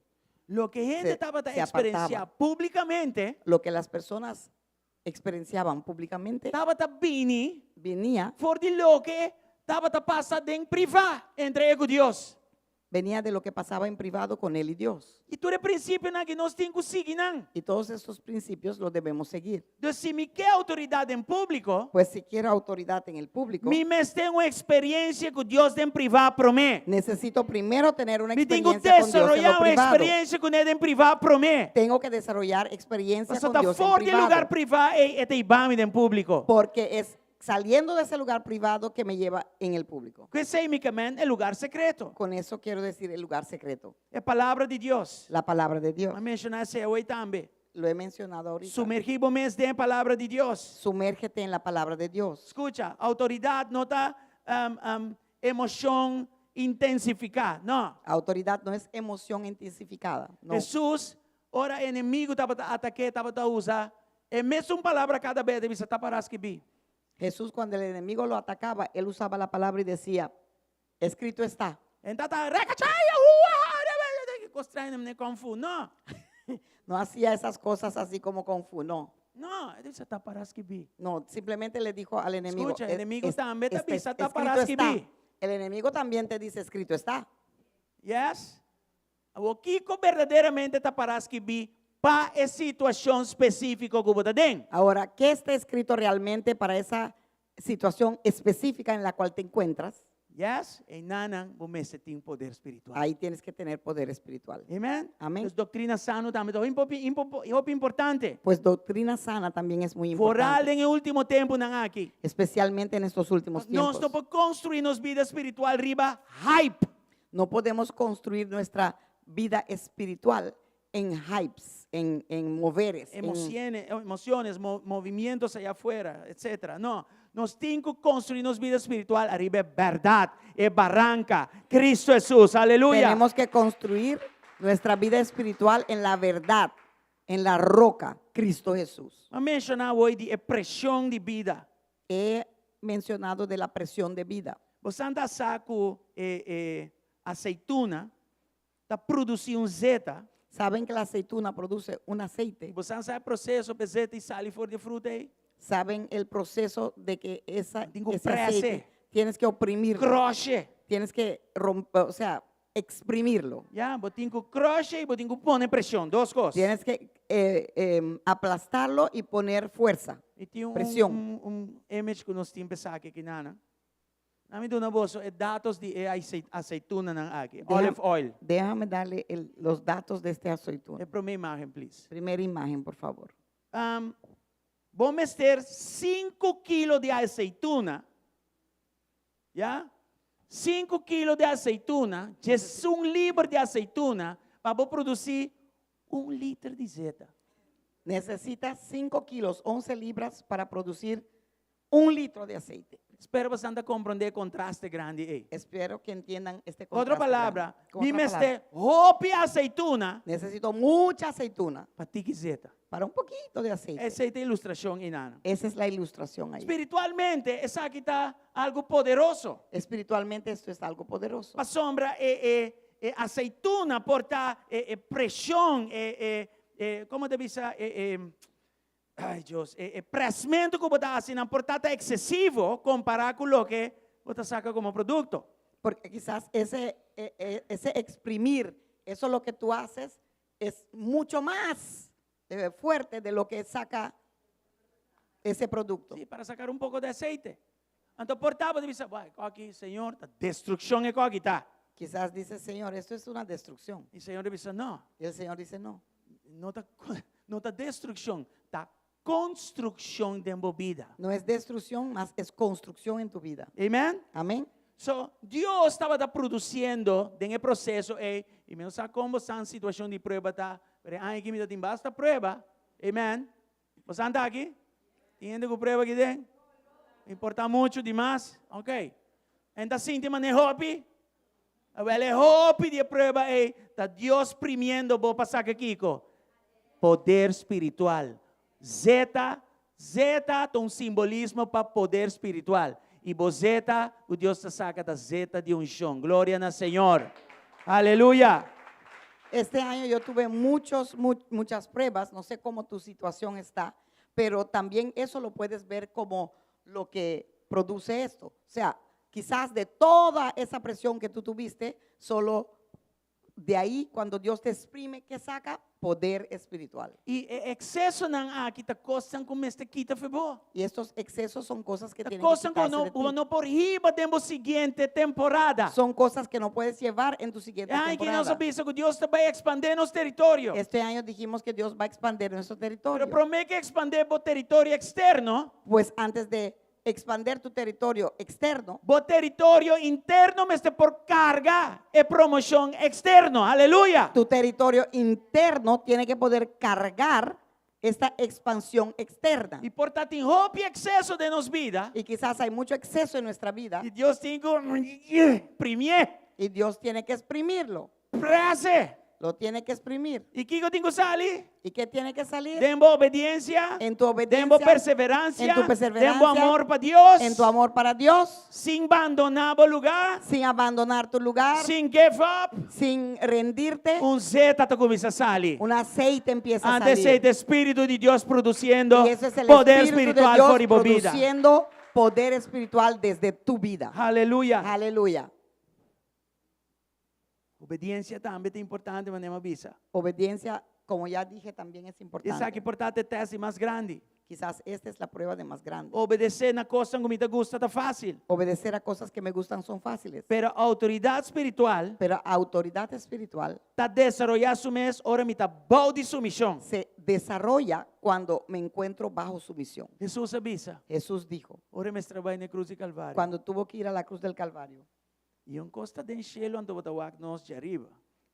Loke hende Se- tabata se eksperensiá apartaba. públikamente, Lo que las personas experienciaban públicamente, tabata bini venía, for di loke tabata pasa den privá entre e ku Dios. venía de lo que pasaba en privado con él y Dios. I tur e prinsipionan aki nos tin ku sigui nan. Y todos estos principios los debemos seguir. Anto, si mi ke outoridat den públiko, Pues si quiero autoridad en el público, mi mester tin un eksperensia ku Dios den privá promé. necesito primero tener una Mi tin ku experiencia con Dios en lo desaroyá un privado. eksperensia kuné den privá promé. Tengo que desarrollar experiencia Pasobra con ta Dios en for di e lugá privado. privá ei e ta hiba mi den públiko. Porque es saliendo de ese lugar privado que me lleva en el público. Ku esei mi ke men e lugá sekreto. Con eso quiero decir el lugar secreto, E palabra di Dios. la palabra de Dios. M'a menshoná esei awe tambe. Lo he mencionado ahorita. Sumergí bo mes den e palabra di Dios. Sumérgete en la palabra de Dios. Skucha, outoridat no ta um, um, emoshon intensifiká. No. Autoridad no es emoción intensificada. No. Hesus, ora enemigu tabata atak'é, tabata usa e mesun palabra kada bes, e ta bisa ta pará skibí. Jesús cuando el enemigo lo atacaba, él usaba la palabra y decía, escrito está. E n' tabata rekachaya, hua, kos straño ne kung fu. No. No hacía esas cosas así como kung fu, no. No, e ta bisa ta pará skibí. No, simplemente le dijo al enemigo. Skucha, enemigu tambe ta bisa ta escrito pará está. skibí. El enemigo también te dice, escrito está. Yes? Awor kiko berdaderamente ta pará skibí? Pa e situashon spesífiko ku bo ta den. Ahora, ¿qué está escrito realmente para esa situación específica en la cual te encuentras? Yes, einan bo mester tin poder spiritual. Ahí tienes que tener poder espiritual. Amen. Amén. Dus doktrina sano tambe ta hopi importante. Pues doctrina sana también es muy Foral importante, den e último tempunan aki. especialmente en estos últimos Nos tiempos. no por konstruí nos bida spiritual riba hype. No podemos construir nuestra vida espiritual en hypes, en moveres. Emociones, emociones, movimientos allá afuera, etcétera. No, nos tin ku konstruí nos bida spiritual ariba e bèrdat, e baranka, Cristo Hesus. Aleluya. Tenemos que construir nuestra vida espiritual en la verdad, en la roca, Cristo Jesús. M'a menshoná hoy di e preshon di bida. He mencionado de la presión de vida. Bo sa sa ku e e aseituna ta produsí un zeta. Saben que la aceituna produce un aceite. Bo sa e proseso pa e zeta ei sali for di e fruta ei? Saben el proceso de que esa, Tin ku ese aceite prese. tienes que oprimirlo. Crush. Tienes que romper, o sea, exprimirlo. Ya, bo tin ku crush i bo tin ku pone preshon, dos kos. Tienes que aplastarlo y poner fuerza, I tin un, presión. un image ku nos tin pa esaki aki nana. Nami duna boso e datos di e aceitunanan aki, olive oil. Déjame darle los datos de este aceituna. E promé imagen, please. Primera imagen, por favor. Bo mester 5 kilo di aceituna, ya? 5 kilo di aceituna, 11 liber di aceituna, pa bo produsí un liter di zeta. Necesitas 5 kilos, 11 libras para producir un litro de aceite. Spero boso ta komprondé e kontraste grandi ei. Espero que entiendan este Ku otro contraste palabra, grande. Con mi otra mester palabra, hopi aceituna necesito mucha aceituna pa tiki zeta. para un poquito de aceite. Esei ta e ilustrashon einan. Esa es la ilustración ahí. Spiritualmente, esaki ta algu poderoso. Espiritualmente esto es algo poderoso. Pasobra e e e aceituna por ta e e preshon e e e komo ta bisa e e Ay Dios, e e presmento ku bo ta hasi nan por ta ta eksesivo kompará ku loke bo ta saka komo produkto. Porque kisas ese ese exprimir, eso lo que tú haces es mucho mas fuerte de lo que saca ese producto. Sí, para sacar un poco de aceite. Anto por ta bo ta bisa, Bai, koki, Señor, ta destrukshon e koki ta. Quizás dice, Señor, esto es una destrucción. Y Señor ta bisa, no. Y el Señor dice, no. No ta, no ta destrukshon, ta konstrukshon den bo bida. No es destrucción, mas es construcción en tu vida. Amen? Amén. So, Dios tabata produciendo den e proceso ei, y mi no sa con bo san situacion di prueba ta, pero e aña aki mi ta tin basta prueba. Amen. Bo san ta aki? Tin hende cu prueba aki den? Importa mucho di mas? Ok. En ta sinti manera hopi? Awel e hopi di e prueba ei ta Dios primiendo bo pa saka kiko? Poder spiritual. Zeta, zeta ta un simbolismo pa poder spiritual. I bo zeta ku Dios ta saka ta zeta di unshon. Gloria na Señor. Aleluya. Este año yo tuve muchos, muchas pruebas, no sé cómo tu situación está, pero también eso lo puedes ver como lo que produce esto. O sea, quizás de toda esa presión que tú tuviste, solo de ahí cuando Dios te exprime, ¿qué saca? Poder espiritual. I e eksesonan aki ta kosnan ku mester kita for bo. Y estos excesos son cosas que Ta tienen que kosnan ku quitarse no de bo ti. no por hiba den bo siguiente temporada. Son cosas que no puedes llevar en tu siguiente E aña aki nos a temporada. bisa ku Dios ta bai ekspandé nos teritorio. Este año dijimos que Dios va a expandir nuestro territorio. Pero promé ku ekspandé bo teritorio eksterno, Pues antes de expander tu territorio externo, Bo teritorio interno mester por carga e promocion externo. Aleluya! Tu territorio interno tiene que poder cargar esta expansión externa. Y por ta tin hopi exceso den nos bida. Y quizás hay mucho exceso en nuestra vida. Y Dios tin cu primié. Y Dios tiene que exprimirlo. Prese. Lo tiene que exprimir. I kiko tin ku sali? ¿Y qué tiene que salir? Den bo obediencia. En tu obediencia. Den bo perseverancia. En tu perseverancia. Den bo amor pa Dios. En tu amor para Dios. Sin bandoná bo lugá. Sin abandonar tu lugar. Sin give up. Sin rendirte. Un zeta ta kuminsá sali. Un aceite empieza a Ante salir. esei ta e Spiritu di Dios produciendo Y ese es el poder Espíritu de spiritual Dios for di bo bida. produciendo poder espiritual desde tu vida. Aleluya. Aleluya. Obediencia tambe ta importante, manera mi a bisa. Obediencia, Como ya dije, también es importante. Esaki por ta e tèst di mas grandi. Quizás esta es la prueba de más grande. Obedesé na kosnan ku mi ta gusta ta fásil. Obedecer a cosas que me gustan son fáciles. Pero outoridat spiritual Pero autoridad espiritual ta desaroyá su mes ora mi ta bou di sumishon. se desarrolla cuando me encuentro bajo sumisión. Hesus a bisa, Jesús dijo, ora e mester a bai na e krus di Kalvario. cuando tuvo que ir a la cruz del Calvario. I un kos ta den shelu anto bo ta wak nos djariba.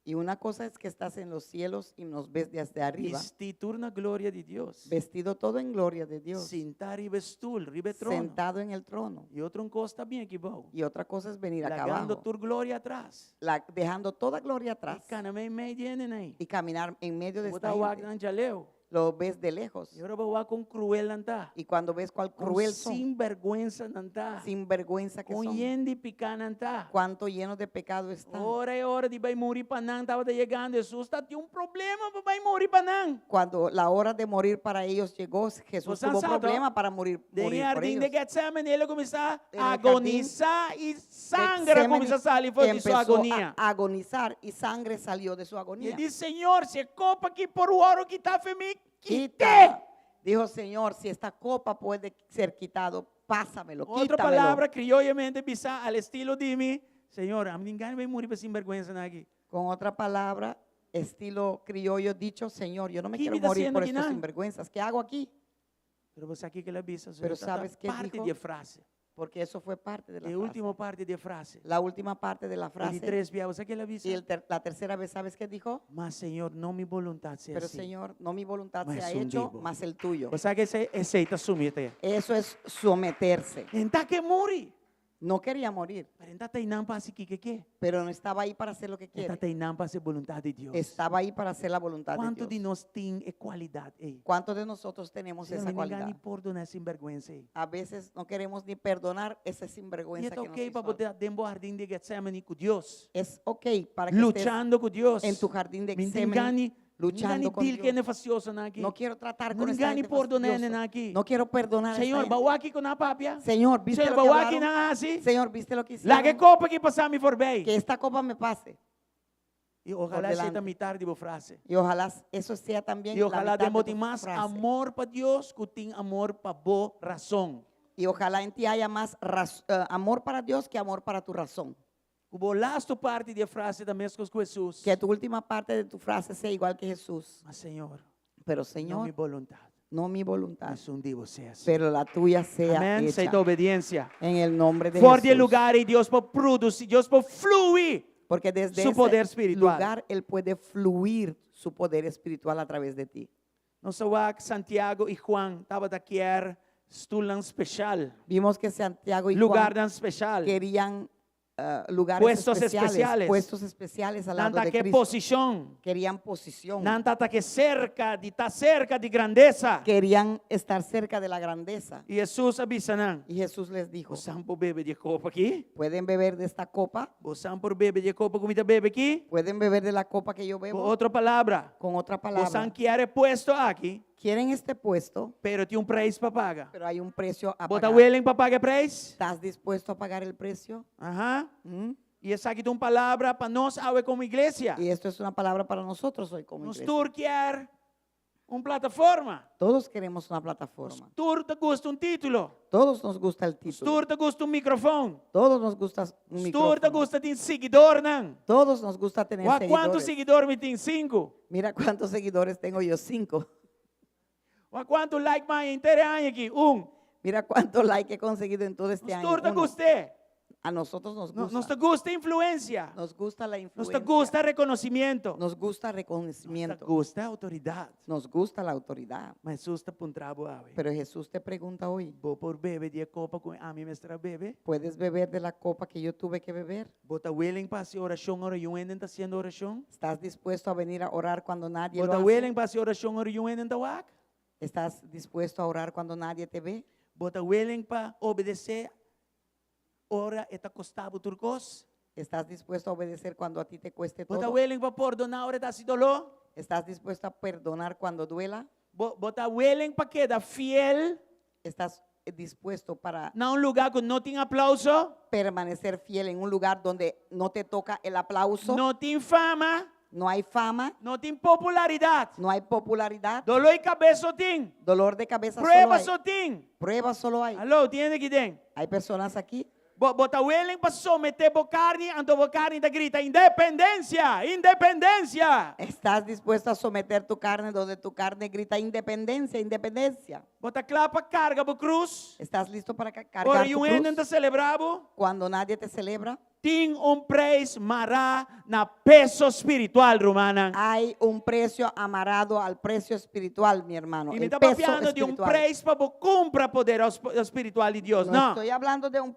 Y una cosa es que estás en los cielos y nos ves desde arriba, Bistí tur na gloria di Dios. vestido todo en gloria de Dios, Sintá riba e stul, riba e trono. sentado en el trono. I otro un kos ta bin aki bou. Y otra cosa es venir acá Lagando abajo, tur gloria atras. dejando toda gloria I atrás kana meimei di hendenan ei. y caminar en medio de Bo esta ta wak gente. nan djaleu. Lo ves de lejos. I ora bo wak kon kruel nan ta. Y cuando ves cuál Kon cruel son, sinbèrgwensa nan ta. sin vergüenza que Kon son, yen di piká nan ta. cuánto llenos de pecado están. Ora e ora di bai muri pa nan tabata yegando, Hesus ta tin un problema pa bai muri pa nan. Cuando la hora de morir para ellos llegó, Jesús Bosan tuvo sa, to? problema para morir, Den morir e por hardin de ellos. Getsemane, el a kuminsá En el jardín agonisá i sanger a Getsemaní kuminsá sali for di su empezó agonia. a agonizar y sangre salió de su I agonía. e di, Señor, si e kopa aki por wòrdu kitá for mi, kit'é. Quita. Dijo, Señor, si esta copa puede ser quitado, pásamelo, Otro quítamelo. palabra criollamente bisá al estilo di mi, Señor, ami no tin gana di bai muri pa e sinbèrgwensanan aki. Con otra palabra, estilo criollo dicho, Señor, yo no me ¿Qué quiero mi ta morir haciendo por aquí estos nan? sinvergüenzas. ¿Qué hago aquí? Pero bo sa kiko el a bisa, Pero Señor, ta sabes qué parte dijo? di e frase. Porque eso fue parte de la E frase. último parti di e frase. La última parte de la E di frase. tres bia, bo sa kiko el a bisa? Y la tercera vez, ¿sabes qué dijo? Mas, Señor, no mi boluntat sea Pero así. Señor, no mi voluntad Mas sea esun hecho, di bo. mas el tuyo. Bo sa ku esei, esei ta someté. Eso es someterse. E n' ta ke muri. No quería morir, Pero e n' ta einan pa hasi kiko e ke. pero no estaba ahí para hacer lo que E quiere. ta einan pa hasi boluntat di Dios. Estaba ahí para hacer la voluntad de Kuantu di Dios. nos tin e kualidat ei? ¿Cuántos de nosotros tenemos Señor, esa mi no gana ni cualidad? pordoná e sinbèrgwensa ei. A veces no queremos ni perdonar ese I sinvergüenza ta que nos ok pa hizo bo algo. ta den bo hardin di Getsemane ku Dios. Es ok para que estés Luchando ku Dios. en tu jardín de Mi no Getsemaní gana luchando con ni deal ku Dios. hende fastiosonan aki. No quiero tratar No con esta gana ni gente pordoná fastidiosa. hendenan aki. No quiero perdonar a esta Señor, gente. bo a wak kiko nan a papia. Señor, ¿viste Señor, lo que bo a wak kiko hablaron? nan a hasi. Señor, ¿viste lo que hicieron? Laga e kopa aki pasa mi forbei. Que esta copa me pase. I ohalá esei ta delante. mitar di bo frase. Y ojalá eso sea también I la ohalá mitad den bo de tin tu mas frase. amor pa Dios ku tin amor pa bo rason. Y ojalá en ti haya más amor para Dios que amor para tu razón. Ku bo lastu parti di e frase ta meskos ku Hesus. Que tu última parte de tu frase sea igual que Jesús. Ma Señor, Pero no Señor, mi boluntat, no mi voluntad, ma esun di bo sea hasí. pero la tuya sea Amén. hecha. Esei ta obedensia. En el nombre de For di e Jesús. lugar ei Dios por produsí, Dios por fluí Porque desde su ese poder spiritual. lugar Él puede fluir su poder espiritual a través de ti. Nos a wak Santiago i Juan tabata kier stulnan speshal. Vimos que Santiago y Juan Lugarnan speshal. querían lugares Puestos especiales, especiales. puestos especiales al Nan lado ta de ke Cristo. posishon. Querían posición. Nan tabata ke serka di ta serka di grandesa. Querían estar cerca de la grandeza. I Hesus a bisa nan. Y Jesús les dijo, Bosan por bebe di e kopa aki? ¿pueden beber de esta copa? Bosan por bebe di e kopa ku mi ta bebe aki? ¿Pueden beber de la copa que yo Ku bebo? otro palabra, Con otra palabra, bosan kier e puesto aki, quieren este puesto, pero tin un preis pa paga. pero hay un precio a Bo ta pagar. willing pa paga e preis? ¿Estás dispuesto a pagar el precio? Aha. ¿Mm? I esaki ta un palabra pa nos awe komo iglesia. Y esto es una palabra para nosotros hoy como Nos iglesia. tur kier un plataforma. Todos queremos una Nos plataforma. tur ta gusta un título. Todos nos gusta el Nos título. tur ta gusta un mikrofon. Todos nos gusta un Nos tur ta micrófono. gusta tin siguidornan. Todos nos gusta tener Wak kuantu seguidores. siguidor mi tin? Sinku. Mira cuántos seguidores tengo yo, 5. Wak kuantu like m'a haña henter e aña aki? Un. Mira cuánto like he conseguido en todo este Nos año. tur ta Uno. gust'é. A nosotros nos No, gusta. nos ta gusta influensia. Nos gusta la Nos influencia. ta gusta reconocimiento. Nos gusta Nos ta reconocimiento. gusta outoridat. Nos gusta la autoridad. Ma Hesus ta puntra bo awe. Pero Jesús te pregunta hoy, Bo por bebe di e kopa ku ami mester a bebe? ¿puedes beber de la copa que yo tuve que beber? Bo ta willing pa hasi orashon ora niun hende n' ta hasiendo orashon? ¿Estás dispuesto a venir a orar cuando nadie Bo lo ta hace? willing pa hasi orashon ora niun hende n' ta wak? ¿Estás dispuesto a orar cuando nadie te ve? Bo ta willing pa obedesé ora e ta kosta bo tur kos? ¿Estás dispuesto a obedecer cuando a ti te cueste Bo ta todo? willing pa pordoná ora e ta hasi doló? ¿Estás dispuesto a perdonar cuando duela? Bo, bo ta willing pa keda fiel ¿Estás dispuesto para na un lugá ku no tin aplauso? permanecer fiel en un lugar donde no te toca el aplauso, No tin fama? No hay fama, No tin popularidat. no hay popularidad. Doló di kabes so tin. Dolor de cabeza solo Prueba hay. so tin. Pruebas solo hay. Aló, tin hende aki den. Hay personas aquí. Bo, bo ta willing pa someté bo karni, anto bo karni ta grita, Independensia! Independensia! Estás dispuesto a someter tu carne donde tu carne grita independencia, independencia. Bo ta kla pa karga bo krus? ¿Estás listo para Ora cargar tu niun hende cruz? no ta selebrá bo? Cuando nadie te celebra. Tin un preis mará na peso spiritual, rumannan. Hay un precio amarrado al precio espiritual, mi hermano. I mi El ta peso papiando di un espiritual. preis pa bo kumpra poder spiritual di Dios. No, No. estoy hablando de un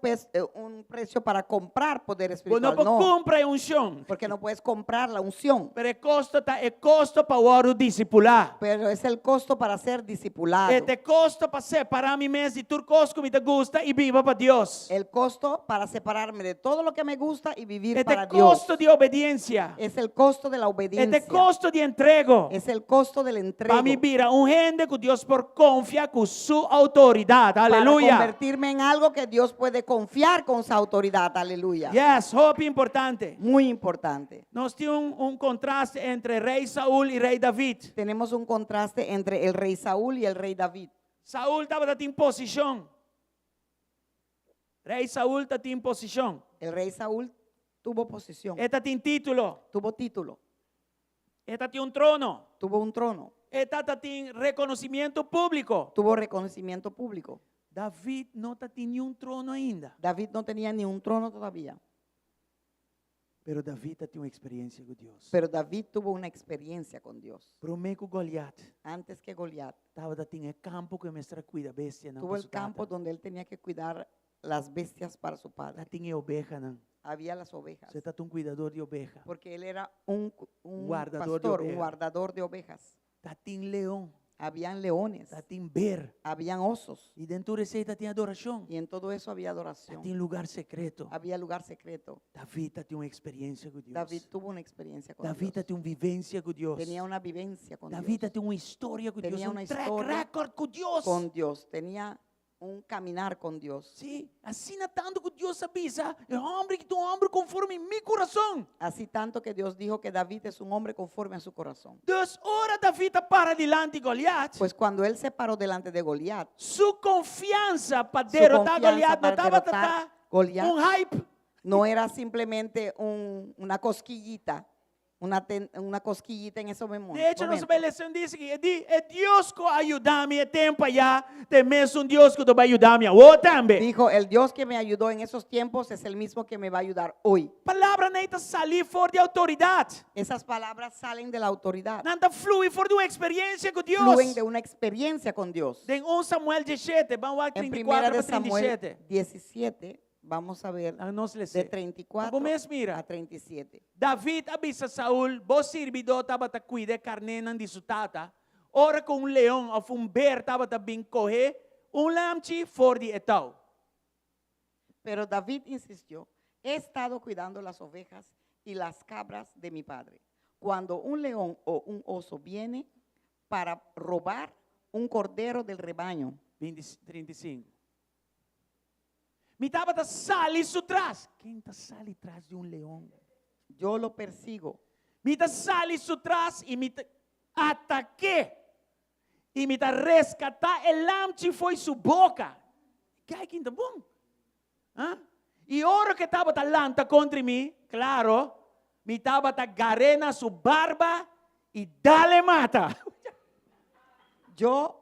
precio para comprar poder Bo espiritual. no por No, kumpra unshon. porque no puedes comprar la unción. Pero e kosto ta e kosto pa wòrdu disipulá. Pero es el costo para ser discipulado. E ta e kosto pa separá mi mes di tur kos ku mi ta gusta i biba pa Dios. El costo para separarme de todo lo que me gusta y vivir E ta para Dios. kosto di obedensia. Es el costo de la E ta obediencia. kosto di entrego. Es el costo del entrego. Pa mi bira un hende ku Dios por konfia ku su outoridat. Para Aleluya. convertirme en algo que Dios puede confiar con su autoridad. Aleluya. Yes, hopi importante. Muy importante. Nos tin un kontraste entre Rei Saul i Rei David. Tenemos un contraste entre el rey Saúl y el rey David. Saul tabatin posishon. Rei Saul tabatin posishon. El rey Saúl tuvo posición, E tabatin título. tuvo título, E tabatin un trono. tuvo un trono, E tabatin rekonosementu públiko. tuvo reconocimiento público. David no tabatin ningun trono ainda. David no tenía ni un trono todavía, Pero David tabatin un eksperensia ku Dios. pero David tuvo una experiencia con Dios. Promé ku Goliat Antes que Goliat, tabatin e kampo ku e mester a kuida bestianan tuvo el campo donde él tenía que cuidar las bestias para su padre. Tabatin e ovehanan. Había las ovejas, E tabata un kuidadó di oveha. porque él era un Guardador de pastor, un ovejas. guardador de ovejas. Tabatin leon, Habían leones, tabatin ber. habían osos, I den tur esei tabatin adorashon. y en todo eso había adoración. Tabatin lugá sekreto. Había lugar secreto. David tabatin un eksperensia ku Dios. David tuvo una experiencia con David Dios. tabatin un vivensia ku Dios. Tenía una vivencia con David Dios. tabatin un historia ku Dios, Tenía un una track historia record ku Dios. Con Dios. Tenía un caminar con Dios. Sí, asina tantu ku Dios a bisa, e hòmber aki ta un hòmber konforme mi kurason. Así tanto que Dios dijo que David es un hombre conforme a su corazón. Dus ora David a para dilanti Goliat, Pues cuando él se paró delante de Goliat, su konfiansa pa su derotá confianza Goliat no para tabata derrotar Goliat un hype. no era simplemente una cosquillita, una cosquillita en ese De echo, nos momento. versión ta ku e Dios ku a yuda mi e tempu ei, ta e mesun Dios ku ta bai yuda mi awor tambe. Dijo, el Dios que me ayudó en esos tiempos es el mismo que me va a ayudar hoy. Palabranan ei ta sali for di outoridat. Esas palabras salen de la autoridad, Nan ta flui for di un eksperensia ku Dios. fluyen de una experiencia con Dios. Den 1 Samuel 17, ban wak En primera 34 de pa Samuel 37. 17, vamos a ver Ah, nos de lesa. 34 Bo mes mira. a 37. David a bisa Saul, bo sirbidó tabata kuida e karnénan di su tata. Ora ku un leon òf un ber tabata bin kohe un lamchi for di e tou. Pero David insistió, he estado cuidando las ovejas y las cabras de mi padre. Cuando un león o un oso viene para robar un cordero del rebaño, 20, 35. Mi tabata sali su tras. Ken ta sali tras di un leon? yo lo persigo. Mi ta sali su tras i mi ta atak'é. I mi ta reskatá e lamchi fo'i su boka. Kijk, ta bon. Ah? I ora ku e tabata lanta kontra mi, klaro, mi tabata gar'é na su barba i dal e mata. Yo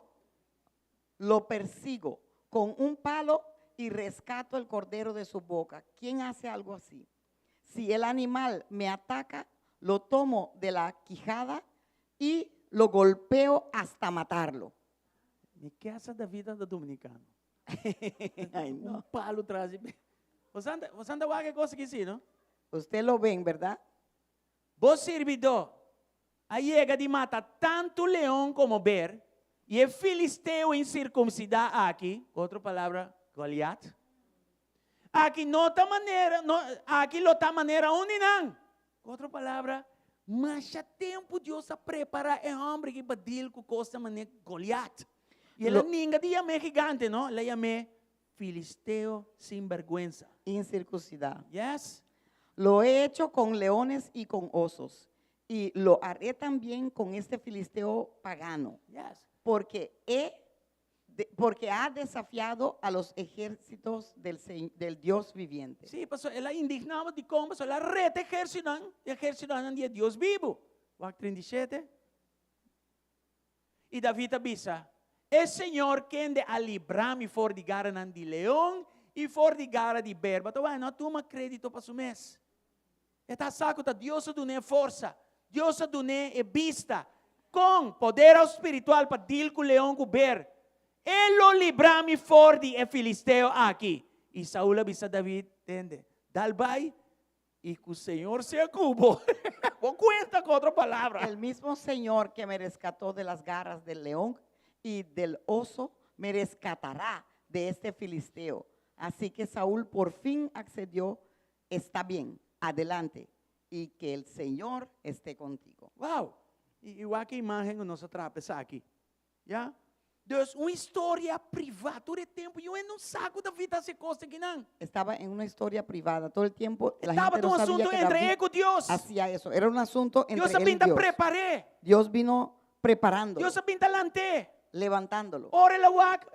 lo persigo con un palo y rescato el cordero de su boca. ¿Quién hace algo así? Si el animal me ataca, lo tomo de la quijada y lo golpeo hasta matarlo. Mi ke sa David ta dominikano. Ay, Un no. palu tras. Bo ta wak kos aki sí, no? Usted lo ven, ¿verdad? Bo sirbidó a yega di mata tantu leon komo ber, i e filisteo insirkunsidá aki, otro palabra, Goliat. Aki no ta manera, no, aki lo ta manera un di nan. Otro palabra, masha tempu Dios a prepará e hòmber aki pa deal ku kos manera Goliat. I el a ninga di yam'é gigante, no? El a yam'é filisteo sinbèrgwensa. Incircuncidado. Yes? Lo he hecho con leones y con osos. Y lo haré también con este filisteo pagano, porque, he de- porque ha desafiado a los ejércitos del, Se- del Dios viviente. Sí, paso el a indigná dikon, paso el a reta ehérsitonan, ehérsitonan di e Dios bibu. Wak 37. I David a bisa, E Señor kende a libra mi for di garanan di leon i for di gara di ber. Bo ta wak, e no a tuma krédito pa su mes. E ta sa ku ta Dios a dun'é forsa, Dios a dun'é e bista. Kon? Poder spiritual pa dil ku leon ku ber. E lo libra mi for di e filisteo aki. I Saul a bisa David, Tende, dal bai i ku Señor sea ku bo. Bo kuenta ku otro palabra. El mismo Señor que me rescató de las garras del león y del oso, me rescatará de este filisteo. Así que Saúl por fin accedió, está bien, adelante, y que el Señor esté contigo. Wow! I wak e imágen ku nos a traha pa esaki. Ya? Dus un historia privá. Tur e tempu yu no sa ku David a hasi kos akinan. Estaba en una historia privada. Todo el tiempo la Estaba gente un no sabía asunto que entre David e ku Dios. hacía eso. Era un asunto entre Dios a él y bin ta Dios. prepar'é. Dios vino preparándolo, Dios a bin ta lant'é. levantándolo. Ora el a wak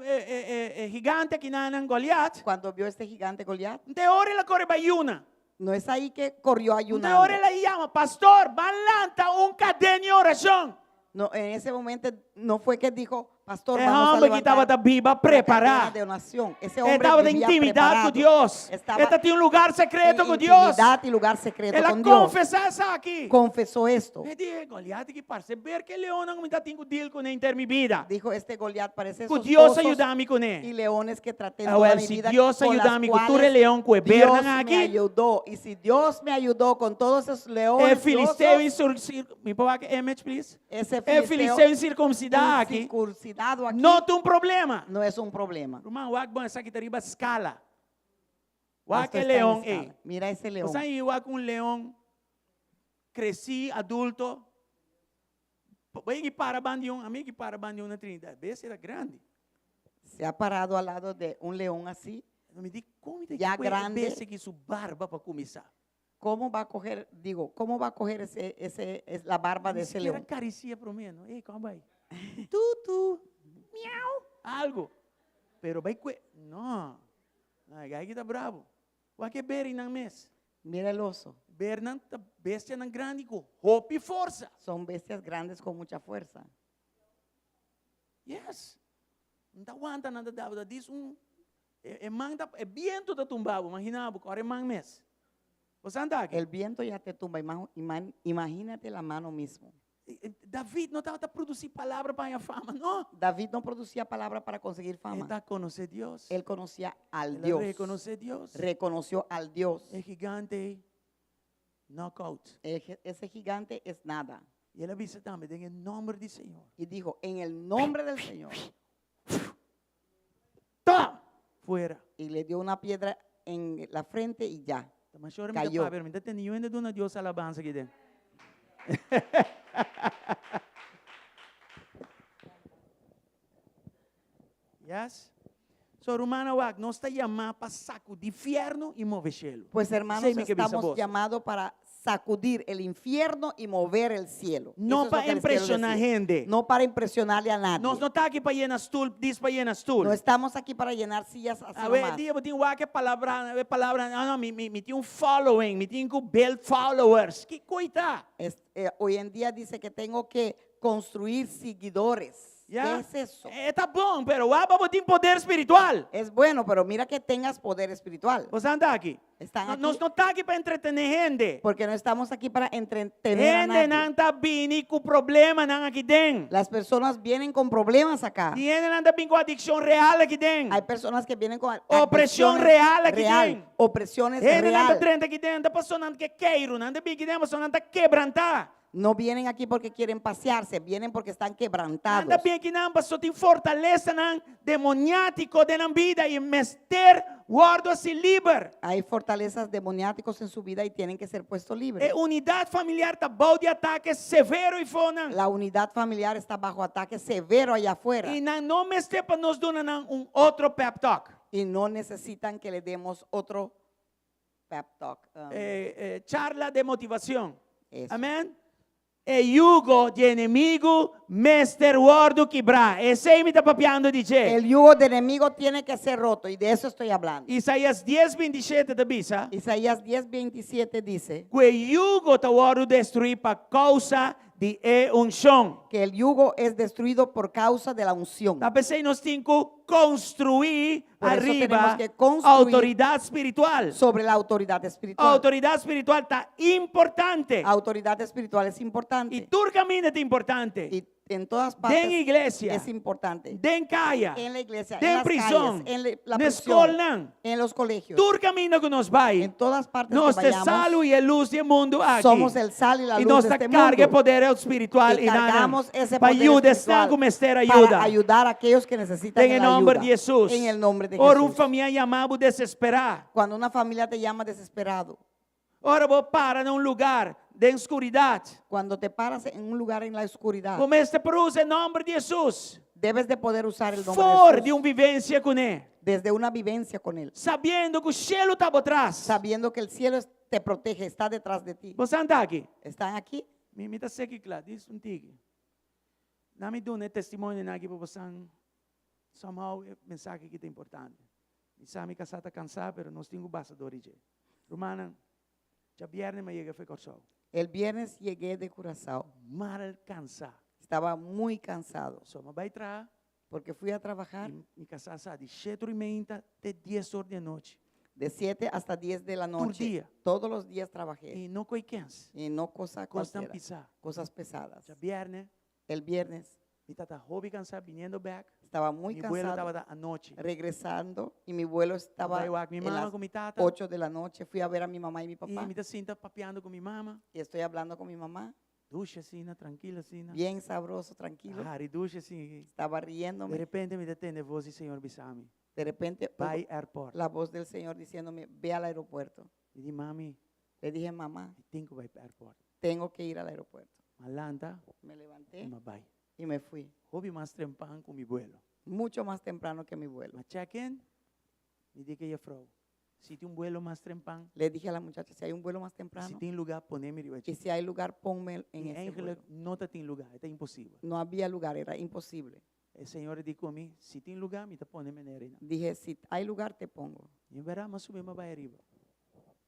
e gigante akinan Goliat. Cuando vio este gigante Goliat, No ta ora el a kore bai yuna. no es ahí que corrió No ta ayunando. ora el a yama, Pastor, ban lanta un kadena di orashon. No, en ese momento no fue que dijo, pastor, E vamos a hòmber aki levantar tabata biba una prepará. cadena de oración. Ese hombre Estaba de vivía intimidad con preparado. Dios. Estaba Esta tiene un lugar secreto en con Dios. intimidad y lugar secreto El a con Dios. konfesá esaki. Confesó esto. E di, Goliat aki parse ber ku leonnan ku mi tatin ku deal kuné henter mi bida. Dijo este Goliat parece Ku esos Dios osos a yuda mi kuné. y leones que traté en Ah, toda well, mi si vida, Dios con las ayuda mi, ku tur cuales leon ku e Dios bernan me aki. ayudó. Y si Dios me ayudó con todos esos leones E y filisteo osos, insur, mi por wak e image please. ese E filisteo filisteo insirkunsidá aki. incircuncidado aquí No ta un problema. no es un problema. Ruman, wak bon esaki ta riba skala. Wak Esto e está en leon escala. ei. Mira ese león. Bo sa wak un leon kresí, adulto. Bo a para banda di un, ami a para banda di un na Trinidad. Bestia ta grandi. Se ha parado al lado de un león así. Mi di, kon ta Ya ku grande. bestia ku su barba pa kuminsá? ¿Cómo va a coger, digo, cómo va a coger ese, ese, es la barba de Ni ese siquiera león? karisia promé, no? Ei, kon bai? Tu, tu, miau, algu. Pero bai kue, no. No, e ta brabu. Wak e bernan mes. Mira el oso. Bernan ta bestianan grandi ku hopi forsa. Son bestias grandes con mucha fuerza. Yes. No ta wanta nada dado. Dis un e, e man ta, e bientu ta tumba bo, imaginá bo, e man mes. Bo ta aki? El viento ya te tumba. Imagínate la mano mismo. David no tabata produsí palabra pa haña fama, no. David no producía palabra para conseguir fama. E ta konosé Dios. Él conocía al El Dios. rekonosé Dios. Reconoció al Dios. E gigante knockout. Ese gigante es nada. I el a bisa tambe den nòmber di Señor. Y dijo, en el nombre del Señor. Ta! Fuera. Y le dio una piedra en la frente y ya. Mas ora Cayó. mi ta mi ta tende Dios alabansa aki den. Yes? So, ruman, wak, nos ta yamá pa sakudí fièrnu i move shelu. Pues hermanos, Esei mi ke bisa estamos boso. llamados para sacudir el infierno y mover el cielo. No Eso es pa lo que les quiero impreshoná decir. hende. No para impresionarle a nadie. Nos no ta aki pa yena stul, djis pa yena stul. No estamos aquí para llenar sillas así A ber, nomás. dia tin wak palabra, palabra, ah, no, mi, mi, mi tin un following, mi tin ku build followers. Ki kos ta? Hoy en día dice que tengo que construir seguidores. Ya? ¿Qué es eso? Ta bon, pero wak bo tin poder spiritual. Es bueno, pero mira que tengas poder espiritual. Bo ta aki? Están No, aquí Nos no ta aki pa entretené hende. porque no estamos aquí para entretener a Hende nadie. nan ta bini ku problemanan aki den. Las personas vienen con problemas acá. Hende nan ta bini ku adikshon real aki den. Hay personas que vienen con Opresión adicciones real aquí real, den. opresiones Hende nan ta real. drenta aki den, ta paso nan ke keiru, nan ta bini aki den, paso nan ta kebrantá. No vienen aquí porque quieren pasearse, vienen porque están quebrantados. Nan ta bini akinan, paso tin fortalesanan demoniátiko den nan bida i mester wòrdu hasí liber. Hay fortalezas demoniáticos en su vida y tienen que ser puestos libres. E unidat familiar ta bou di atake severo eifonan. La unidad familiar está bajo ataque severo allá afuera I nan no mester pa nos duna nan un otro pep talk. y no necesitan que le demos otro pep talk, Charla di motivashon. Eso. Amen. E yugo di enemigu mester wòrdu kibrá. Esei mi ta papiando di dje. El yugo del enemigo tiene que ser roto y de eso estoy hablando. Isaías dies bintishete ta bisa. Isaías 10, 27 dice. Ku e yugo ta wòrdu destruí pa kousa di e unshon. Que el yugo es destruido por causa de la unción. Ta p'esei nos tin ku konstruí Por eso ariba tenemos que construir outoridat spiritual. sobre la autoridad espiritual. Outoridat spiritual ta importante. Autoridad espiritual es importante. I tur kaminda ta importante. Y en todas partes Den iglesia. es importante. Den kaya. En la iglesia, en Den las prison. calles, en la- la Na prisión, skolnan. en los colegios. Tur kaminda ku nos bai. En todas partes Nos que ta vayamos, salu i e lus di e mundu aki. somos el sal y la I luz nos de ta este karga e mundo. poder spiritual Y i nan cargamos ese pa poder yuda espiritual esnan ku mester para ayuda. ayudar a aquellos que necesitan Den e la nòmber ayuda. di Hesus. En el nombre de Ora un Jesús. famia yama bo desesperá. Cuando una familia te llama desesperado, Ora bo para na un lugar den skuridat. cuando te paras en un lugar en la oscuridad, Bo mester por usa e nòmber di Hesus. debes de poder usar el nombre de For Jesús di un vivensia kuné. desde una vivencia con él, Sabiendo ku shelu ta bo tras. sabiendo que el cielo es- te protege, está detrás de ti. Bo sa ta aki? ¿Están aquí? Mi mi ta seki kla, dis un tiki. Na mi duna e testimonionan aki pa bosan somehow e mensahe aki ta importante. Mi sa mi kasá ta kansá pero nos tin ku basa dor di dje. Rumannan, djabièrnè mi a yega for Kòrsou. El viernes llegué de Curazao. Mal kansá. Estaba muy cansado. So mi a bai traha. Porque fui a trabajar. I mi kasá sa di shete or i meinta te dies or di anochi. De siete hasta dies de la Tur noche. dia. Todos los días trabajé. I no koi kens. Y no cosa Kosnan cualquiera. pisá. Cosas pesadas. Djabièrnè. El viernes. Mi tata hopi cansá biniendo bek. Estaba muy Mi vuelo cansado. tabata anochi. Regresando y mi vuelo estaba Bai wak mi en mama las ku mi tata. 8 de la noche. Fui a ver a mi mamá y mi I papá. mi ta sinta papiando ku mi mama. Y estoy hablando con mi mamá. Dushi asina, trankil asina. Bien sabroso, tranquilo. Hari dushi asina. Estaba De riéndome. repente mi ta tende voz di Señor bisa mi. De repente oigo Bai airport. la voz del Señor diciéndome, ve al aeropuerto. Mi di, mami. Le dije, mamá. Mi tin ku bai airport. Tengo que ir al aeropuerto. M'a lanta. Me levanté. I m'a bai. Y me fui. Hopi mas trempan ku mi vuelo. Mucho más temprano que mi vuelo. M'a check in, mi di ku e juffrouw, si tin un vuelo mas trempan. Le dije a la muchacha, si hay un vuelo más temprano. Si tin lugá, pone mi riba Y si hay lugar, ponme en I ese eigenlijk vuelo. no tatin lugá, e ta imposibel. No había lugar, era imposible. E señora di ku mi, si tin lugá, mi ta pone meneer einan. Dije, si hay lugar, te pongo. I en bèrdat, m'a subi, m'a bai ariba.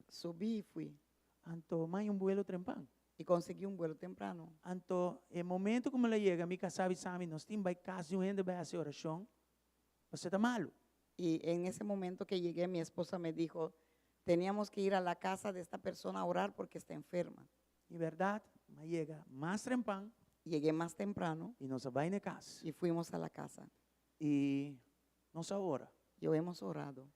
Subí y fui. Anto, m'a haña un vuelo trempan. Y conseguí un vuelo temprano. Anto, e momento ku mi la yega, mi kasá bisa mi, nos tin bai kas di un hende bai hasi orashon, pasobra e ta malu. Y en ese momento que llegué, mi esposa me dijo, teníamos que ir a la casa de esta persona a orar porque está enferma. I bèrdat, m'a yega mas trempan. Llegué más temprano. I nos a bai na e kas. Y fuimos a la casa. I nos a ora. Y hemos orado.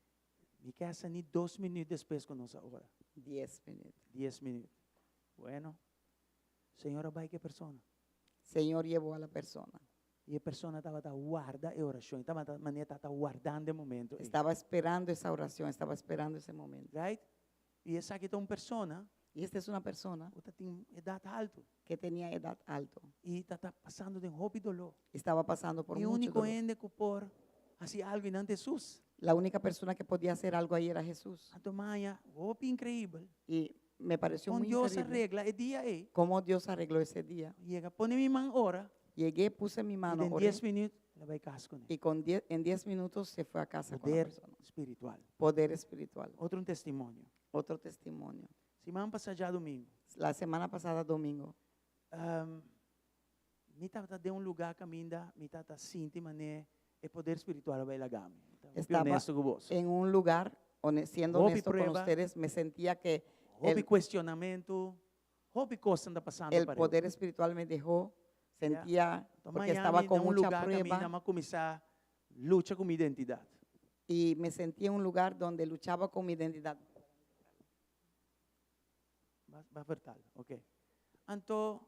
Mi ke sa ni dos minuut despues ku nos a ora. Dies minuut. Dies minuut. Bueno, Señor a bai ku e persona. Señor llevó a la persona. I e persona tabata warda e orashon. E tabata manera tabata wardando e momento ei. Estaba esperando esa oración, estaba esperando ese momento. Right? I esaki ta un persona. Y esta es una persona. Ku ta tin edat altu. Que tenía edad alto. I ta ta pasando den hopi doló. Estaba pasando por E mucho úniko dolor. hende ku por hasi algu einan ta Hesus. La única persona que podía hacer algo ahí era Jesús. Anto m'a haña hopi inkreibel. Y me pareció Kon muy Dios a increíble regla e dia ei. cómo Dios arregló ese día. Yega pone mi man ora. Llegué, puse mi I mano, den oré. dies minuut el a bai kas kuné. Y con diez, en 10 minutos se fue a casa con la Poder persona. spiritual. Poder espiritual. Otro un testimonio. Otro testimonio. Siman pasá djadumingu. La semana pasada, domingo. Mi tabata den un lugá kaminda mi tabata sinti manera e poder spiritual a bai laga mi. Ta hopi Estaba honesto ku bos. en un lugar, siendo Hopi honesto con prueba. ustedes, me sentía que Hopi el, kuestionamentu, hopi kosnan ta pasando el pareu. poder espiritual me dejó, sentía, Anto porque mañana estaba mi con na un mucha lugá kaminda prueba m'a kuminsá lucha ku mi identidat. y me sentí en un lugar donde luchaba con mi identidad. Ba ba vertal, ok. Anto,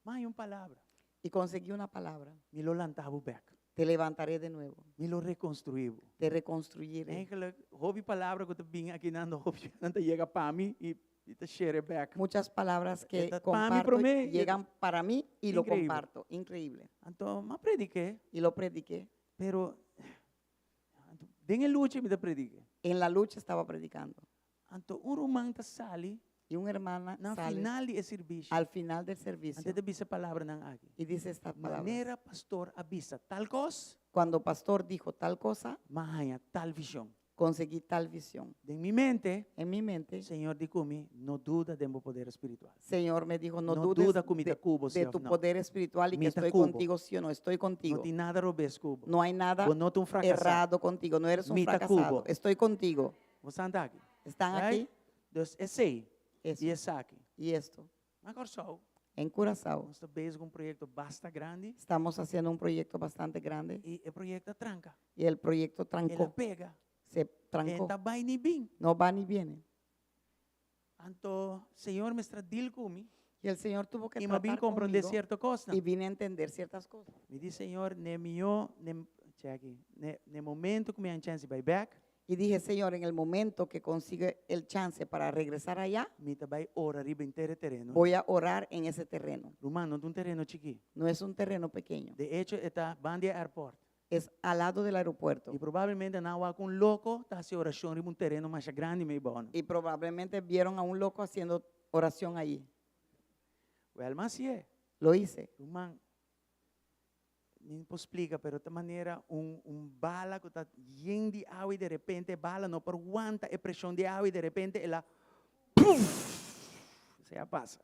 m'a haña un palabra. Y conseguí una palabra. Mi lo lanta bo bèk. Te levantaré de nuevo. Mi lo rekonstruí bo. Te reconstruiré. Eigenlijk, hopi palabra ku ta bin akinan, hopi nan ta yega pa mi i mi ta share bèk. Muchas palabras que E ta pa mi comparto promé i e llegan para mí y lo Increíble. comparto. Increíble. Anto, m'a prediké. Y lo prediqué. Pero, anto, den e lucha mi ta prediké. En la lucha estaba predicando. Anto, un ruman ta sali. Y una hermana Na sale final di e servisio. al final del servicio Anto e ta bisa e palabranan aki. y dice estas palabras. Manera pastor a bisa tal kos. Cuando pastor dijo tal cosa, M'a haña tal vishon. conseguí tal visión. Den mi mente, En mi mente, Señor di ku mi, no duda den bo poder espiritual. Señor me dijo, no, No dudes duda ku mi ta de, ku bo, de sí tu of no. poder espiritual y Mi que ta estoy ku bo. contigo, sí o no, estoy contigo. No tin nada robes ku bo. No hay nada Bo no ta un fracasá. errado contigo, no eres un Mi ta fracasado. ku bo. Estoy contigo. Bo sa aki. ¿Están Right? aquí? Dus esei Eso. i esaki. Y esto. Na Kòrsou, En Curazao nos ta bezig ku un proyekto basta grandi. estamos haciendo un proyecto bastante grande I e proyekto a tranka. y el proyecto El a trancó, pega. se trancó. E n' ta bai ni bin. No va ni viene. Anto Señor mester a deal ku mi. Y el Señor tuvo que I m'a bin tratar komprondé conmigo sierto kosnan. y vine a entender ciertas cosas. Mi di Señor, n'e mihó, n'e, che aki, n'e, n'e momento ku mi haña chèns di bai bèk. Y dije, Señor, en el momento que consigue el chance para regresar allá, Mi ta bai ora riba henter e tereno. voy a orar en ese terreno. Ruman, no ta un tereno chikí. No es un terreno pequeño. De echo, e ta banda di e airport. Es al lado del aeropuerto. I probablemente nan a wak un loko ta hasi orashon riba un tereno masha grandi mei bou nan. Y probablemente vieron a un loco haciendo oración allí. Wèl, m'a hasié. Lo hice. Ruman, mi no por splika, pero ta manera un un bala ku ta yen di awa i derepente e bala no por wanta e preshon di awa i derepente el a puf! Esei a pasa.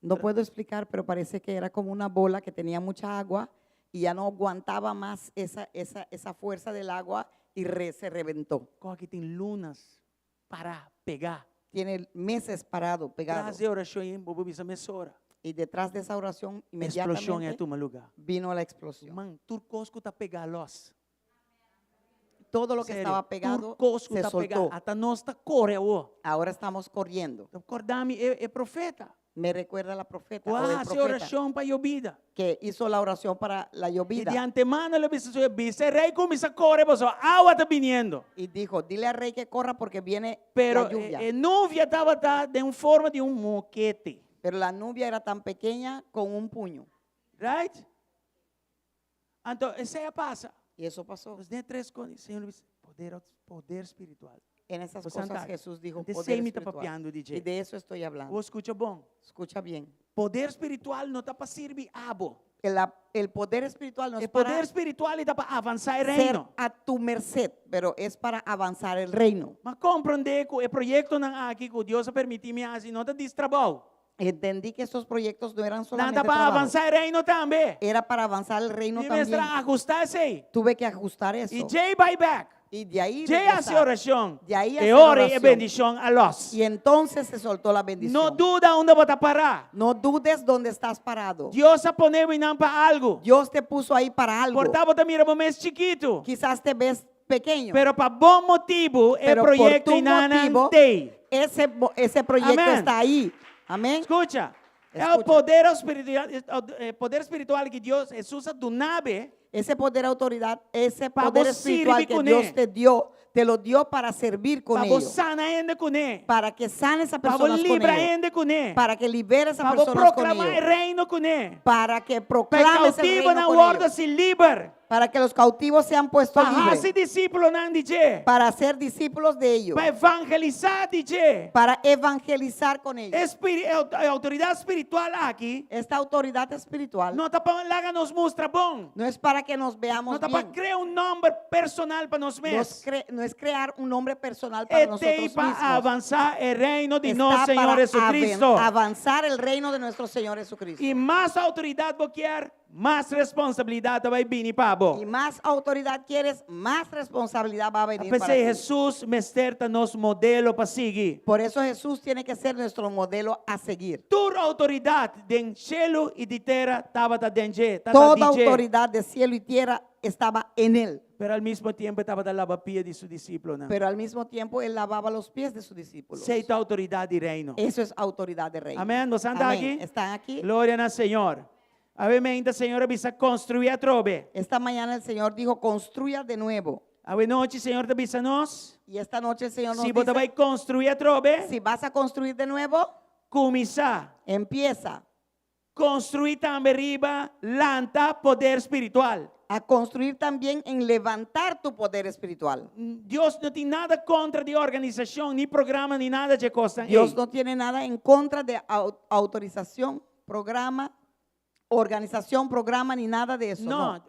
No puedo explicar, pero parece que era como una bola que tenía mucha agua y ya no aguantaba más esa, esa, esa fuerza del agua y re, se reventó. Kò aki tin lunas pará, pegá. Tiene meses parado, pegado. Tras di orashon ei, bo por bisa mesora. Y detrás de esa oración, Exploshon ei a inmediatamente tuma lugá. vino la explosión. Man, tur kos ku ta pegá lòs. Todo lo que Serio, estaba pegado tur kos ku se ta pegá, soltó. ata nos ta kore awor. Ahora estamos corriendo. Ta kòrda mi e, e profeta. Me recuerda la profeta Ku o a el hasi profeta orashon pa yobida. que hizo la oración para la I llovida. di antemano el a bisa su bisa e rei kuminsá kore pasobra awa ta biniendo. Y dijo, dile al rey que corra porque viene Pero la lluvia. e, e nuvia tabata den un forma di un mokete. Pero la nubia era tan pequeña con un puño. Right? Anto esei a pasa. Y eso pasó. Pues den tres cosas, Señor bisa, poder, poder espiritual. En esas Pues cosas anda, Jesús dijo, de poder sei mi ta espiritual. papiando di dje. Y de eso estoy hablando. Bo skucha bon. Escucha bien. Poder spiritual no ta pa sirbi abo. El, el poder espiritual no es E poder para spiritual ta pa avansá e ser reino. a tu merced, pero es para avanzar el reino. M'a komprondé ku e proyektonan aki ku Dios a permití mi hasi no ta dis trabou. Entendí que estos proyectos no eran Nan solamente ta pa trabajo. avansá e reino tambe. Era para avanzar el reino Mi mester también. a ajustá esei. Tuve que ajustar eso. I djei bai bèk. Y de ahí Djei hasi regresar. orashon. De ahí E hacer ora ei e oración. bendishon a lòs. Y entonces se soltó la bendición. No duda unda bo ta pará. No dudes donde estás parado. Dios a pone bo einan pa algu. Dios te puso ahí para algo. Por ta bo ta mira bo mes chikitu. Quizás te ves pequeño. Pero pa bo motibu e pero por proyekto tu einanan motivo, t'ei. ese, ese proyecto Amén. está ahí. Amén. Skucha. E Escucha. poder espiritual, e poder espiritual ku Dios, Hesus a duna bo. Ese poder, autoridad, ese Pa poder bo espiritual sirbi que kuné. Dios te dio, te lo dio para servir con Pa bo ellos. sana hende kuné. Para que sanes a Pa bo personas con libra ellos. hende kuné. Para que liberes a Pa bo personas con proklamá e ellos. reino kuné. Para que Pa e proclames el kautivonan reino con wòrdu ellos. hasí liber. Para que los cautivos sean puestos Pa libres. hasi disípulonan di dje. Para ser discípulos de ellos. Pa evangelisá di dje. Para evangelizar con ellos. E e outoridat spiritual aki Esta autoridad espiritual no ta pa laga nos mustra bon. no es para que nos veamos No ta pa bien. krea un nòmber personal pa nos No es, mes. cre- no es crear un nombre personal para E t'ei nosotros pa mismos. avansá e reino di Está nos para Señor Jesucristo. avanzar el reino de nuestro Señor Jesucristo. I mas outoridat bo kier, mas responsabilidat ta bai bini pa bo. Y más autoridad quieres, más responsabilidad va a venir para P'esei ti. Hesus mester ta nos modelo pa sigui. Por eso Jesús tiene que ser nuestro modelo a seguir. Tur outoridat den shelu i di tera tabata den dje, tata Toda di dje. autoridad de cielo y tierra estaba en él. Pero al mismo tiempo e tabata laba pia di su disipelnan. Pero al mismo tiempo él lavaba los pies de sus discípulos. Esei ta outoridat di reino. Eso es autoridad de reino. Amén. Nos anda Amén. aki? ¿Están aquí? Gloria na Señor. Awe mainta Señor a bisa konstruí atrobe. Esta mañana el Señor dijo, construya de nuevo. Awe nochi Señor ta bisa nos, Y esta noche el Señor nos si bo ta dice, bai konstruí atrobe, si vas a construir de nuevo, kuminsá. empieza. Konstruí tambe riba lanta poder spiritual. A construir también en levantar tu poder espiritual. Dios no tin nada kontra di organisashon, ni programa, ni nada di kos. Dios no tiene nada en contra de autorización, programa, organización, programa, ni nada de eso. No. No,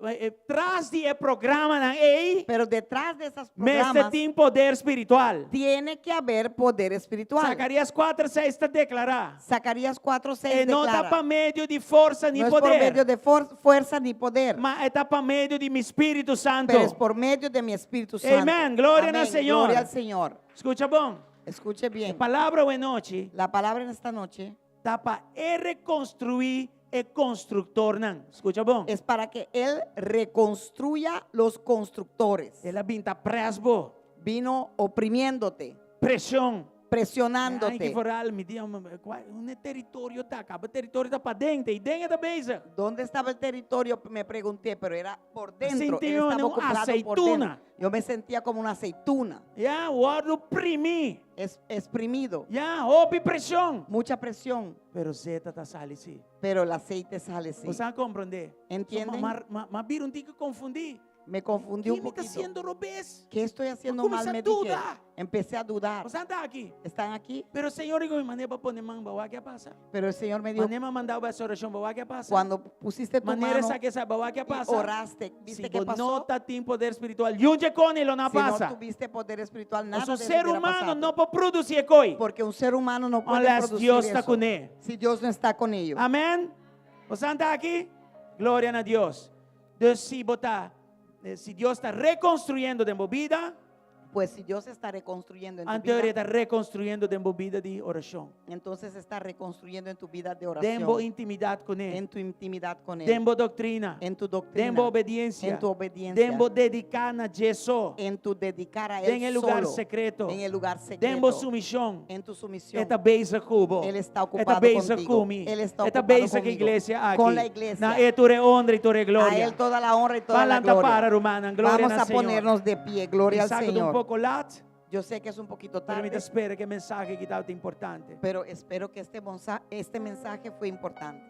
tras di e programanan ei, Pero detrás de esas mester programas tin poder spiritual. Tiene que haber poder espiritual. Zakarías 4, 6 ta deklará. Zacarías 4:6 E no ta declara. Pa medio di forsa ni No es por poder, medio de fuerza ni poder, ma e ta pa medio di mi Spiritu Santu. Pero es por medio de mi Espíritu Santo. Amén. Gloria al Amén. Señor. Gloria al Señor. Skucha bon. Escuche bien. Palabra awe nochi La palabra en esta noche ta pa e rekonstruí e konstruktornan. Skucha bon. Es para que Él reconstruya los constructores. El a bin ta près bo. Vino oprimiéndote, Preshon. Ai, presionándote. que vooral, mi dia, unda teritorio ta? Kaba teritorio ta paden, i den e ta bezig. ¿Dónde estaba el territorio? Me pregunté, pero era por dentro. Sentí Él estaba una ocupado por aceituna. dentro. Yo me sentía como una aceituna, Ya, wòrdu primí. Exprimido. Ya, hopi preshon. Mucha presión, Pero zeta ta sali sí. Pero el aceite sale sí. Boso ta komprondé? ¿Entienden? M'a m'a m'a bira un tiki konfundí. Me confundí un Kiko mi ta poquito. hasiendo robes? ¿Qué estoy haciendo Kuminsá mal? Me dije. Duda. Empecé a dudar. Boso ta aki? ¿Están aquí? Pero Señor di ku mi manera b'a pone man, bo a wak kiko a pasa. Pero el Señor me dijo, Manera m'a manda bo orashon, bo a wak kiko a pasa. Cuando pusiste tu Manera mano sa ke sa, bo a wak kiko a y pasa. oraste, ¿viste Si qué bo pasó? no tatin poder spiritual, niun kos lo no Si no pasa. tuviste poder espiritual, nada Un de eso ser hubiera humano pasado. no por produsí e kos. Porque un ser humano no puede Unless producir Dios ta eso kuné. si Dios no está con ellos. Amèn? Boso ta aki? Gloria na Dios. Dus si bo ta, si Dios ta rekonstruyendo den bo bida, Pues si Dios está reconstruyendo en tu anto vida, ta rekonstruyendo den bo bida di orashon. Entonces está reconstruyendo en tu vida de oración, Den bo intimidat kuné. En tu intimidad con Él, Den bo doktrina. En tu doctrina, Den bo obedensia. En tu obediencia, Den bo dediká na dje so. En tu dedicar a Él Den e lugá solo, sekreto. En el lugar secreto, Den bo sumishon. En tu sumisión. E ta bezig ku bo. Él está E ta ocupado bezig contigo. ku mi. Él está E ta ocupado bezig ku conmigo. iglesia aki. Con la iglesia. Na e tur honra i tur A gloria. Él toda la honra y toda la Balanta gloria. para, rumannan. Gloria Vamos na a Señor. ponernos de pie. Gloria al Saco un Señor. poko lat, Yo sé que es un poquito pero mi tarde, ta spera ku e mensahe aki ta importante. Pero espero que este mensaje fue importante.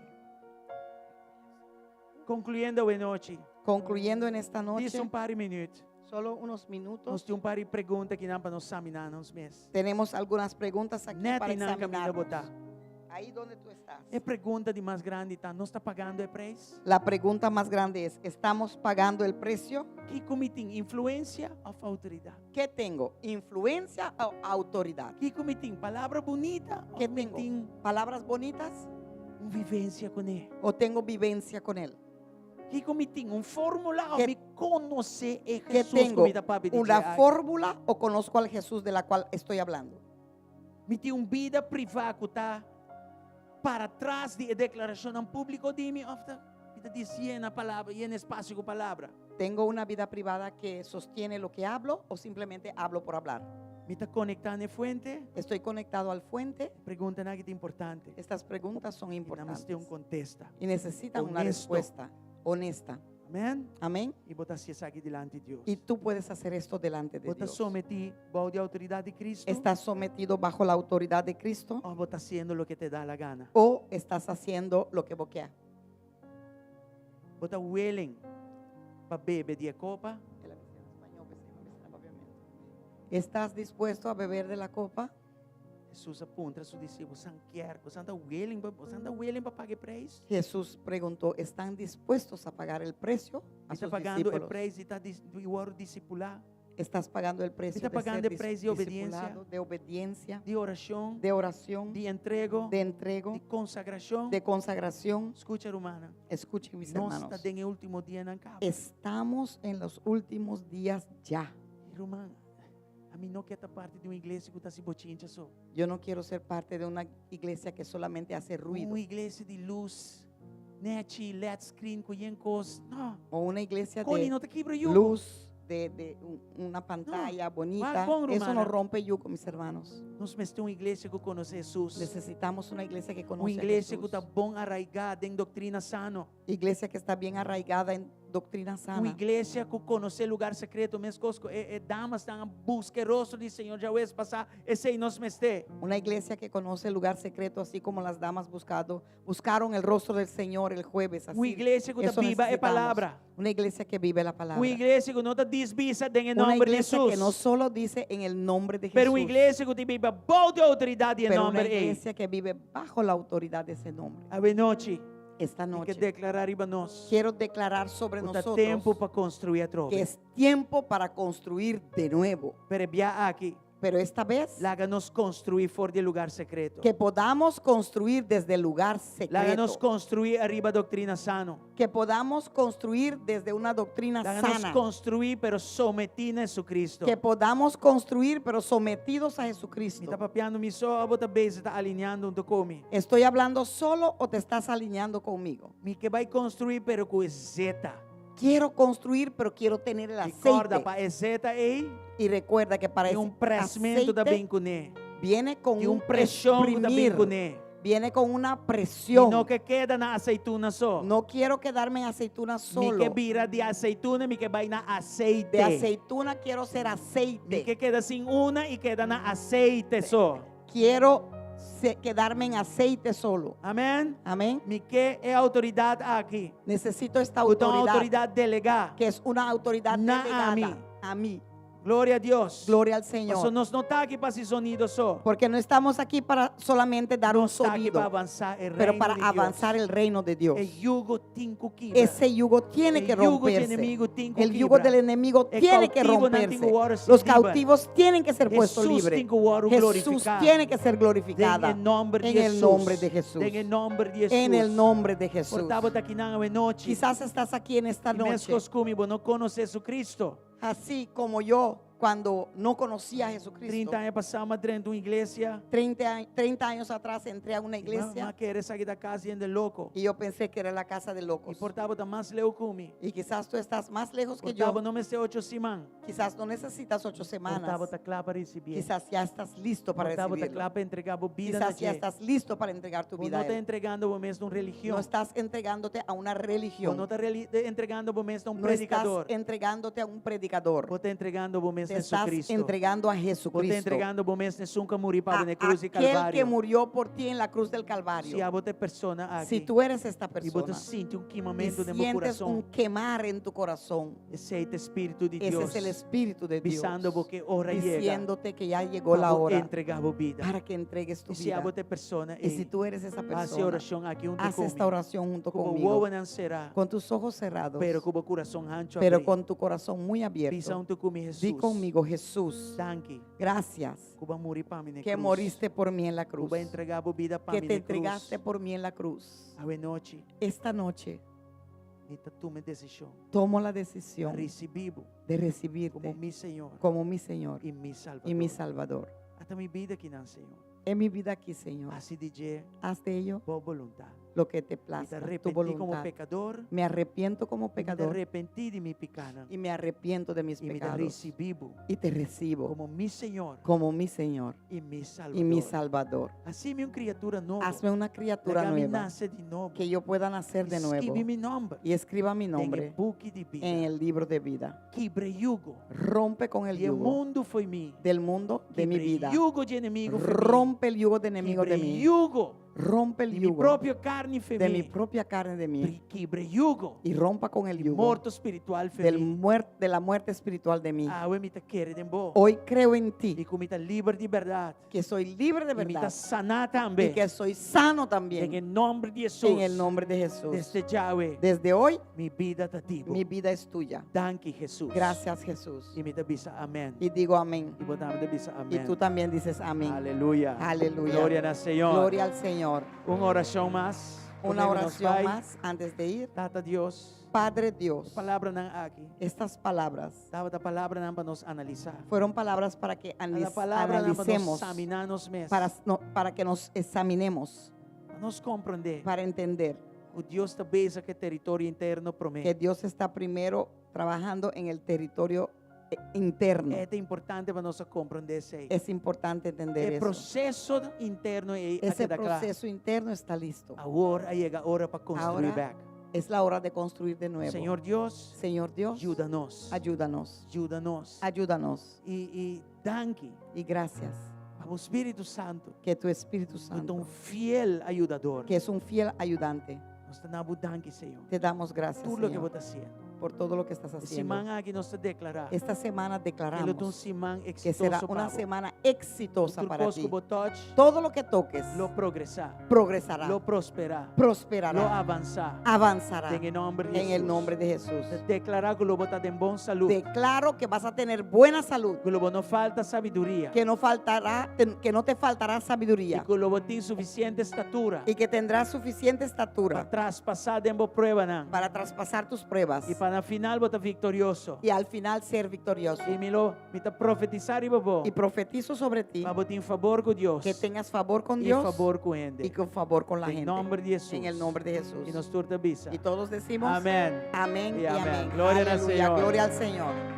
Konkluyendo awe nochi. Concluyendo en esta noche, Djis un par di minüt. Solo unos minutos. Nos tin un par di pregunta akinan pa nos saminá nos mes. Tenemos algunas preguntas aquí Net para einan kaminda examinarnos. bo ta. Ahí donde tú estás. E pregunta di mas grandi ta, nos ta pagando e preis? La pregunta más grande es, ¿estamos pagando el precio? Kiko mi tin, influensia òf outoridat? ¿Qué tengo? ¿Influencia o autoridad? Kiko mi tin, palabra bunita ¿Qué òf mi tengo? tin ¿Palabras bonitas un vivensia kuné? O tengo vivencia con él? Kiko mi tin, un fórmula òf ¿Qué- mi konosé e ¿Qué Jesus tengo? ku mi ta papia di ¿Una dje aki? fórmula o conozco al Jesús de la cual estoy hablando? Mi tin un bida privá ku ta para tras di deklarashon públiko di mi òf ta mi ta disiendo palabra i espasio ku palabra. ¿Tengo una vida privada que sostiene lo que hablo o simplemente hablo por hablar? Mi ta konektá na e fuente? ¿Estoy conectado al fuente? Preguntanan aki ta importante. Estas preguntas son I nan mester un importantes kontesta. Y necesitan una Honesto. respuesta honesta. Amèn? Amén. I bo ta hasi esaki dilanti di Dios. Y tú puedes hacer esto delante de Bo ta Dios. sometí bou di outoridat di Kristu? ¿Estás sometido bajo la autoridad de Cristo Òf bo ta hasiendo loke te da la gana? O estás haciendo lo que vos quieras? Bo ta willing pa bebe di e kopa? ¿Estás dispuesto a beber de la copa? Hesus a puntra su disipelnan, boso ke, boso ta willing, boso ta willing pa paga e preis? Jesús preguntó, ¿están dispuestos a pagar el precio? A Está sus pagando el discípulos. preis di ta di wòrdu disipulá, Estás pagando el precio Está de pagando ser el precio de obediencia. discipulado, de obediencia, di orashon, de oración, di entrego, de entrego, di konsagrashon. De consagración. Skucha, ruman. Escuchen, mis Nos ta hermanos. den e último dianan kaba. Estamos en los últimos días ya. Ruman, ami no ke ta parti di un iglesia ku ta hasi bochincha so. Yo no quiero ser parte de una iglesia que solamente hace ruido. Un iglesia di lus, nèchi, LED screen, ku yen kos. No. O una iglesia Kos de no ta kibra yugo. luz, de una pantalla bonita. Bon, Eso no rumana. rompe yugo, mis hermanos. Nos mester un iglesia ku konosé Hesus. Necesitamos una iglesia que Un conoce a iglesia ku Jesús. ta bon arraigá den doktrina sano. Iglesia que está bien arraigada en doctrina Un sana. iglesia ku konosé lugar sekreto, meskos ku e, e damasnan a buska e rostro di Señor djaweps pasá, esei nos mester. Una iglesia que conoce el lugar secreto, así como las damas buscado, buscaron el rostro del Señor el jueves. Un Así, iglesia ku ta eso biba e necesitamos. palabra. Una iglesia que vive la palabra. Un iglesia ku no ta djis bisa den e Una nòmber di iglesia que no Hesus. solo dice en el nombre de Pero un Jesús, iglesia ku ta biba bou di outoridat di e pero una nòmber ei. iglesia que vive bajo la autoridad de ese nombre. Awe nochi, Esta mi ke noche deklará riba nos. quiero declarar sobre Ku ta tempu nosotros pa konstruí que atrobe. es tiempo para construir de nuevo. Pero e bia aki, Pero esta vez laga nos konstruí for di lugá sekreto. que podamos construir desde el lugar Laga nos secreto. konstruí ariba doktrina sano. Que podamos construir desde una doctrina Laga nos sana. konstruí, pero sometí na Jesucristo. Que podamos construir, pero sometidos a Mi Jesucristo. ta papiando mi so, òf bo ta bezig ta alineando huntu ku mi. ¿Estoy hablando solo o te estás alineando conmigo? Mi ke bai konstruí, pero ku zeta. Quiero construir, pero quiero tener el I kòrda aceite. pa e zeta ei, Y recuerda que para tin ese un prèsmentu ta aceite bin kuné. viene con Tin un un preshon ku ta bin exprimir, kuné. viene con una Mi presión. no ke keda na aseituna so. No quiero quedarme en aceituna Mi solo. ke bira di aseituna, mi ke bai na aseite. De aceituna quiero ser Mi aceite. ke keda sin una i keda na aseite so. Quiero quedarme en aceite solo. Amèn? Amén. Mi ke e outoridat aki. Necesito esta Ku ta un autoridad, outoridat delegá. que es una autoridad Na a delegada mí. a mí. Gloria na Dios. Gloria al Paso Señor. nos no ta aki pa hasi zonido so. Porque no estamos aquí para solamente dar un Nos ta aki pa sonido, avansá e pero reino para di Dios. avanzar el reino de Dios. E yugo tin ku kibra. Ese yugo tiene E que yugo di romperse. enemigu tin ku El yugo kibra. del enemigo E tiene que kautivonan tin romperse. ku wòrdu Los liber. cautivos tienen que ser puestos Hesus libres. tin ku wòrdu Jesús glorifiká. tiene que ser glorificada. Den e nòmber di En el Hesus. nombre de Jesús. Den e nòmber di Hesus. En el nombre de Jesús. Por ta bo ta akinan awe nochi. Quizás estás aquí en esta I noche, meskos ku mi, bo no konosé Jesucristo. así como yo cuando no conocía a Jesucristo. 30 aña pasá m'a drenta un iglesia. 30 años atrás entré a una iglesia M'a kere esaki ta kas di hende loko. y yo pensé que era la casa de I locos. por ta bo ta mas leu ku mi. Y quizás tú estás más lejos que Por ta bo yo. no mester 8 siman. Quizás no necesitas 8 Por ta bo semanas. ta kla pa risibié. Quizás ya estás listo para Por ta bo ta recibirlo. kla pa entregá bo bida na Quizás ya dje. estás listo para entregar tu Bo vida no a ta Él. entregando bo mes na un religion. No estás entregándote a una Bo religión. no ta entregando bo mes na un No estás predikador. entregándote a un predicador. Bo ta entregando bo mes Te na estás Jesucristo. entregando a Bo ta Jesucristo. entregando bo mes na esun ku a muri pa A bo na cruz di aquel que Calvario. murió por ti en la cruz del Si Calvario. abo ta e persona Si aki. tú eres esta I bo ta persona sinti un y kimamentu den bo sientes kurason. un quemar en tu corazón, Esei ta Spiritu di ese Dios. es el Espíritu de Dios Bisando bo ku e ora a yega. diciéndote que ya llegó la Pa bo hora entregá bo bida. para que entregues tu I si vida. abo ta e persona Y si ei, tú eres esa hasi persona, orashon aki huntu haz ku mi. esta oración junto Ku bo conmigo, wowonan será, con tus ojos cerrados, pero ku bo kurason hanchu pero abrí. con tu corazón muy Bisa abierto. huntu ku mi Hesus. Di conmigo, Jesús, Danki. gracias Ku bo a muri pa mi na que cruz. moriste por mí en la cruz, Ku bo a entregá bo bida pa que mi te na cruz. entregaste por mí en la cruz. Awe nochi, Esta noche mi ta tuma e desishon. tomo la decisión Risibí bo de komo recibirte mi Señor como mi Señor i mi Salbador. y mi Salvador. Ata mi bida akinan, Señor. En mi vida aquí, Señor, Hasi di dje haz de ello bo boluntat. lo que te Mi ta plazca, tu arepentí komo voluntad. pekador. Me arrepiento como Mi ta pecador arepentí di mi pikánan. y me arrepiento de mis I mi ta pecados. risibí bo Y te recibo komo mi Señor como mi Señor i mi y Salbador. mi Salvador. Hasi mi un kriatura nobo. Hazme una criatura Laga mi nueva, nase di nobo. que yo pueda nacer de nuevo Skirbi mi nòmber y escriba mi den e nombre buki di bida. en el libro de vida. Kibra e yugo. Rompe con el Di e yugo mundu fo'i mi. del mundo de mi Kibra e vida. yugo di enemigu fo'i mi. Rompe el yugo de enemigo Kibra de e mí. yugo Rompe el di mi yugo propio karni fo'i de mi. mi propia carne de mí. Kibra e yugo Y rompa con el di yugo morto spiritual fo'i del mi. de la muerte espiritual de mí. Awe mi ta kere den bo. Hoy creo en I ti, ku mi ta liber di bèrdat. que soy libre de I mi ta verdad saná y tambe. que soy sano Den también. e nòmber di Hesus. En el nombre de Jesús. Desde djawe, Desde hoy, mi bida ta di bo. mi vida es tuya. Danki, Hesus. Gracias, Jesús. I mi ta bisa amèn. Y digo amén. I bo tambe ta bisa Y amèn. tú también dices amén. Aleluya. Aleluya. Gloria na Señor. Gloria al Señor. Un orashon mas. Una Promé ku nos oración bai. más antes de ir. Tata Dios. Padre Dios, Palabranan aki. estas palabras Tabata palabranan pa nos analisá. fueron palabras para que Tabata palabranan pa nos analicemos, eksaminá nos mes. para, no, para que nos examinemos, Pa nos komprondé. para entender Ku Dios ta bezig ku e teritorio interno promé. que Dios está primero trabajando en el territorio eh, interno. Ta importante pa nos komprondé esei. Es importante entender E eso. proseso interno ei Ese a keda kla. proceso interno está listo. Awor a yega ora pa konstruí Ahora bèk. Es la hora de construir de nuevo. Señor Dios, Señor Dios, yuda nos. ayúdanos. Yuda nos. Ayúdanos. I, i danki Y gracias pa bo Spiritu Santu, que tu Espíritu ku ta un Santo, fiel ayudadó. que es un fiel ayudante, Nos ta duna bo danki, Señor. te damos gracias, Tur loke Señor, bo ta hasiendo. por todo lo que estás E haciendo. siman aki nos ta deklará. Esta semana Ku lo ta un declaramos siman que será eksitoso una pa bo. semana exitosa Tur para kos ti. ku bo touch, Todo lo que toques lo progresá, progresará, lo prosperá, prosperará, lo avansá. avanzará Den nòmber di en el Hesus. nombre de Jesús. Deklará ku lo bo ta den bon salú. Declaro que vas a tener buena salud, Ku lo bo no falta sabiduria. que no faltará, que no te faltará I sabiduría ku lo bo tin sufisiente estatura y que tendrás suficiente pa estatura traspasá den bo pruebanan. para traspasar tus pruebas I pa na final bo ta viktorioso. y al final ser victorioso. I mi lo mi ta profetisá riba bo. Y profetizo sobre ti Pa bo tin fabor ku Dios. que tengas favor con I Dios fabor ku hende. y con favor con la Den gente. nòmber di Hesus. En el nombre de Jesús. I nos tur ta bisa. Y todos decimos Amèn. amén Y y amén. amén. Gloria al Aleluya. Señor. Gloria al Señor.